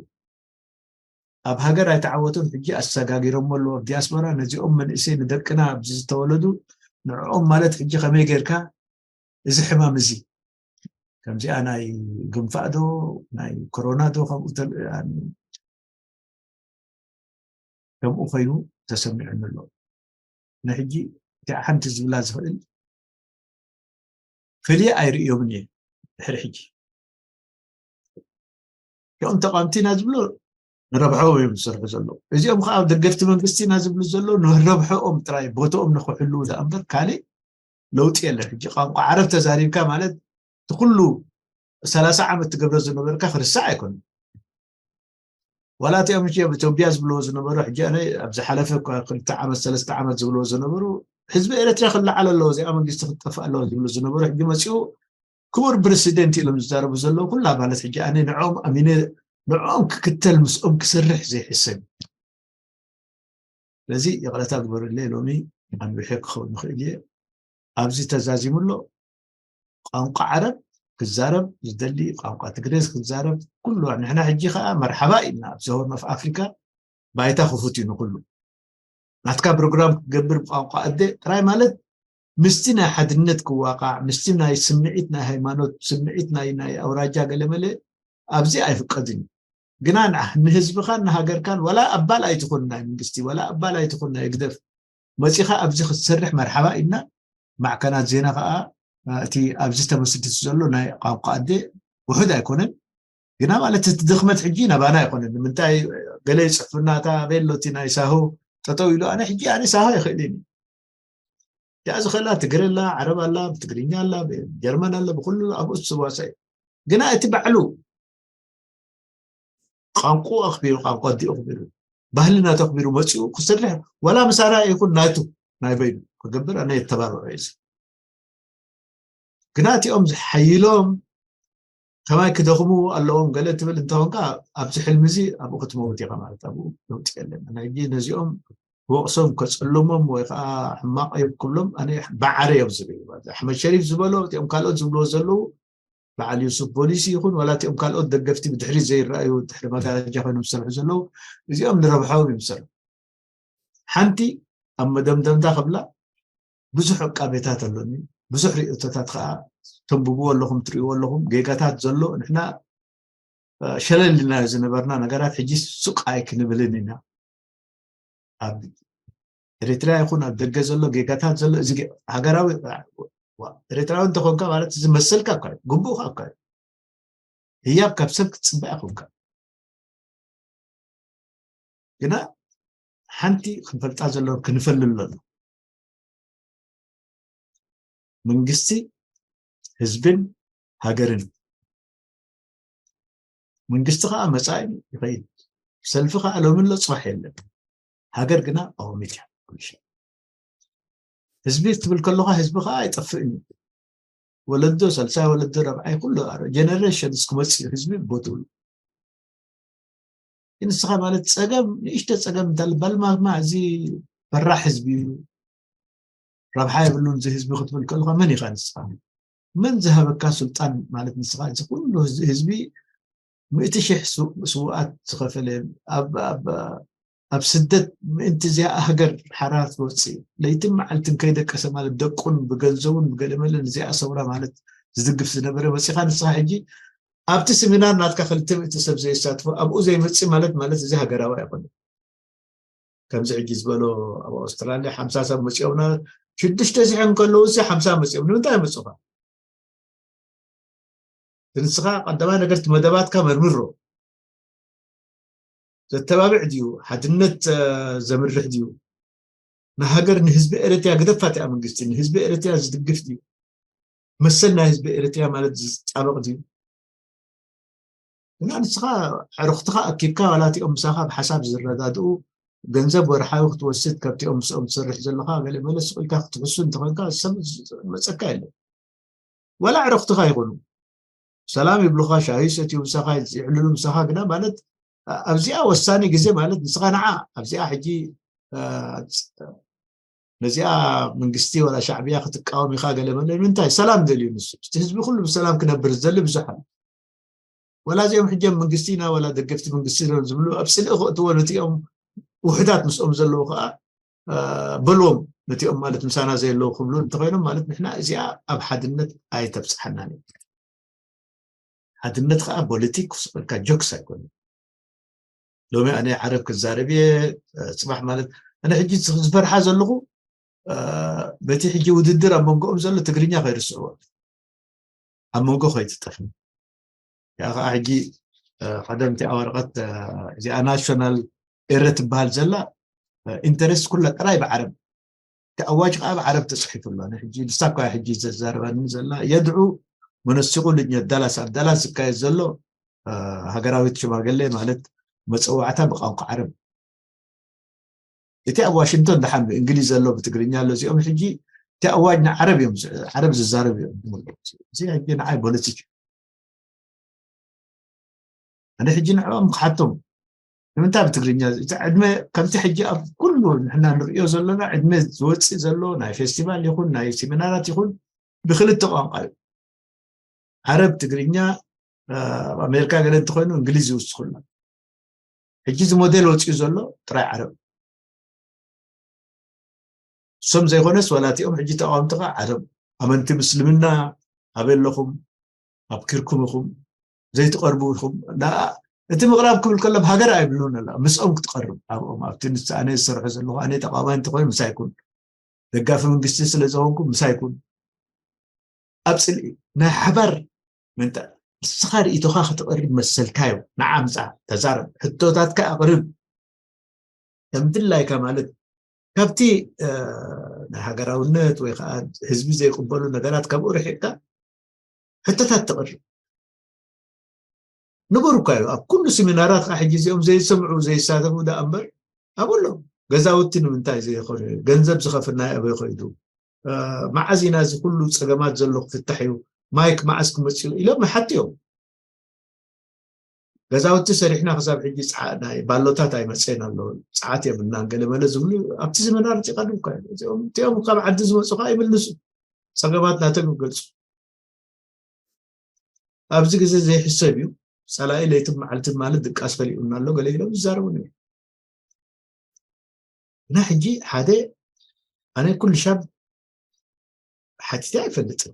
ኣብ ሃገር ኣይተዓወቱን፣ ሕጂ ኣሰጋጊሮሞ ኣለዉ ኣብ ዲያስፖራ። ነዚኦም መንእሰይ ንደቅና ኣብዚ ዝተወለዱ ንዕኦም ማለት ሕጂ ከመይ ጌርካ እዚ ሕማም እዚ ከምዚኣ ናይ ግንፋዕ ዶ ናይ ኮሮና ዶ ከምኡ ተል- ከምኡ ኮይኑ ተሰሚዑኒ ኣሎ። ንሕጂ እቲኣ ሓንቲ ዝብላ ዝኽእል ፍልይ ኣይርእዮምን እየ ድሕሪ ሕጂ። እኦም ተቃምቲ ኢና ዝብሉ ንረብሖም እዮም ዝሰርሑ ዘለዉ። እዚኦም ከዓ ደገፍቲ መንግስቲ ኢና ዝብሉ ዘለዉ ንረብሖኦም ጥራይ ቦትኦም ንክሕልዉ ደኣ እምበር ካልእ ለውጢ የለን። ሕጂ ቋንቋ ዓረብ ተዛሪብካ ማለት እቲ ኩሉ ሰላሳ ዓመት ትገብሮ ዝነበርካ ክርስዕ ኣይኮነን። ዋላ እቲኦም ሕጂ ኣብ ኢትዮጵያ ዝብልዎ ዝነበሩ ሕጂ ኣነ ኣብ ዝሓለፈ እኳ ክልተ ዓመት ሰለስተ ዓመት ዝብልዎ ዝነበሩ ህዝቢ ኤርትራ ክለዓል ኣለዎ እዚኣ መንግስቲ ክትጠፍእ ኣለዎ ዝብሉ ዝነበሩ ሕጂ መፂኡ ክቡር ፕረሲደንት ኢሎም ዝዛረቡ ዘለዉ ኩላ ማለት ሕጂ ኣነ ንዕኦም ኣሚነ ንዕኦም ክክተል ምስኦም ክሰርሕ ዘይሕሰብ እዩ። ስለዚ ይቕረታ ግበሩለይ ሎሚ ኣንብሐ ክኸውን ንኽእል እየ። ኣብዚ ተዛዚሙ ኣሎ ቋንቋ ዓረብ ክዛረብ ዝደሊ ቋንቋ ትግሬ ክዛረብ ኩሉ ንሕና ሕጂ ከዓ መርሓባ ኢልና ኣብዚ ሆርን ኦፍ ኣፍሪካ ባይታ ክፉት እዩ ንኩሉ ናትካ ፕሮግራም ክትገብር ብቋንቋ ኣደ ጥራይ ማለት ምስቲ ናይ ሓድነት ክዋቃዕ ምስቲ ናይ ስምዒት ናይ ሃይማኖት ስምዒት ናይ ናይ ኣውራጃ ገለመለ ኣብዚ ኣይፍቀድን እዩ ግና ንዓ- ንህዝብኻን ንሃገርካን ዋላ ኣባል ኣይትኹን ናይ መንግስቲ ዋላ ኣባል ኣይትኹን ናይ ህግደፍ መፂኻ ኣብዚ ክትሰርሕ መርሓባ ኢልና ማዕከናት ዜና ከዓ እቲ ኣብዚ ተመስሪቱ ዘሎ ናይ ቋንቋ ኣደ ውሑድ ኣይኮነን ግና ማለት እቲ ድኽመት ሕጂ ናባና ኣይኮነን ንምንታይ ገለ ይፅሕፉና እታ ኣበይ ኣሎ እቲ ናይ ሳሆ ጠጠው ኢሉ ኣነ ሕጂ ኣነ ሳሆ ኣይኽእልን እያ ዝኽእላ ትግረ ኣላ ዓረብ ኣላ ብትግርኛ ኣላ ጀርመን ኣላ ብኩሉ ኣብኡ ዝዋሳ እዩ ግና እቲ ባዕሉ ቋንቋ ኣኽቢሩ ቋንቋ ኣዲኡ ኣኽቢሩ ባህልና ተኽቢሩ መፂኡ ክሰርሕ ዋላ ምሳራ ይኹን ናቱ ናይ በይኑ ክገብር ኣነ የተባብዖ እዚ ግና እቲኦም ዝሓይሎም ከማይ ክደኽሙ ኣለዎም ገለ ትብል እንተኾንካ ኣብዚ ሕልሚ እዚ ኣብኡ ክትመውት ኢኻ ማለት ኣብኡ ለውጢ የለን ናይ ነዚኦም ክወቕሶም ከፅልሞም ወይ ከዓ ሕማቕ እዮም ክብሎም ኣነ ባዕረ እዮም ዝብል ኣሕመድ ሸሪፍ ዝበሎ እቲኦም ካልኦት ዝብልዎ ዘለዉ በዓል ዩሱፍ ፖሊሲ ይኹን ዋላ እቲኦም ካልኦት ደገፍቲ ብድሕሪ ዘይረኣዩ ድሕሪ መጋረጃ ኮይኖም ዝሰርሑ ዘለዉ እዚኦም ንረብሖም ይምሰሉ ሓንቲ ኣብ መደምደምታ ክብላ ብዙሕ ዕቃቤታት ኣሎኒ ብዙሕ ርእቶታት ከዓ ተንብብዎ ኣለኹም ትርእይዎ ኣለኹም ጌጋታት ዘሎ ንሕና ሸለል ኢልናዮ ዝነበርና ነገራት ሕጂ ሱቕ ኣይክንብልን ኢና ኣብ ኤርትራ ይኹን ኣብ ደገ ዘሎ ጌጋታት ዘሎ እዚ ሃገራዊ ኤርትራዊ እንተኾንካ ማለት እዚ መሰልካ እኳ ግቡእካ እኳ ህያብ ካብ ሰብ ክትፅበ ኣይኮንካ ግና ሓንቲ ክንፈልጣ ዘለዎ ክንፈልል ኣለና መንግስቲ ህዝብን ሃገርን መንግስቲ ከዓ መፃኢ ይኸይድ ሰልፊ ከዓ ሎሚ ኣሎ ፅባሕ የለን ሃገር ግና ኣዋሚት እያ ህዝቢ ክትብል ከለካ ህዝቢ ከዓ ኣይጠፍእን እዩ ወለዶ ሳልሳይ ወለዶ ረብዓይ ኩሉ ጀነሬሽን እስክመፅእ ህዝቢ ቦትኡ ንስኻ ማለት ፀገም ንእሽተ ፀገም እንተልባል ማማ እዚ ፈራሕ ህዝቢ እዩ ረብሓ የብሉን እዚ ህዝቢ ክትብል ከለካ መን ኢኻ ንስኻ መን ዝሃበካ ስልጣን ማለት ንስኻ እዚ ኩሉ ህዝቢ ምእቲ ሽሕ ስውኣት ዝኸፈለ ኣብ ስደት ምእንቲ እዚኣ ሃገር ሓራ ትወፅእ ለይትን መዓልትን ከይደቀሰ ማለት ደቁን ብገንዘቡን ብገለመለን እዚኣ ሰውራ ማለት ዝድግፍ ዝነበረ መፂኻ ንስኻ ሕጂ ኣብቲ ስሚናር ናትካ ክልተ ሚእቲ ሰብ ዘየሳትፎ ኣብኡ ዘይመፅእ ማለት ማለት እዚ ሃገራዊ ኣይኮነ ከምዚ ሕጂ ዝበሎ ኣብ ኣውስትራልያ ሓምሳ ሰብ መፂኦምና ሽዱሽተ ዚሖም ከለዉ እዚ ሓምሳ መፂኦም ንምንታይ መፅኻ ንስኻ ቀዳማይ ነገር እቲ መደባትካ መርምሮ ዘተባብዕ ድዩ ሓድነት ዘምርሕ ድዩ ንሃገር ንህዝቢ ኤረትያ ግደፋት እያ መንግስቲ ንህዝቢ ኤረትያ ዝድግፍ ድዩ መሰል ናይ ህዝቢ ኤረትያ ማለት ዝጣበቕ ድዩ እና ንስኻ ዕርኽትኻ ኣኪብካ ዋላ እቲኦም ምሳኻ ብሓሳብ ዝረዳድኡ ገንዘብ ወርሓዊ ክትወስድ ካብቲኦም ምስኦም ትሰርሕ ዘለኻ ገለ መለ ስቕ ኢልካ ክትሕሱ እንተኾንካ ሰብ መፀካ የለን። ዋላ ዕረኽትኻ ይኾኑ ሰላም ይብሉኻ፣ ሻሂ ሰትዩ ምሳኻ ይዕልሉ ምሳኻ ግና ማለት ኣብዚኣ ወሳኒ ግዜ ማለት ንስኻ ንዓ ኣብዚኣ ሕጂ ነዚኣ መንግስቲ ወላ ሻዕብያ ክትቃወም ኢኻ ገለ መለ ንምንታይ ሰላም ደልዩ ንሱ እቲ ህዝቢ ኩሉ ብሰላም ክነብር ዝደሊ ብዙሕ ኣሎ። ወላ እዚኦም ሕጂ መንግስቲ ኢና ወላ ደገፍቲ መንግስቲ ዶ ዝብሉ ኣብ ፅልኢ ክእትዎ ነቲኦም ውሕዳት ምስኦም ዘለዉ ከዓ በልዎም ነቲኦም ማለት ምሳና ዘየለዉ ክብሉ እንተኮይኖም ማለት ንሕና እዚኣ ኣብ ሓድነት ኣይተብፅሓናን እዩ። ሓድነት ከዓ ፖለቲክ ስቕልካ ጆክስ ኣይኮነ። ሎሚ ኣነ ዓረብ ክዛረብ እየ ፅባሕ ማለት ኣነ ሕጂ ዝፈርሓ ዘለኹ በቲ ሕጂ ውድድር ኣብ መንጎኦም ዘሎ ትግርኛ ከይርስዕዎ ኣብ መንጎ ከይትጠፍ ያ ከዓ ሕጂ ቀደም እቲኣ ወረቐት እዚኣ ናሽናል ኤረ ትበሃል ዘላ ኢንተረስት ኩላ ጥራይ ብዓረብ እቲ ኣዋጅ ከዓ ብዓረብ ተፅሒፉ ኣሎ ሕጂ ንሳ እኳ ሕጂ ዘዛርባኒ ዘላ የድዑ መነሲቑ ልኛ ዳላስ ኣብ ዳላስ ዝካየድ ዘሎ ሃገራዊት ሽማግሌ ማለት መፀዋዕታ ብቋንቋ ዓረብ እቲ ኣብ ዋሽንግቶን ደሓን ብእንግሊዝ ዘሎ ብትግርኛ ኣሎ እዚኦም ሕጂ እቲ ኣዋጅ ንዓረብ እዮም ዓረብ ዝዛረብ እዮም እዚ ሕጂ ንዓይ ፖለቲክ ኣነ ሕጂ ንዕኦም ክሓቶም ንምንታይ ብትግርኛ እቲ ዕድመ ከምቲ ሕጂ ኣብ ኩሉ ንሕና ንርእዮ ዘለና ዕድመ ዝወፅእ ዘሎ ናይ ፌስቲቫል ይኹን ናይ ሴሚናራት ይኹን ብክልተ ቋንቋ እዩ ዓረብ ትግርኛ ኣብ ኣሜሪካ ገለ እንተኮይኑ እንግሊዝ ይውስኩልና ሕጂ እዚ ሞዴል ወፂኡ ዘሎ ጥራይ ዓረብ እሶም ዘይኮነስ ወላቲኦም ሕጂ ተቃወምቲ ከዓ ዓረብ ኣመንቲ ምስልምና ኣበይ ኣለኹም ኣብ ኪርኩም ኢኹም ዘይትቀርቡ ኢኹም እቲ ምቅራብ ክብል ከሎ ሃገር ኣይብሉን ኣላ ምስኦም ክትቀርብ ኣብኦም ኣብቲ ንስ ኣነ ዝሰርሖ ዘለኹ ኣነ ተቃዋማይ እንተኮይኑ ምሳይ ኩን ደጋፊ መንግስቲ ስለ ዝኾንኩ ምሳይ ኩን ኣብ ፅልኢ ናይ ሓባር ምንታ ንስኻ ርእቶኻ ከተቕርብ መሰልካ እዩ ንዓ ምፃ ተዛረብ ሕቶታትካ ኣቕርብ ከም ድላይካ ማለት ካብቲ ናይ ሃገራውነት ወይ ከዓ ህዝቢ ዘይቅበሉ ነገራት ካብኡ ርሒቕካ ሕቶታት ተቕርብ ንቡር እኳ እዩ ኣብ ኩሉ ሲሚናራት ከዓ ሕጂ እዚኦም ዘይሰምዑ ዘይሳተፉ ደኣ እምበር ኣብሎም ገዛውቲ ንምንታይ ዘይኮነ ገንዘብ ዝኸፍል ናይ ኣበይ ኮይዱ መዓዝ ኢና እዚ ኩሉ ፀገማት ዘሎ ክፍታሕ እዩ ማይክ መዓዝ ክመፅኡ ኢሎም ይሓትዮም ገዛውቲ ሰሪሕና ክሳብ ሕጂ ናይ ባሎታት ኣይመፀን ኣሎ ፀዓት የብልናን ገለመለ ዝብሉ ኣብቲ ዝመናር ፂቃዱ እዚኦም ካብ ዓዲ ዝመፁ ከዓ ይምልሱ ፀገማት ናቶም ይገልፁ ኣብዚ ግዜ ዘይሕሰብ እዩ ፀላኢ ለይትን መዓልትን ማለት ድቃስ ፈሊኡና ኣሎ ገለ ኢሎም ይዛረቡ ነሩ እና ሕጂ ሓደ ኣነ ኩሉ ሻብ ሓቲተ ኣይፈልጥን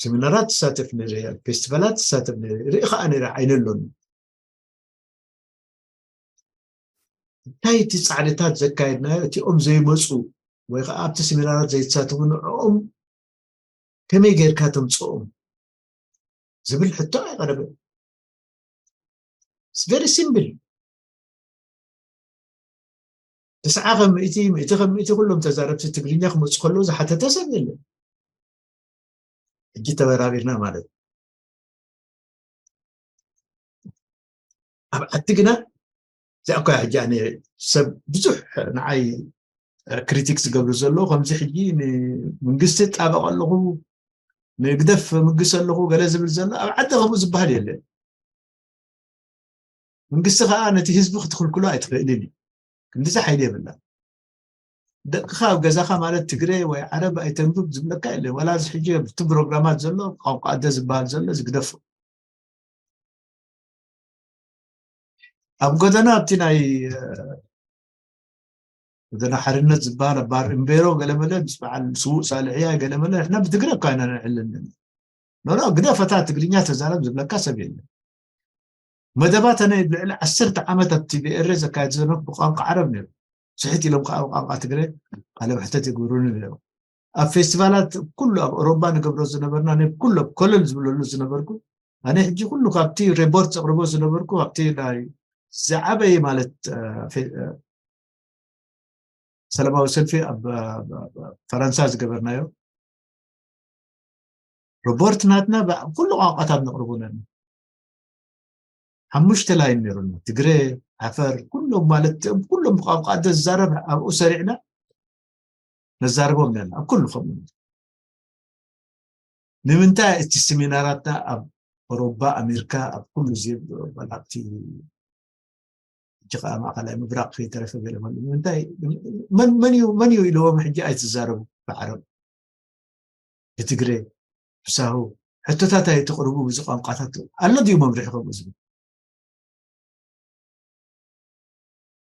ሴሚናራት ትሳተፍ ነረ ኣብ ፌስቲቫላት ትሳተፍ ነረ ርኢ ከዓ ነረ ዓይነ ኣሎኒ እንታይ እቲ ፃዕድታት ዘካየድናዮ እቲኦም ዘይመፁ ወይ ከዓ ኣብቲ ሴሚናራት ዘይተሳተፉ ንዕኦም ከመይ ጌርካ ተምፅኦም ዝብል ሕቶ ኣይቀረበ very simple ተስዓ ከም ምእቲ ምእቲ ከም ምእቲ ኩሎም ተዛረብቲ ትግርኛ ክመፁ ከለዉ ዝሓተተ ሰብ የለን ሕጂ ተበራቢርና ማለት ኣብ ዓዲ ግና እዚኣ እኳ ሕጂ ኣነ ሰብ ብዙሕ ንዓይ ክሪቲክ ዝገብሩ ዘለዉ ከምዚ ሕጂ ንመንግስቲ ጣበቕ ኣለኹ ንግደፍ ምግስ ኣለኹ ገለ ዝብል ዘሎ ኣብ ዓዲ ከምኡ ዝበሃል የለን መንግስቲ ከዓ ነቲ ህዝቢ ክትክልክሎ ኣይትኽእልን እዩ ክንዲዚ ሓይሊ የብላ ደቅኻ ኣብ ገዛኻ ማለት ትግረ ወይ ዓረብ ኣይተንብብ ዝብለካ የለን ዋላ እዚ ሕጂ ኣብቲ ፕሮግራማት ዘሎ ቋንቋ ኣደ ዝበሃል ዘሎ ዝግደፉ ኣብ ጎደና ኣብቲ ናይ ጎደና ሓርነት ዝበሃል ኣብ ባር እምቤሮ ገለመለ ምስ በዓል ስዉእ ሳልሕያ ገለመለ ንሕና ብትግረ እኳ ኢና ንዕልን ኖኖ ግደፈታ ትግርኛ ተዛረብ ዝብለካ ሰብ የለን መደባት ኣነ ልዕሊ ዓሰርተ ዓመት ኣብ ቲቪኤረ ዘካየድ ዝነበርኩ ብቋንቋ ዓረብ ነይሩ ስሕት ኢሎም ከዓ ብቋንቋ ትግረ ቃለ መሕተት ይገብሩኒ ነይሩ ኣብ ፌስቲቫላት ኩሉ ኣብ ኦሮባ ንገብሮ ዝነበርና ናይ ኩሉ ኣብ ኮለል ዝብለሉ ዝነበርኩ ኣነ ሕጂ ኩሉ ካብቲ ሬፖርት ዘቕርቦ ዝነበርኩ ኣብቲ ናይ ዝዓበየ ማለት ሰላማዊ ሰልፊ ኣብ ፈረንሳ ዝገበርናዮ ሮቦርት ናትና ኩሉ ቋንቋታት ነቕርቡ ነና ሓሙሽተ ላይን ነይሩና ትግረ ዓፈር፣ ኩሎም ማለት እም፣ ኩሎም ብቋንቋ እንተ ዝዛረብ ኣብኡ ሰሪዕና ነዛርቦም ነና ኣብ ኩሉ ከምኡ። ንምንታይ እቲ ስሚናራትና ኣብ ኣውሮባ፣ ኣሜሪካ፣ ኣብ ኩሉ እዚ ባላብቲ ሕጂ ከዓ ማእኸላይ ምብራቕ ከይተረፈ ገለ መን ንምንታይ መን መን እዩ መን እዩ ኢልዎም ሕጂ ኣይትዛረቡ? ብዓረብ፣ ብትግሬ፣ ብሳሁ ሕቶታት ኣይተቕርቡ። ብዚ ቋንቋታት ኣሎ ድዩ መምርሒ ከምኡ ዝብል?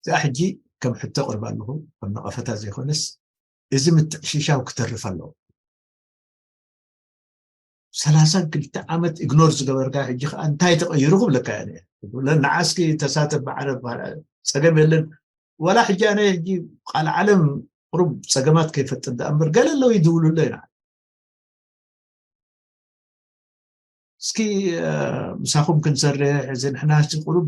እዚኣ ሕጂ ከም ሕቶ ቅርብ ኣለኹ፣ ከም ነቐፈታ ዘይኮነስ፣ እዚ ምትዕሽሻው ክተርፍ ኣለዎ። ሰላሳን ክልተ ዓመት ኢግኖር ዝገበርካ ሕጂ ከዓ እንታይ ተቐይሩ ክብለካ እየ። ንዓስኪ ተሳተፍ ብዓረብ፣ ጸገም የለን። ዋላ ሕጂ ኣነ ሕጂ ቃል ዓለም ቁሩብ ጸገማት ከይፈጥር ደኣ እምበር፣ ገለ ኣለዉ ይድውሉለይ ኢና። እስኪ ምሳኹም ክንሰርሕ፣ እዚ ንሕና ቁሩብ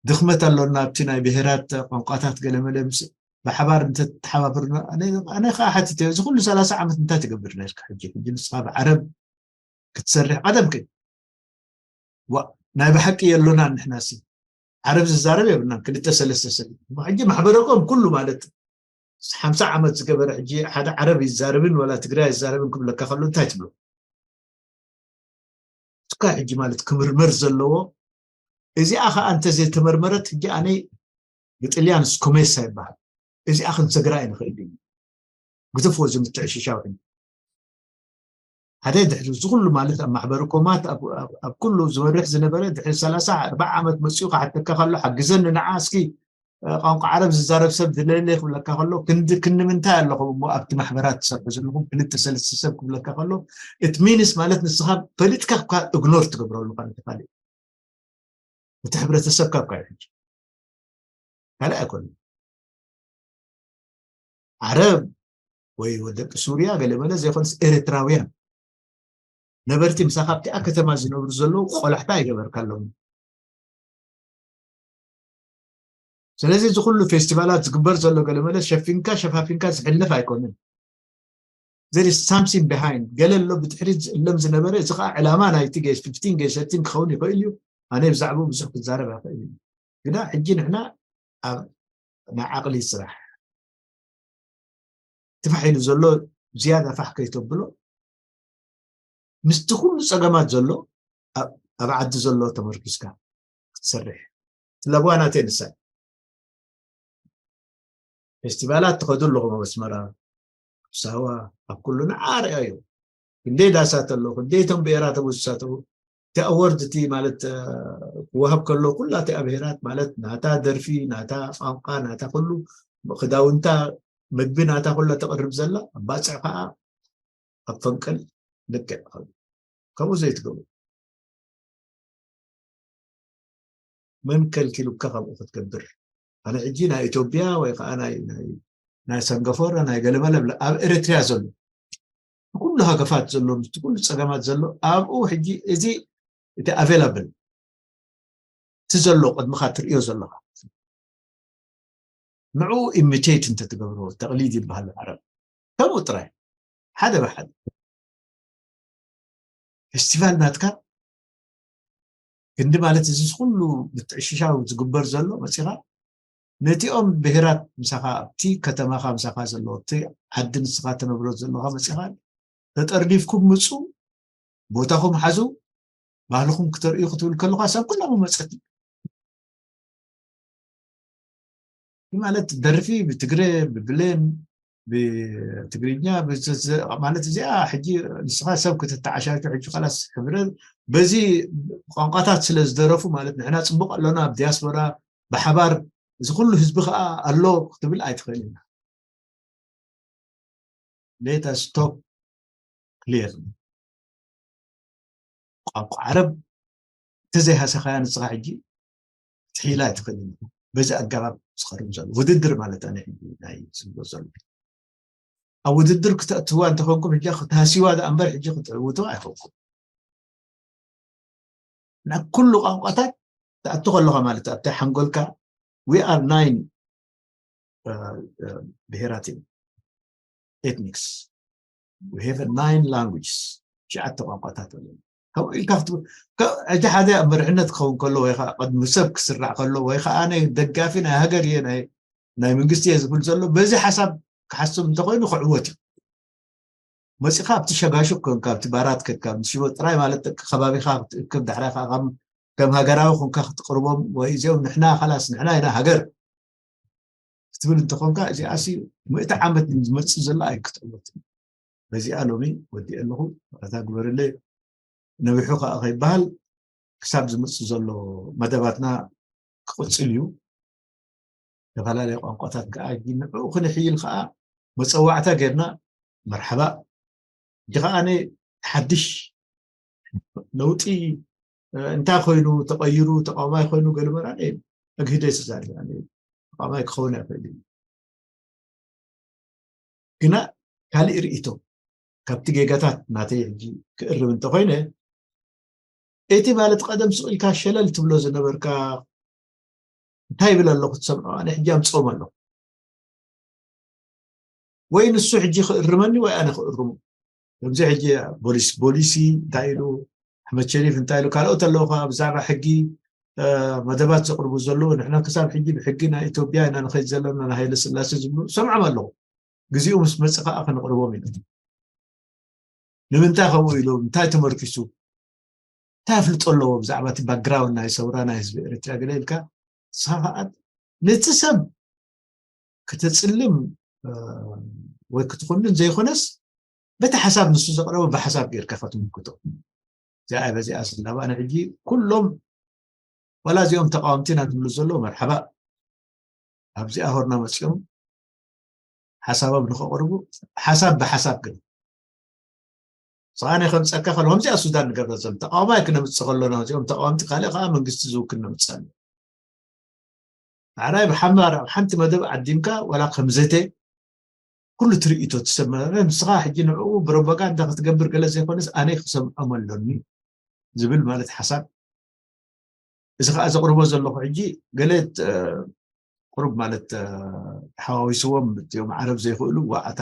ድኽመት ኣሎና ኣብቲ ናይ ብሄራት ቋንቋታት ገለመለ ምስ ብሓባር እንተተሓባብርና። ኣነ ኣነ ከዓ ሓቲተ፣ እዚ ኩሉ ሰላሳ ዓመት እንታይ ትገብር ነርካ? ሕጂ ሕጂ ንስኻ ብዓረብ ክትሰርሕ ቀደም ከ ዋ ናይ ብሓቂ የሎናን። ንሕና ሲ ዓረብ ዝዛረብ የብልናን። ክልተ ሰለስተ ሰብ ሕጂ ማሕበረኮም ኩሉ ማለት ሓምሳ ዓመት ዝገበረ ሕጂ ሓደ ዓረብ ይዛረብን ወላ ትግራይ ይዛረብን ክብለካ ከሎ እንታይ ትብሎ? እካ ሕጂ ማለት ክምርመር ዘለዎ። እዚኣ ከዓ እንተዘይተመርመረት ሕጂ ኣነ ብጥልያን ስኮሜሳ ይበሃል። እዚኣ ክንሰግራ ኣይንኽእል እዩ። ግደፍዎ እዚ ምትዕሽሻው ሕጂ። ሓደ ድሕሪ እዚ ኩሉ ማለት ኣብ ማሕበረ ኮማት ኣብ ኣብ- ኣብ ኩሉ ዝመርሕ ዝነበረ ድሕሪ ሰላሳ ኣርባዓ ዓመት መፂኡ ክሓተካ ከሎ ሓግዘኒ ንዓ እስኪ ቋንቋ ዓረብ ዝዛረብ ሰብ ድለለ ክብለካ ከሎ ክንዲ ክንምንታይ ኣለኹም እሞ ኣብቲ ማሕበራት ትሰርሑ ዘለኹም ክልተ ሰለስተ ሰብ ክብለካ ከሎ እቲ ሚንስ ማለት ንስኻ ፈሊጥካ እኳ እግኖር ትገብረሉ ካልእ ካልእ እቲ ሕብረተሰብ ካብ ካዩ ሕጂ ካልእ ኣይኮነ ዓረብ ወይ ደቂ ሱርያ ገለመለ ዘይኮንስ ኤርትራውያን ነበርቲ ምሳኻ ኣብቲኣ ከተማ ዝነብሩ ዘለዉ ቆላሕታ ይገበርካሎም። ስለዚ እዚ ኩሉ ፌስቲቫላት ዝግበር ዘሎ ገለመለ ሸፊንካ ሸፋፊንካ ዝሕለፍ ኣይኮንን። There is something behind ገለ ኣሎ ብድሕሪት ዝእለም ዝነበረ። እዚ ከዓ ዕላማ ናይቲ ጌስ ፊፍቲን ጌስ ሰርቲን ክኸውን ይኽእል እዩ። ኣነ ብዛዕባኡ ብዙሕ ክዛረብ ኣይኽእል እዩ። ግና ሕጂ ንሕና ኣብ ናይ ዓቕሊ ስራሕ ትፋሕ ኢሉ ዘሎ ዝያዳ ፋሕ ከይተብሎ ምስቲ ኩሉ ፀገማት ዘሎ ኣብ ዓዲ ዘሎ ተመርኪስካ ክትሰርሕ ትለብዋ ናተይ ንሳ ፌስቲቫላት ትኸዱ ኣለኹም ኣብ ኣስመራ ኣብ ሳዋ ኣብ ኩሉ ንዓርያ እዩ ክንደይ ዳሳት ኣለኹ ክንደይ እቶም ብሄራቶም ዝሳተፉ እቲ ኣወርድ እቲ ማለት ክወሃብ ከሎ ኩላ እቲኣ ብሄራት ማለት ናታ ደርፊ ናታ ቋንቋ ናታ ኩሉ ክዳውንታ ምግቢ ናታ ኩላ ተቕርብ ዘላ ኣባፅዕ ከዓ ኣብ ፈንቅል ልክዕ ከምኡ ዘይትገብሩ መን ከልኪሉካ ከምኡ ክትገብር ኣነ ሕጂ ናይ ኢትዮጵያ ወይ ከዓ ናይ ሰንጋፎረ ናይ ገለመለ ኣብ ኤርትርያ ዘሎ ኩሉ ሃገፋት ዘሎ ምስቲ ኩሉ ፀገማት ዘሎ ኣብኡ ሕጂ እዚ እቲ ኣቬላብል እቲ ዘሎ ቅድምኻ ትርእዮ ዘለኻ ንዕኡ ኢሚቴት እንተትገብርዎ ተቕሊድ ይበሃል ዓረብ ከምኡ ጥራይ ሓደ ብሓደ ፌስቲቫል ናትካ ክንዲ ማለት እዚ ኩሉ ምትዕሽሻው ዝግበር ዘሎ መፂኻ ነቲኦም ብሄራት ምሳኻ ኣብቲ ከተማኻ ምሳኻ ዘለዎ እቲ ዓዲ ንስኻ ትነብሮ ዘለኻ መፂኻ ተጠርኒፍኩም ምፁ ቦታኹም ሓዙ ባህልኹም ክተርእዩ ክትብል ከለኻ ሰብ ኩላሙ መፀት ማለት ደርፊ ብትግረ ብብሌን ብትግርኛ ማለት እዚኣ ሕጂ ንስኻ ሰብ ክትተዓሻሹ ሕጂ ካላስ ሕብረ በዚ ቋንቋታት ስለ ዝደረፉ ማለት ንሕና ፅቡቅ ኣሎና ኣብ ዲያስፖራ ብሓባር እዚ ኩሉ ህዝቢ ከዓ ኣሎ ክትብል ኣይትኽእል ኢና let us talk clearly ቋንቋ ዓረብ እንተዘይሃሰኻያ ንስኻ ሕጂ ትሒላ ኣይትኽእል በዚ ኣገባብ ዝኸርም ዘሎ ውድድር ማለት ኣነ ናይ ዝብሎ ዘሎ ኣብ ውድድር ክተእትዋ እንተኾንኩም ሕጂ ክትሃስዋ ዳ እምበር ሕጂ ክትዕውቱ ኣይኮንኩም ናብ ኩሉ ቋንቋታት ትኣቱ ከለኻ ማለት ኣብታ ሓንጎልካ we are nine ብሄራት ethnics we have nine languages ትሽዓተ ቋንቋታት ኣለና ከምኡ ኢልካ ክትብል ከ- እቲ ሓደ ኣብ መርሕነት ክኸውን ከሎ ወይ ከዓ ቅድሚ ሰብ ክስራዕ ከሎ ወይ ከዓ ናይ ደጋፊ ናይ ሃገር እየ ናይ ናይ መንግስቲ እየ ዝብል ዘሎ በዚ ሓሳብ ክሓስብ እንተኮይኑ ክዕወት እዩ። መፂኻ ኣብቲ ሸጋሹ ኮንካ ኣብቲ ባራት ከድካ ምስ ሽወጥ ጥራይ ማለት ደቂ ከባቢኻ ክትእክብ ዳሕራኻ ከም ከም ሃገራዊ ኮንካ ክትቅርቦም ወይ እዚኦም ንሕና ካላስ ንሕና ኢና ሃገር ክትብል እንተኾንካ እዚኣሲ ምእቲ ዓመት ዝመፅእ ዘሎ ኣይክትዕወት። በዚኣ ሎሚ ወዲእ ኣለኹ። እታ ግበርለ ነዊሑ ከዓ ከይበሃል ክሳብ ዝመፅእ ዘሎ መደባትና ክቕፅል እዩ። ዝተፈላለየ ቋንቋታት ከዓ ንዕኡ ክንሕይል ከዓ መፀዋዕታ ጌርና መርሓባ። ሕጂ ከዓ ኣነ ሓድሽ ለውጢ እንታይ ኮይኑ ተቐይሩ ተቃዋማይ ኮይኑ ገለመራ ኣግሂደ ተዛሪብ ተቃዋማይ ክኸውን ኣይኽእል እዩ። ግና ካልእ ርእይቶ ካብቲ ጌጋታት ናተይ ሕጂ ክእርም እንተኮይነ እቲ ማለት ቀደም ስቕ ኢልካ ሸለል ትብሎ ዝነበርካ እንታይ ይብል ኣለኹ ትሰምዖ ኣነ ሕጂ ኣምፅኦም ኣለኹ ወይ ንሱ ሕጂ ክእርመኒ ወይ ኣነ ክእርሙ ከምዚ ሕጂ ቦሊስ ቦሊሲ እንታይ ኢሉ ኣሕመድ ሸሪፍ እንታይ ኢሉ ካልኦት ኣለውካ ብዛዕባ ሕጊ መደባት ዘቅርቡ ዘለዉ ንሕና ክሳብ ሕጂ ብሕጊ ናይ ኢትዮጵያ ኢና ንኸይድ ዘለና ንሃይለ ስላሴ ዝብሉ ሰምዖም ኣለኹ ግዜኡ ምስ መፅእ ከዓ ከነቅርቦም ኢና ንምንታይ ከምኡ ኢሉ እንታይ ተመርኪሱ እንታይ ኣፍልጦ ኣለዎ ብዛዕባ እቲ ባክግራውንድ ናይ ሰውራ ናይ ህዝቢ ኤርትራ ገለ ኢልካ ንስኻ ከዓ ነቲ ሰብ ከተፅልም ወይ ክትኹንን ዘይኮነስ በቲ ሓሳብ ንሱ ዘቕረበ ብሓሳብ ጌርካ ክትምልክቶ እዚኣ በዚኣ ስላባ ንሕጂ ኩሎም ዋላ እዚኦም ተቃወምቲ ኢና ዝብሉ ዘለዉ መርሓባ ኣብዚኣ ሆርና መፂኦም ሓሳቦም ንኸቕርቡ ሓሳብ ብሓሳብ ግን ሰኣነ ከምፀካ ከሎ ከምዚኣ ሱዳን ንገብረ ዘም ተቃውማይ ክነምፅእ ከሎና እዚኦም ተቃወምቲ ካልእ ከዓ መንግስቲ ዝውክል ነምፅእ ኣሎ ማዕራይ ብሓማር ኣብ ሓንቲ መደብ ዓዲምካ ዋላ ከምዘተ ኩሉ ትርእቶ ትሰመረ ንስኻ ሕጂ ንዕኡ ፕሮፓጋንዳ ክትገብር ገለ ዘይኮነስ ኣነ ክሰምዖም ኣሎኒ ዝብል ማለት ሓሳብ እዚ ከዓ ዘቕርቦ ዘለኹ ሕጂ ገለ ቁሩብ ማለት ሓዋዊስዎም እዚኦም ዓረብ ዘይኽእሉ ዋዕታ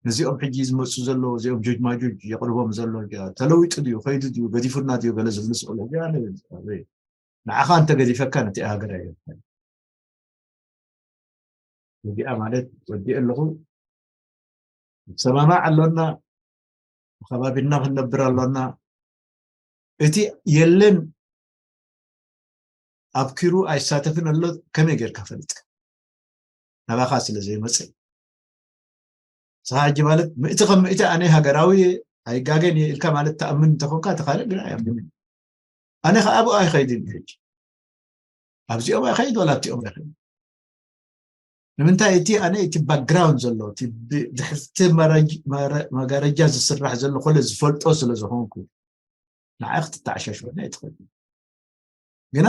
ነዚኦም ሕጂ ዝመፁ ዘለዉ እዚኦም ጆጅ ማጆጅ የቕርቦም ዘሎ ተለዊጡ ድዩ ከይዱ ድዩ ገዲፉና ድዩ ገለ ዝብሉ ስቕሉ ንዓኻ እንተገዲፈካ ነቲ ሃገር ኣየ እዚኣ ማለት ወዲእ ኣለኹ ሰማማዕ ኣሎና ከባቢና ክንነብር ኣሎና እቲ የለን ኣብ ኪሩ ኣይሳተፍን ኣሎ ከመይ ጌርካ ፈሊጥካ ናባኻ ስለ ዘይመፅእ ንስኻ ሕጂ ማለት ምእቲ ከም ምእቲ ኣነ ሃገራዊ ኣይጋገን እየ ኢልካ ማለት ተኣምን እንተኾንካ እቲ ካልእ ግና ኣይኣምንን ኣነ ከዓ ኣብኡ ኣይኸይድን ሕጂ ኣብዚኦም ኣይኸይድ ወላ ኣብቲኦም ኣይኸይድ ንምንታይ እቲ ኣነ እቲ ባክግራውንድ ዘሎ ድሕርቲ መጋረጃ ዝስራሕ ዘሎ ኮለ ዝፈልጦ ስለ ዝኾንኩ ንዓይ ክትተዓሻሽወኒ ኣይትኽእል ግና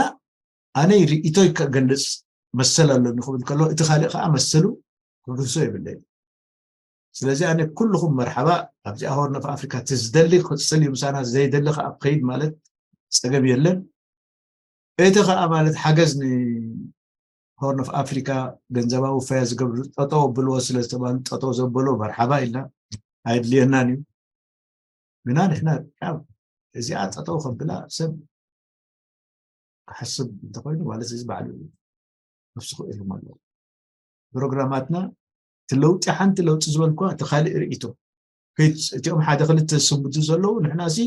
ኣነ ርእቶይ ከገልፅ መሰል ኣለኒ ክብል ከሎ እቲ ካልእ ከዓ መሰሉ ክግህሶ የብለይ ስለዚ ኣነ ኩልኹም መርሓባ ኣብዚኣ ሆርን ኦፍ ኣፍሪካ እቲ ዝደሊ ክቅፅል እዩ ምሳና ዘይደሊ ከዓ ክኸይድ ማለት ፀገም የለን እቲ ከዓ ማለት ሓገዝ ን ሆርን ኦፍ ኣፍሪካ ገንዘባዊ ፈያ ዝገብሩ ጠጠው ኣብልዎ ስለ ዝተባሉ ጠጠው ዘበሉ መርሓባ ኢልና ኣየድልየናን እዩ ግና ንሕና እዚኣ ጠጠው ከብላ ሰብ ክሓስብ እንተኮይኑ ማለት እዚ ባዕሉ እዩ ነፍሱ ክእልም ኣለዎ ፕሮግራማትና እቲ ለውጢ ሓንቲ ለውጢ ዝበልኳ እቲ ካልእ ርእይቶ እቲኦም ሓደ ክልተ ዝስምዱ ዘለዉ ንሕና ሲ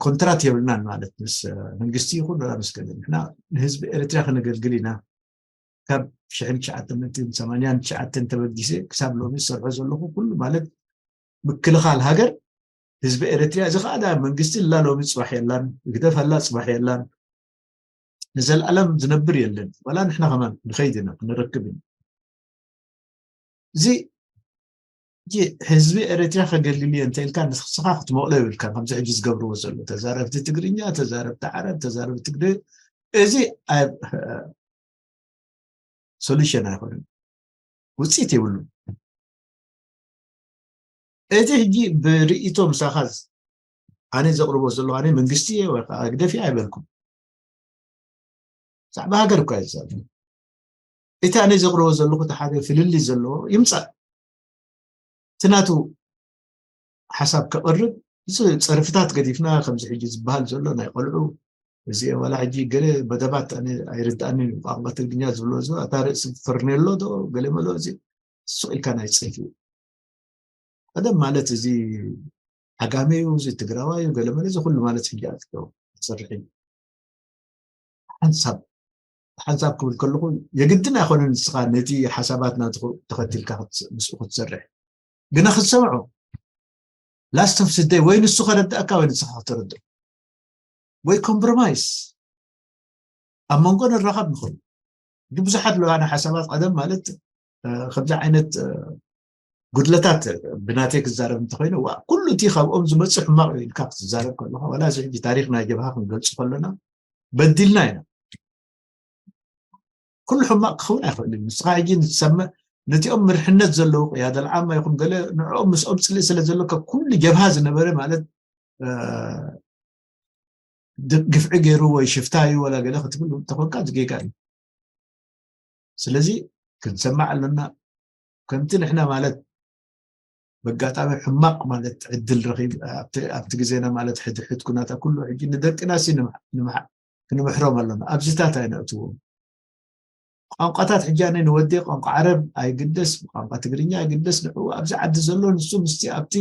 ኮንትራት የብልናን ማለት ምስ መንግስቲ ይኹን ላ ምስ ገለ ንሕና ንህዝቢ ኤርትራ ክነገልግል ኢና ካብ ሽሕን ትሽዓተ ሚእትን ሰማንያን ትሽዓተን ተበጊሰ ክሳብ ሎሚ ዝሰርሖ ዘለኹ ኩሉ ማለት ምክልኻል ሃገር ህዝቢ ኤርትራ እዚ ከዓ ዳ መንግስቲ ላ ሎሚ ፅባሕ የላን ህግደፍ ኣላ ፅባሕ የላን ንዘለኣለም ዝነብር የለን ዋላ ንሕና ከማን ንኸይድ ኢና ክንረክብ ኢና እዚ ሕጂ ህዝቢ ኤርትራ ከገልል እየ እንተ ኢልካ ንስኻ ክትመቕሎ ይብልካ ከምዚ ሕጂ ዝገብርዎ ዘሎ ተዛረብቲ ትግርኛ ተዛረብቲ ዓረብ ተዛረብቲ ትግደ እዚ ሶሉሽን ኣይኮነን ውፅኢት የብሉን እቲ ሕጂ ብርእይቶ ምሳኻ ኣነ ዘቕርቦ ዘለኹ ኣነ መንግስቲ እየ ወይ ከዓ ህግደፍ እየ ኣይበልኩም ብዛዕባ ሃገር እኳ ይዛብ እቲ ኣነ ዘቕርቦ ዘለኹ እቲ ሓደ ፍልልይ ዘለዎ ይምፃእ እቲ ናቱ ሓሳብ ከቕርብ እዚ ጸርፍታት ገዲፍና፣ ከምዚ ሕጂ ዝበሃል ዘሎ ናይ ቆልዑ፣ እዚ ዋላ ሕጂ ገለ መደባት ኣነ ኣይርድኣንን እዩ። ቋንቋ ትግርኛ ዝብሎ እዚ፣ ኣታ ርእሲ ፈርኔሎ ዶ ገለ መሎ፣ እዚ ስቕ ኢልካ ናይ ጽሕፍ እዩ። ቀደም ማለት እዚ ዓጋመ እዩ፣ እዚ ትግራዋይ እዩ፣ ገለ መለ፣ እዚ ኩሉ ማለት ሕጂ ኣትከው ትሰርሕ እዩ። ሓንሳብ ሓንሳብ ክብል ከለኹ፣ የግድን ኣይኮነን ንስኻ ነቲ ሓሳባት ናቱ ተኸቲልካ ክትስ-፣ ምስኡ ክትሰርሕ፣ ግና ክትሰምዖ፣ last of the day፣ ወይ ንሱ ከረድኣካ ወይ ንስኻ ከተረድኦ፣ ወይ ኮምፕሮማይስ ኣብ መንጎ ንራኸብ ንኽእል። ግን ብዙሓት ለዋና ሓሳባት ቀደም ማለት፣ እ፣ ከምዚ ዓይነት፣ እ፣ ጉድለታት ብናተይ ክዛረብ እንተኮይነ፣ ዋ፣ ኩሉ እቲ ካብኦም ዝመጽእ ሕማቕ እዩ ኢልካ ክትዛረብ ከለኻ፣ ዋላ እዚ ሕጂ ታሪኽ ናይ ጀብሃ ክንገልጽ ከለና በዲልና ኢና። ኩሉ ሕማቕ ክኸውን ኣይኽእልን እዩ። ንስኻ ሕጂ ንትሰምዕ፣ ነቲኦም ምርሕነት ዘለዉ ቅያደል ዓማ ይኹን ገለ፣ ንዕኦም ምስኦም ጽልኢ ስለ ዘለካ፣ ኩሉ ጀብሃ ዝነበረ ማለት፣ እ፣ ድ-፣ ግፍዒ ገይሩ ወይ ሽፍታ እዩ ወላ ገለ ክትብል እንተኾንካ፣ እዚ ጌጋ እዩ። ስለዚ ክንሰማዕ ኣለና። ከምቲ ንሕና ማለት በጋጣሚ ሕማቕ ማለት ዕድል ረኺብ፣ ኣብቲ፣ ኣብቲ ግዜና ማለት ሕድሕድ ኩናታ ኩሉ፣ ሕጂ ንደቅና ሲ ንምሕ-፣ ንምሕ-፣ ክንምሕሮም ኣለና። ኣብዚታት ኣይነእትዎም። ቋንቋታት ሕጂ ኣነ ንወዲ ቋንቋ ዓረብ ኣይግደስ፣ ቋንቋ ትግርኛ ኣይግደስ፣ ንዕኡ ኣብዚ ዓዲ ዘሎ ንሱ ምስቲ ኣብቲ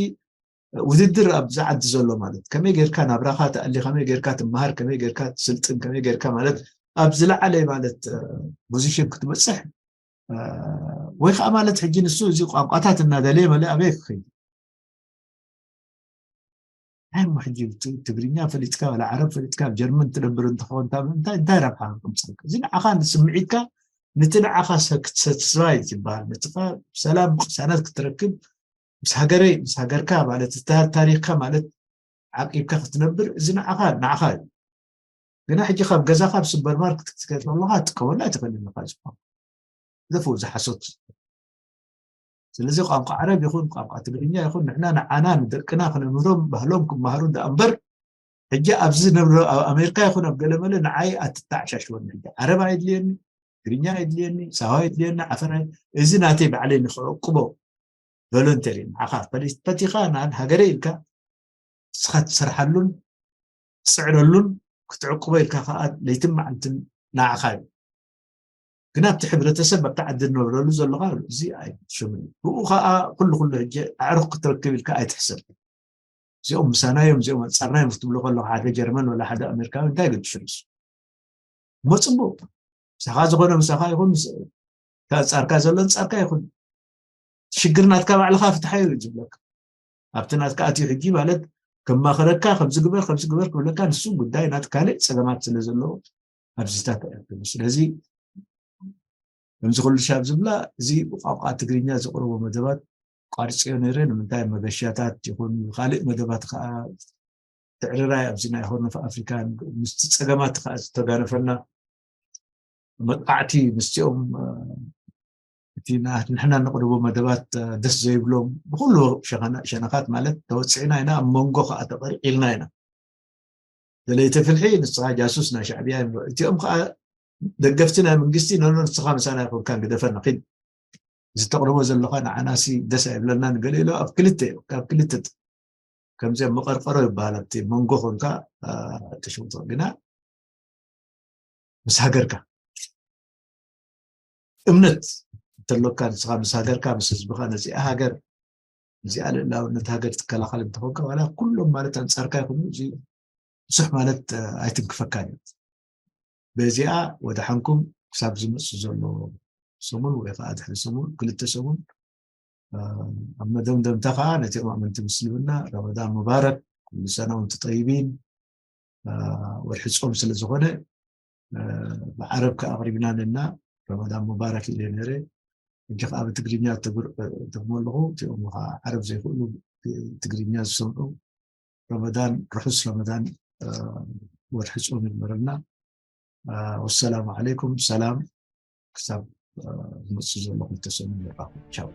ውድድር ኣብዚ ዓዲ ዘሎ ማለት ከመይ ጌርካ ናብራኻ ትኣሊ፣ ከመይ ጌርካ ትመሃር፣ ከመይ ጌርካ ትስልጥን፣ ከመይ ጌርካ ማለት ኣብ ዝለዓለ ማለት፣ እ፣ ፖዚሽን ክትበጽሕ፣ እ፣ ወይ ከዓ ማለት ሕጂ ንሱ እዚ ቋንቋታት እናደለየ መለ ኣበይ ክኸይድ? እንታይ እሞ ሕጂ ት-፣ ትግርኛ ፈሊጥካ፣ ወላ ዓረብ ፈሊጥካ፣ ኣብ ጀርመን ትነብር እንተኸውን፣ እንታይ፣ እንታይ፣ እንታይ ረብሓ ከምፅእልካ? እዚ ንዓኻ ንስምዒትካ፣ ነቲ ንዓኻ ሰ-፣ ክትሰትስፋይ ዝበሃል፣ ነትኻ ሰላም ቅሳነት ክትረክብ፣ ምስ ሃገረይ፣ ምስ ሃገርካ ማለት፣ እታ ታሪኽካ ማለት ዓቂብካ ክትነብር፣ እዚ ንዓኻ፣ ንዓኻ እዩ። ግና ሕጂ ካብ ገዛኻ ኣብ ሱፐርማርኬት ክትከድ ከለኻ፣ ትጥቀመሉ ኣይትኽእልን ኢኻ፣ ዝኾነ። ደፉ፣ እዚ ሓሶት። ስለዚ ቋንቋ ዓረብ ይኹን ቋንቋ ትግርኛ ይኹን፣ ንሕና ንዓና ንደቅና ክነምህሮም፣ ባህሎም ክመሃሩ ደኣ እምበር፣ ሕጂ ኣብዚ ነብሮ ኣብ ኣሜሪካ ይኹን ኣብ ገለመለ ንዓይ ኣትተዓሻሽወኒ። ሕጂ ዓረብ ኣይድልየኒ፣ ትግርኛ ኣይድልየኒ፣ ሳዋ ኣይድልየኒ፣ ዓፈር ኣይ-፣ እዚ ናተይ ባዕለይ ንኽዕቅቦ ቮለንተሪ ንዓኻ ፈሊ-፣ ፈቲኻ ንኣን ሃገረ ኢልካ ንስኻ ትሰርሓሉን ትጽዕረሉን ክትዕቅቦ ኢልካ ከኣ ለይትን መዓልትን ንዓኻ እዩ። ግን ኣብቲ ሕብረተሰብ ኣብቲ ዓዲ ንነብረሉ ዘለኻ እዚ ኣይሽምን እዩ። ብኡ ከኣ ኩሉ ኩሉ ሕጂ ኣዕሩኽ ክትረክብ ኢልካ ኣይትሕሰብ። እዚኦም ምሳና እዮም፣ እዚኦም ኣንጻርና እዮም ክትብሎ ከለኻ ሓደ ጀርመን ወላ ሓደ ኣሜሪካዊ እንታይ ገድሹ ንሱ? እሞ ጽቡቕ። ምሳኻ ዝኾነ ምሳኻ ይኹን፣ ምስ-፣ ኣንጻርካ ዘሎ ኣንጻርካ ይኹን። ሽግር ናትካ ባዕልኻ ፍትሓ እዩ ዝብለካ። ኣብቲ ናትካ ኣትዩ ሕጂ ማለት ከማኽረካ፣ ከምዚ ግበር፣ ከምዚ ግበር ክብለካ፣ ንሱ ጉዳይ ናት ካልእ ጸገማት ስለ ዘለዎ ኣብዚታት ኣይኣክልን። ስለዚ ከምዚ ኩሉ ሻብ ዝብላ፣ እዚ ብቋንቋ ትግርኛ ዝቕርቦ መደባት ቋርጽዮ ነይረ። ንምንታይ መገሻታት ይኹን ካልእ መደባት ከኣ ትዕርራይ ኣብዚ ናይ ሆርን ኦፍ ኣፍሪካ ምስቲ ጸገማት ከኣ ዝተጋነፈና መጥቃዕቲ ምስቲኦም፣ እ፣ እቲ ና-፣ ንሕና ነቕርቦ መደባት፣ እ፣ ደስ ዘይብሎም ብኹሉ ሸኸና-፣ ሸነኻት ማለት ተወጺዕና ኢና። ኣብ መንጎ ከኣ ተቐርቂልና ኢና። ደለይቲ ፍልሒ ንስኻ ጃሱስ ናይ ሻዕብያ እዮም። እቲኦም ከኣ ደገፍቲ ናይ መንግስቲ፣ ኖኖ ንስኻ ምሳና ኣይኮንካን፣ ግደፈና፣ ኪድ። እዚ ተቕርቦ ዘለኻ ንዓናሲ ደስ ኣይብለናን ገለ ኢሎ ኣብ ክልተ፣ ኣብ ክልተ ጥ-፣ ከምዚ ኣብ መቐርቀሮ ይበሃል፣ ኣብቲ መንጎ ኮንካ፣ እ፣ ተሸውቶ ግና ምስ ሃገርካ እምነት እንተሎካ፣ ንስኻ ምስ ሃገርካ፣ ምስ ህዝብኻ፣ ነዚኣ ሃገር፣ ነዚኣ ልእላውነት ሃገር ትከላኸል እንተኾንካ፣ ዋላ ኩሎም ማለት ኣንጻርካ ይኹኑ፣ እዚ ብዙሕ ማለት፣ እ፣ ኣይትንክፈካን እዩ። በዚኣ ወደ ሓንኩም ክሳብ ዝመጽእ ዘሎ ሰሙን ወይ ከዓ ድሕሪ ሰሙን፣ ክልተ ሰሙን፣ እ፣ ኣብ መደምደምታ ከዓ ነቲ ኣማእመንቲ ምስልምና ረመዳን ሙባረክ፣ ኩሉ ሰና ወንቱ ጠይቢን፣ እ፣ ወርሒ ጾም ስለ ዝኾነ፣ እ፣ ብዓረብ ከዓ ኣቕሪብና ነና ረመዳን ሙባረክ ኢለ ነይረ። ሕጂ ከዓ ብትግርኛ ተግር-፣ እ፣ ደግሞ ኣለኹ። እቲኦም ከዓ ዓረብ ዘይኽእሉ ትግርኛ ዝሰምዑ ረመዳን፣ ርሑስ ረመዳን፣ እ፣ ወርሒ ጾም ይግበረልና። እ፣ ወሰላሙ ዓለይኩም። ሰላም። ክሳብ፣ እ፣ ዝመጽእ ዘሎ ክልተ ሰሙን ንራኸብ። ቻው።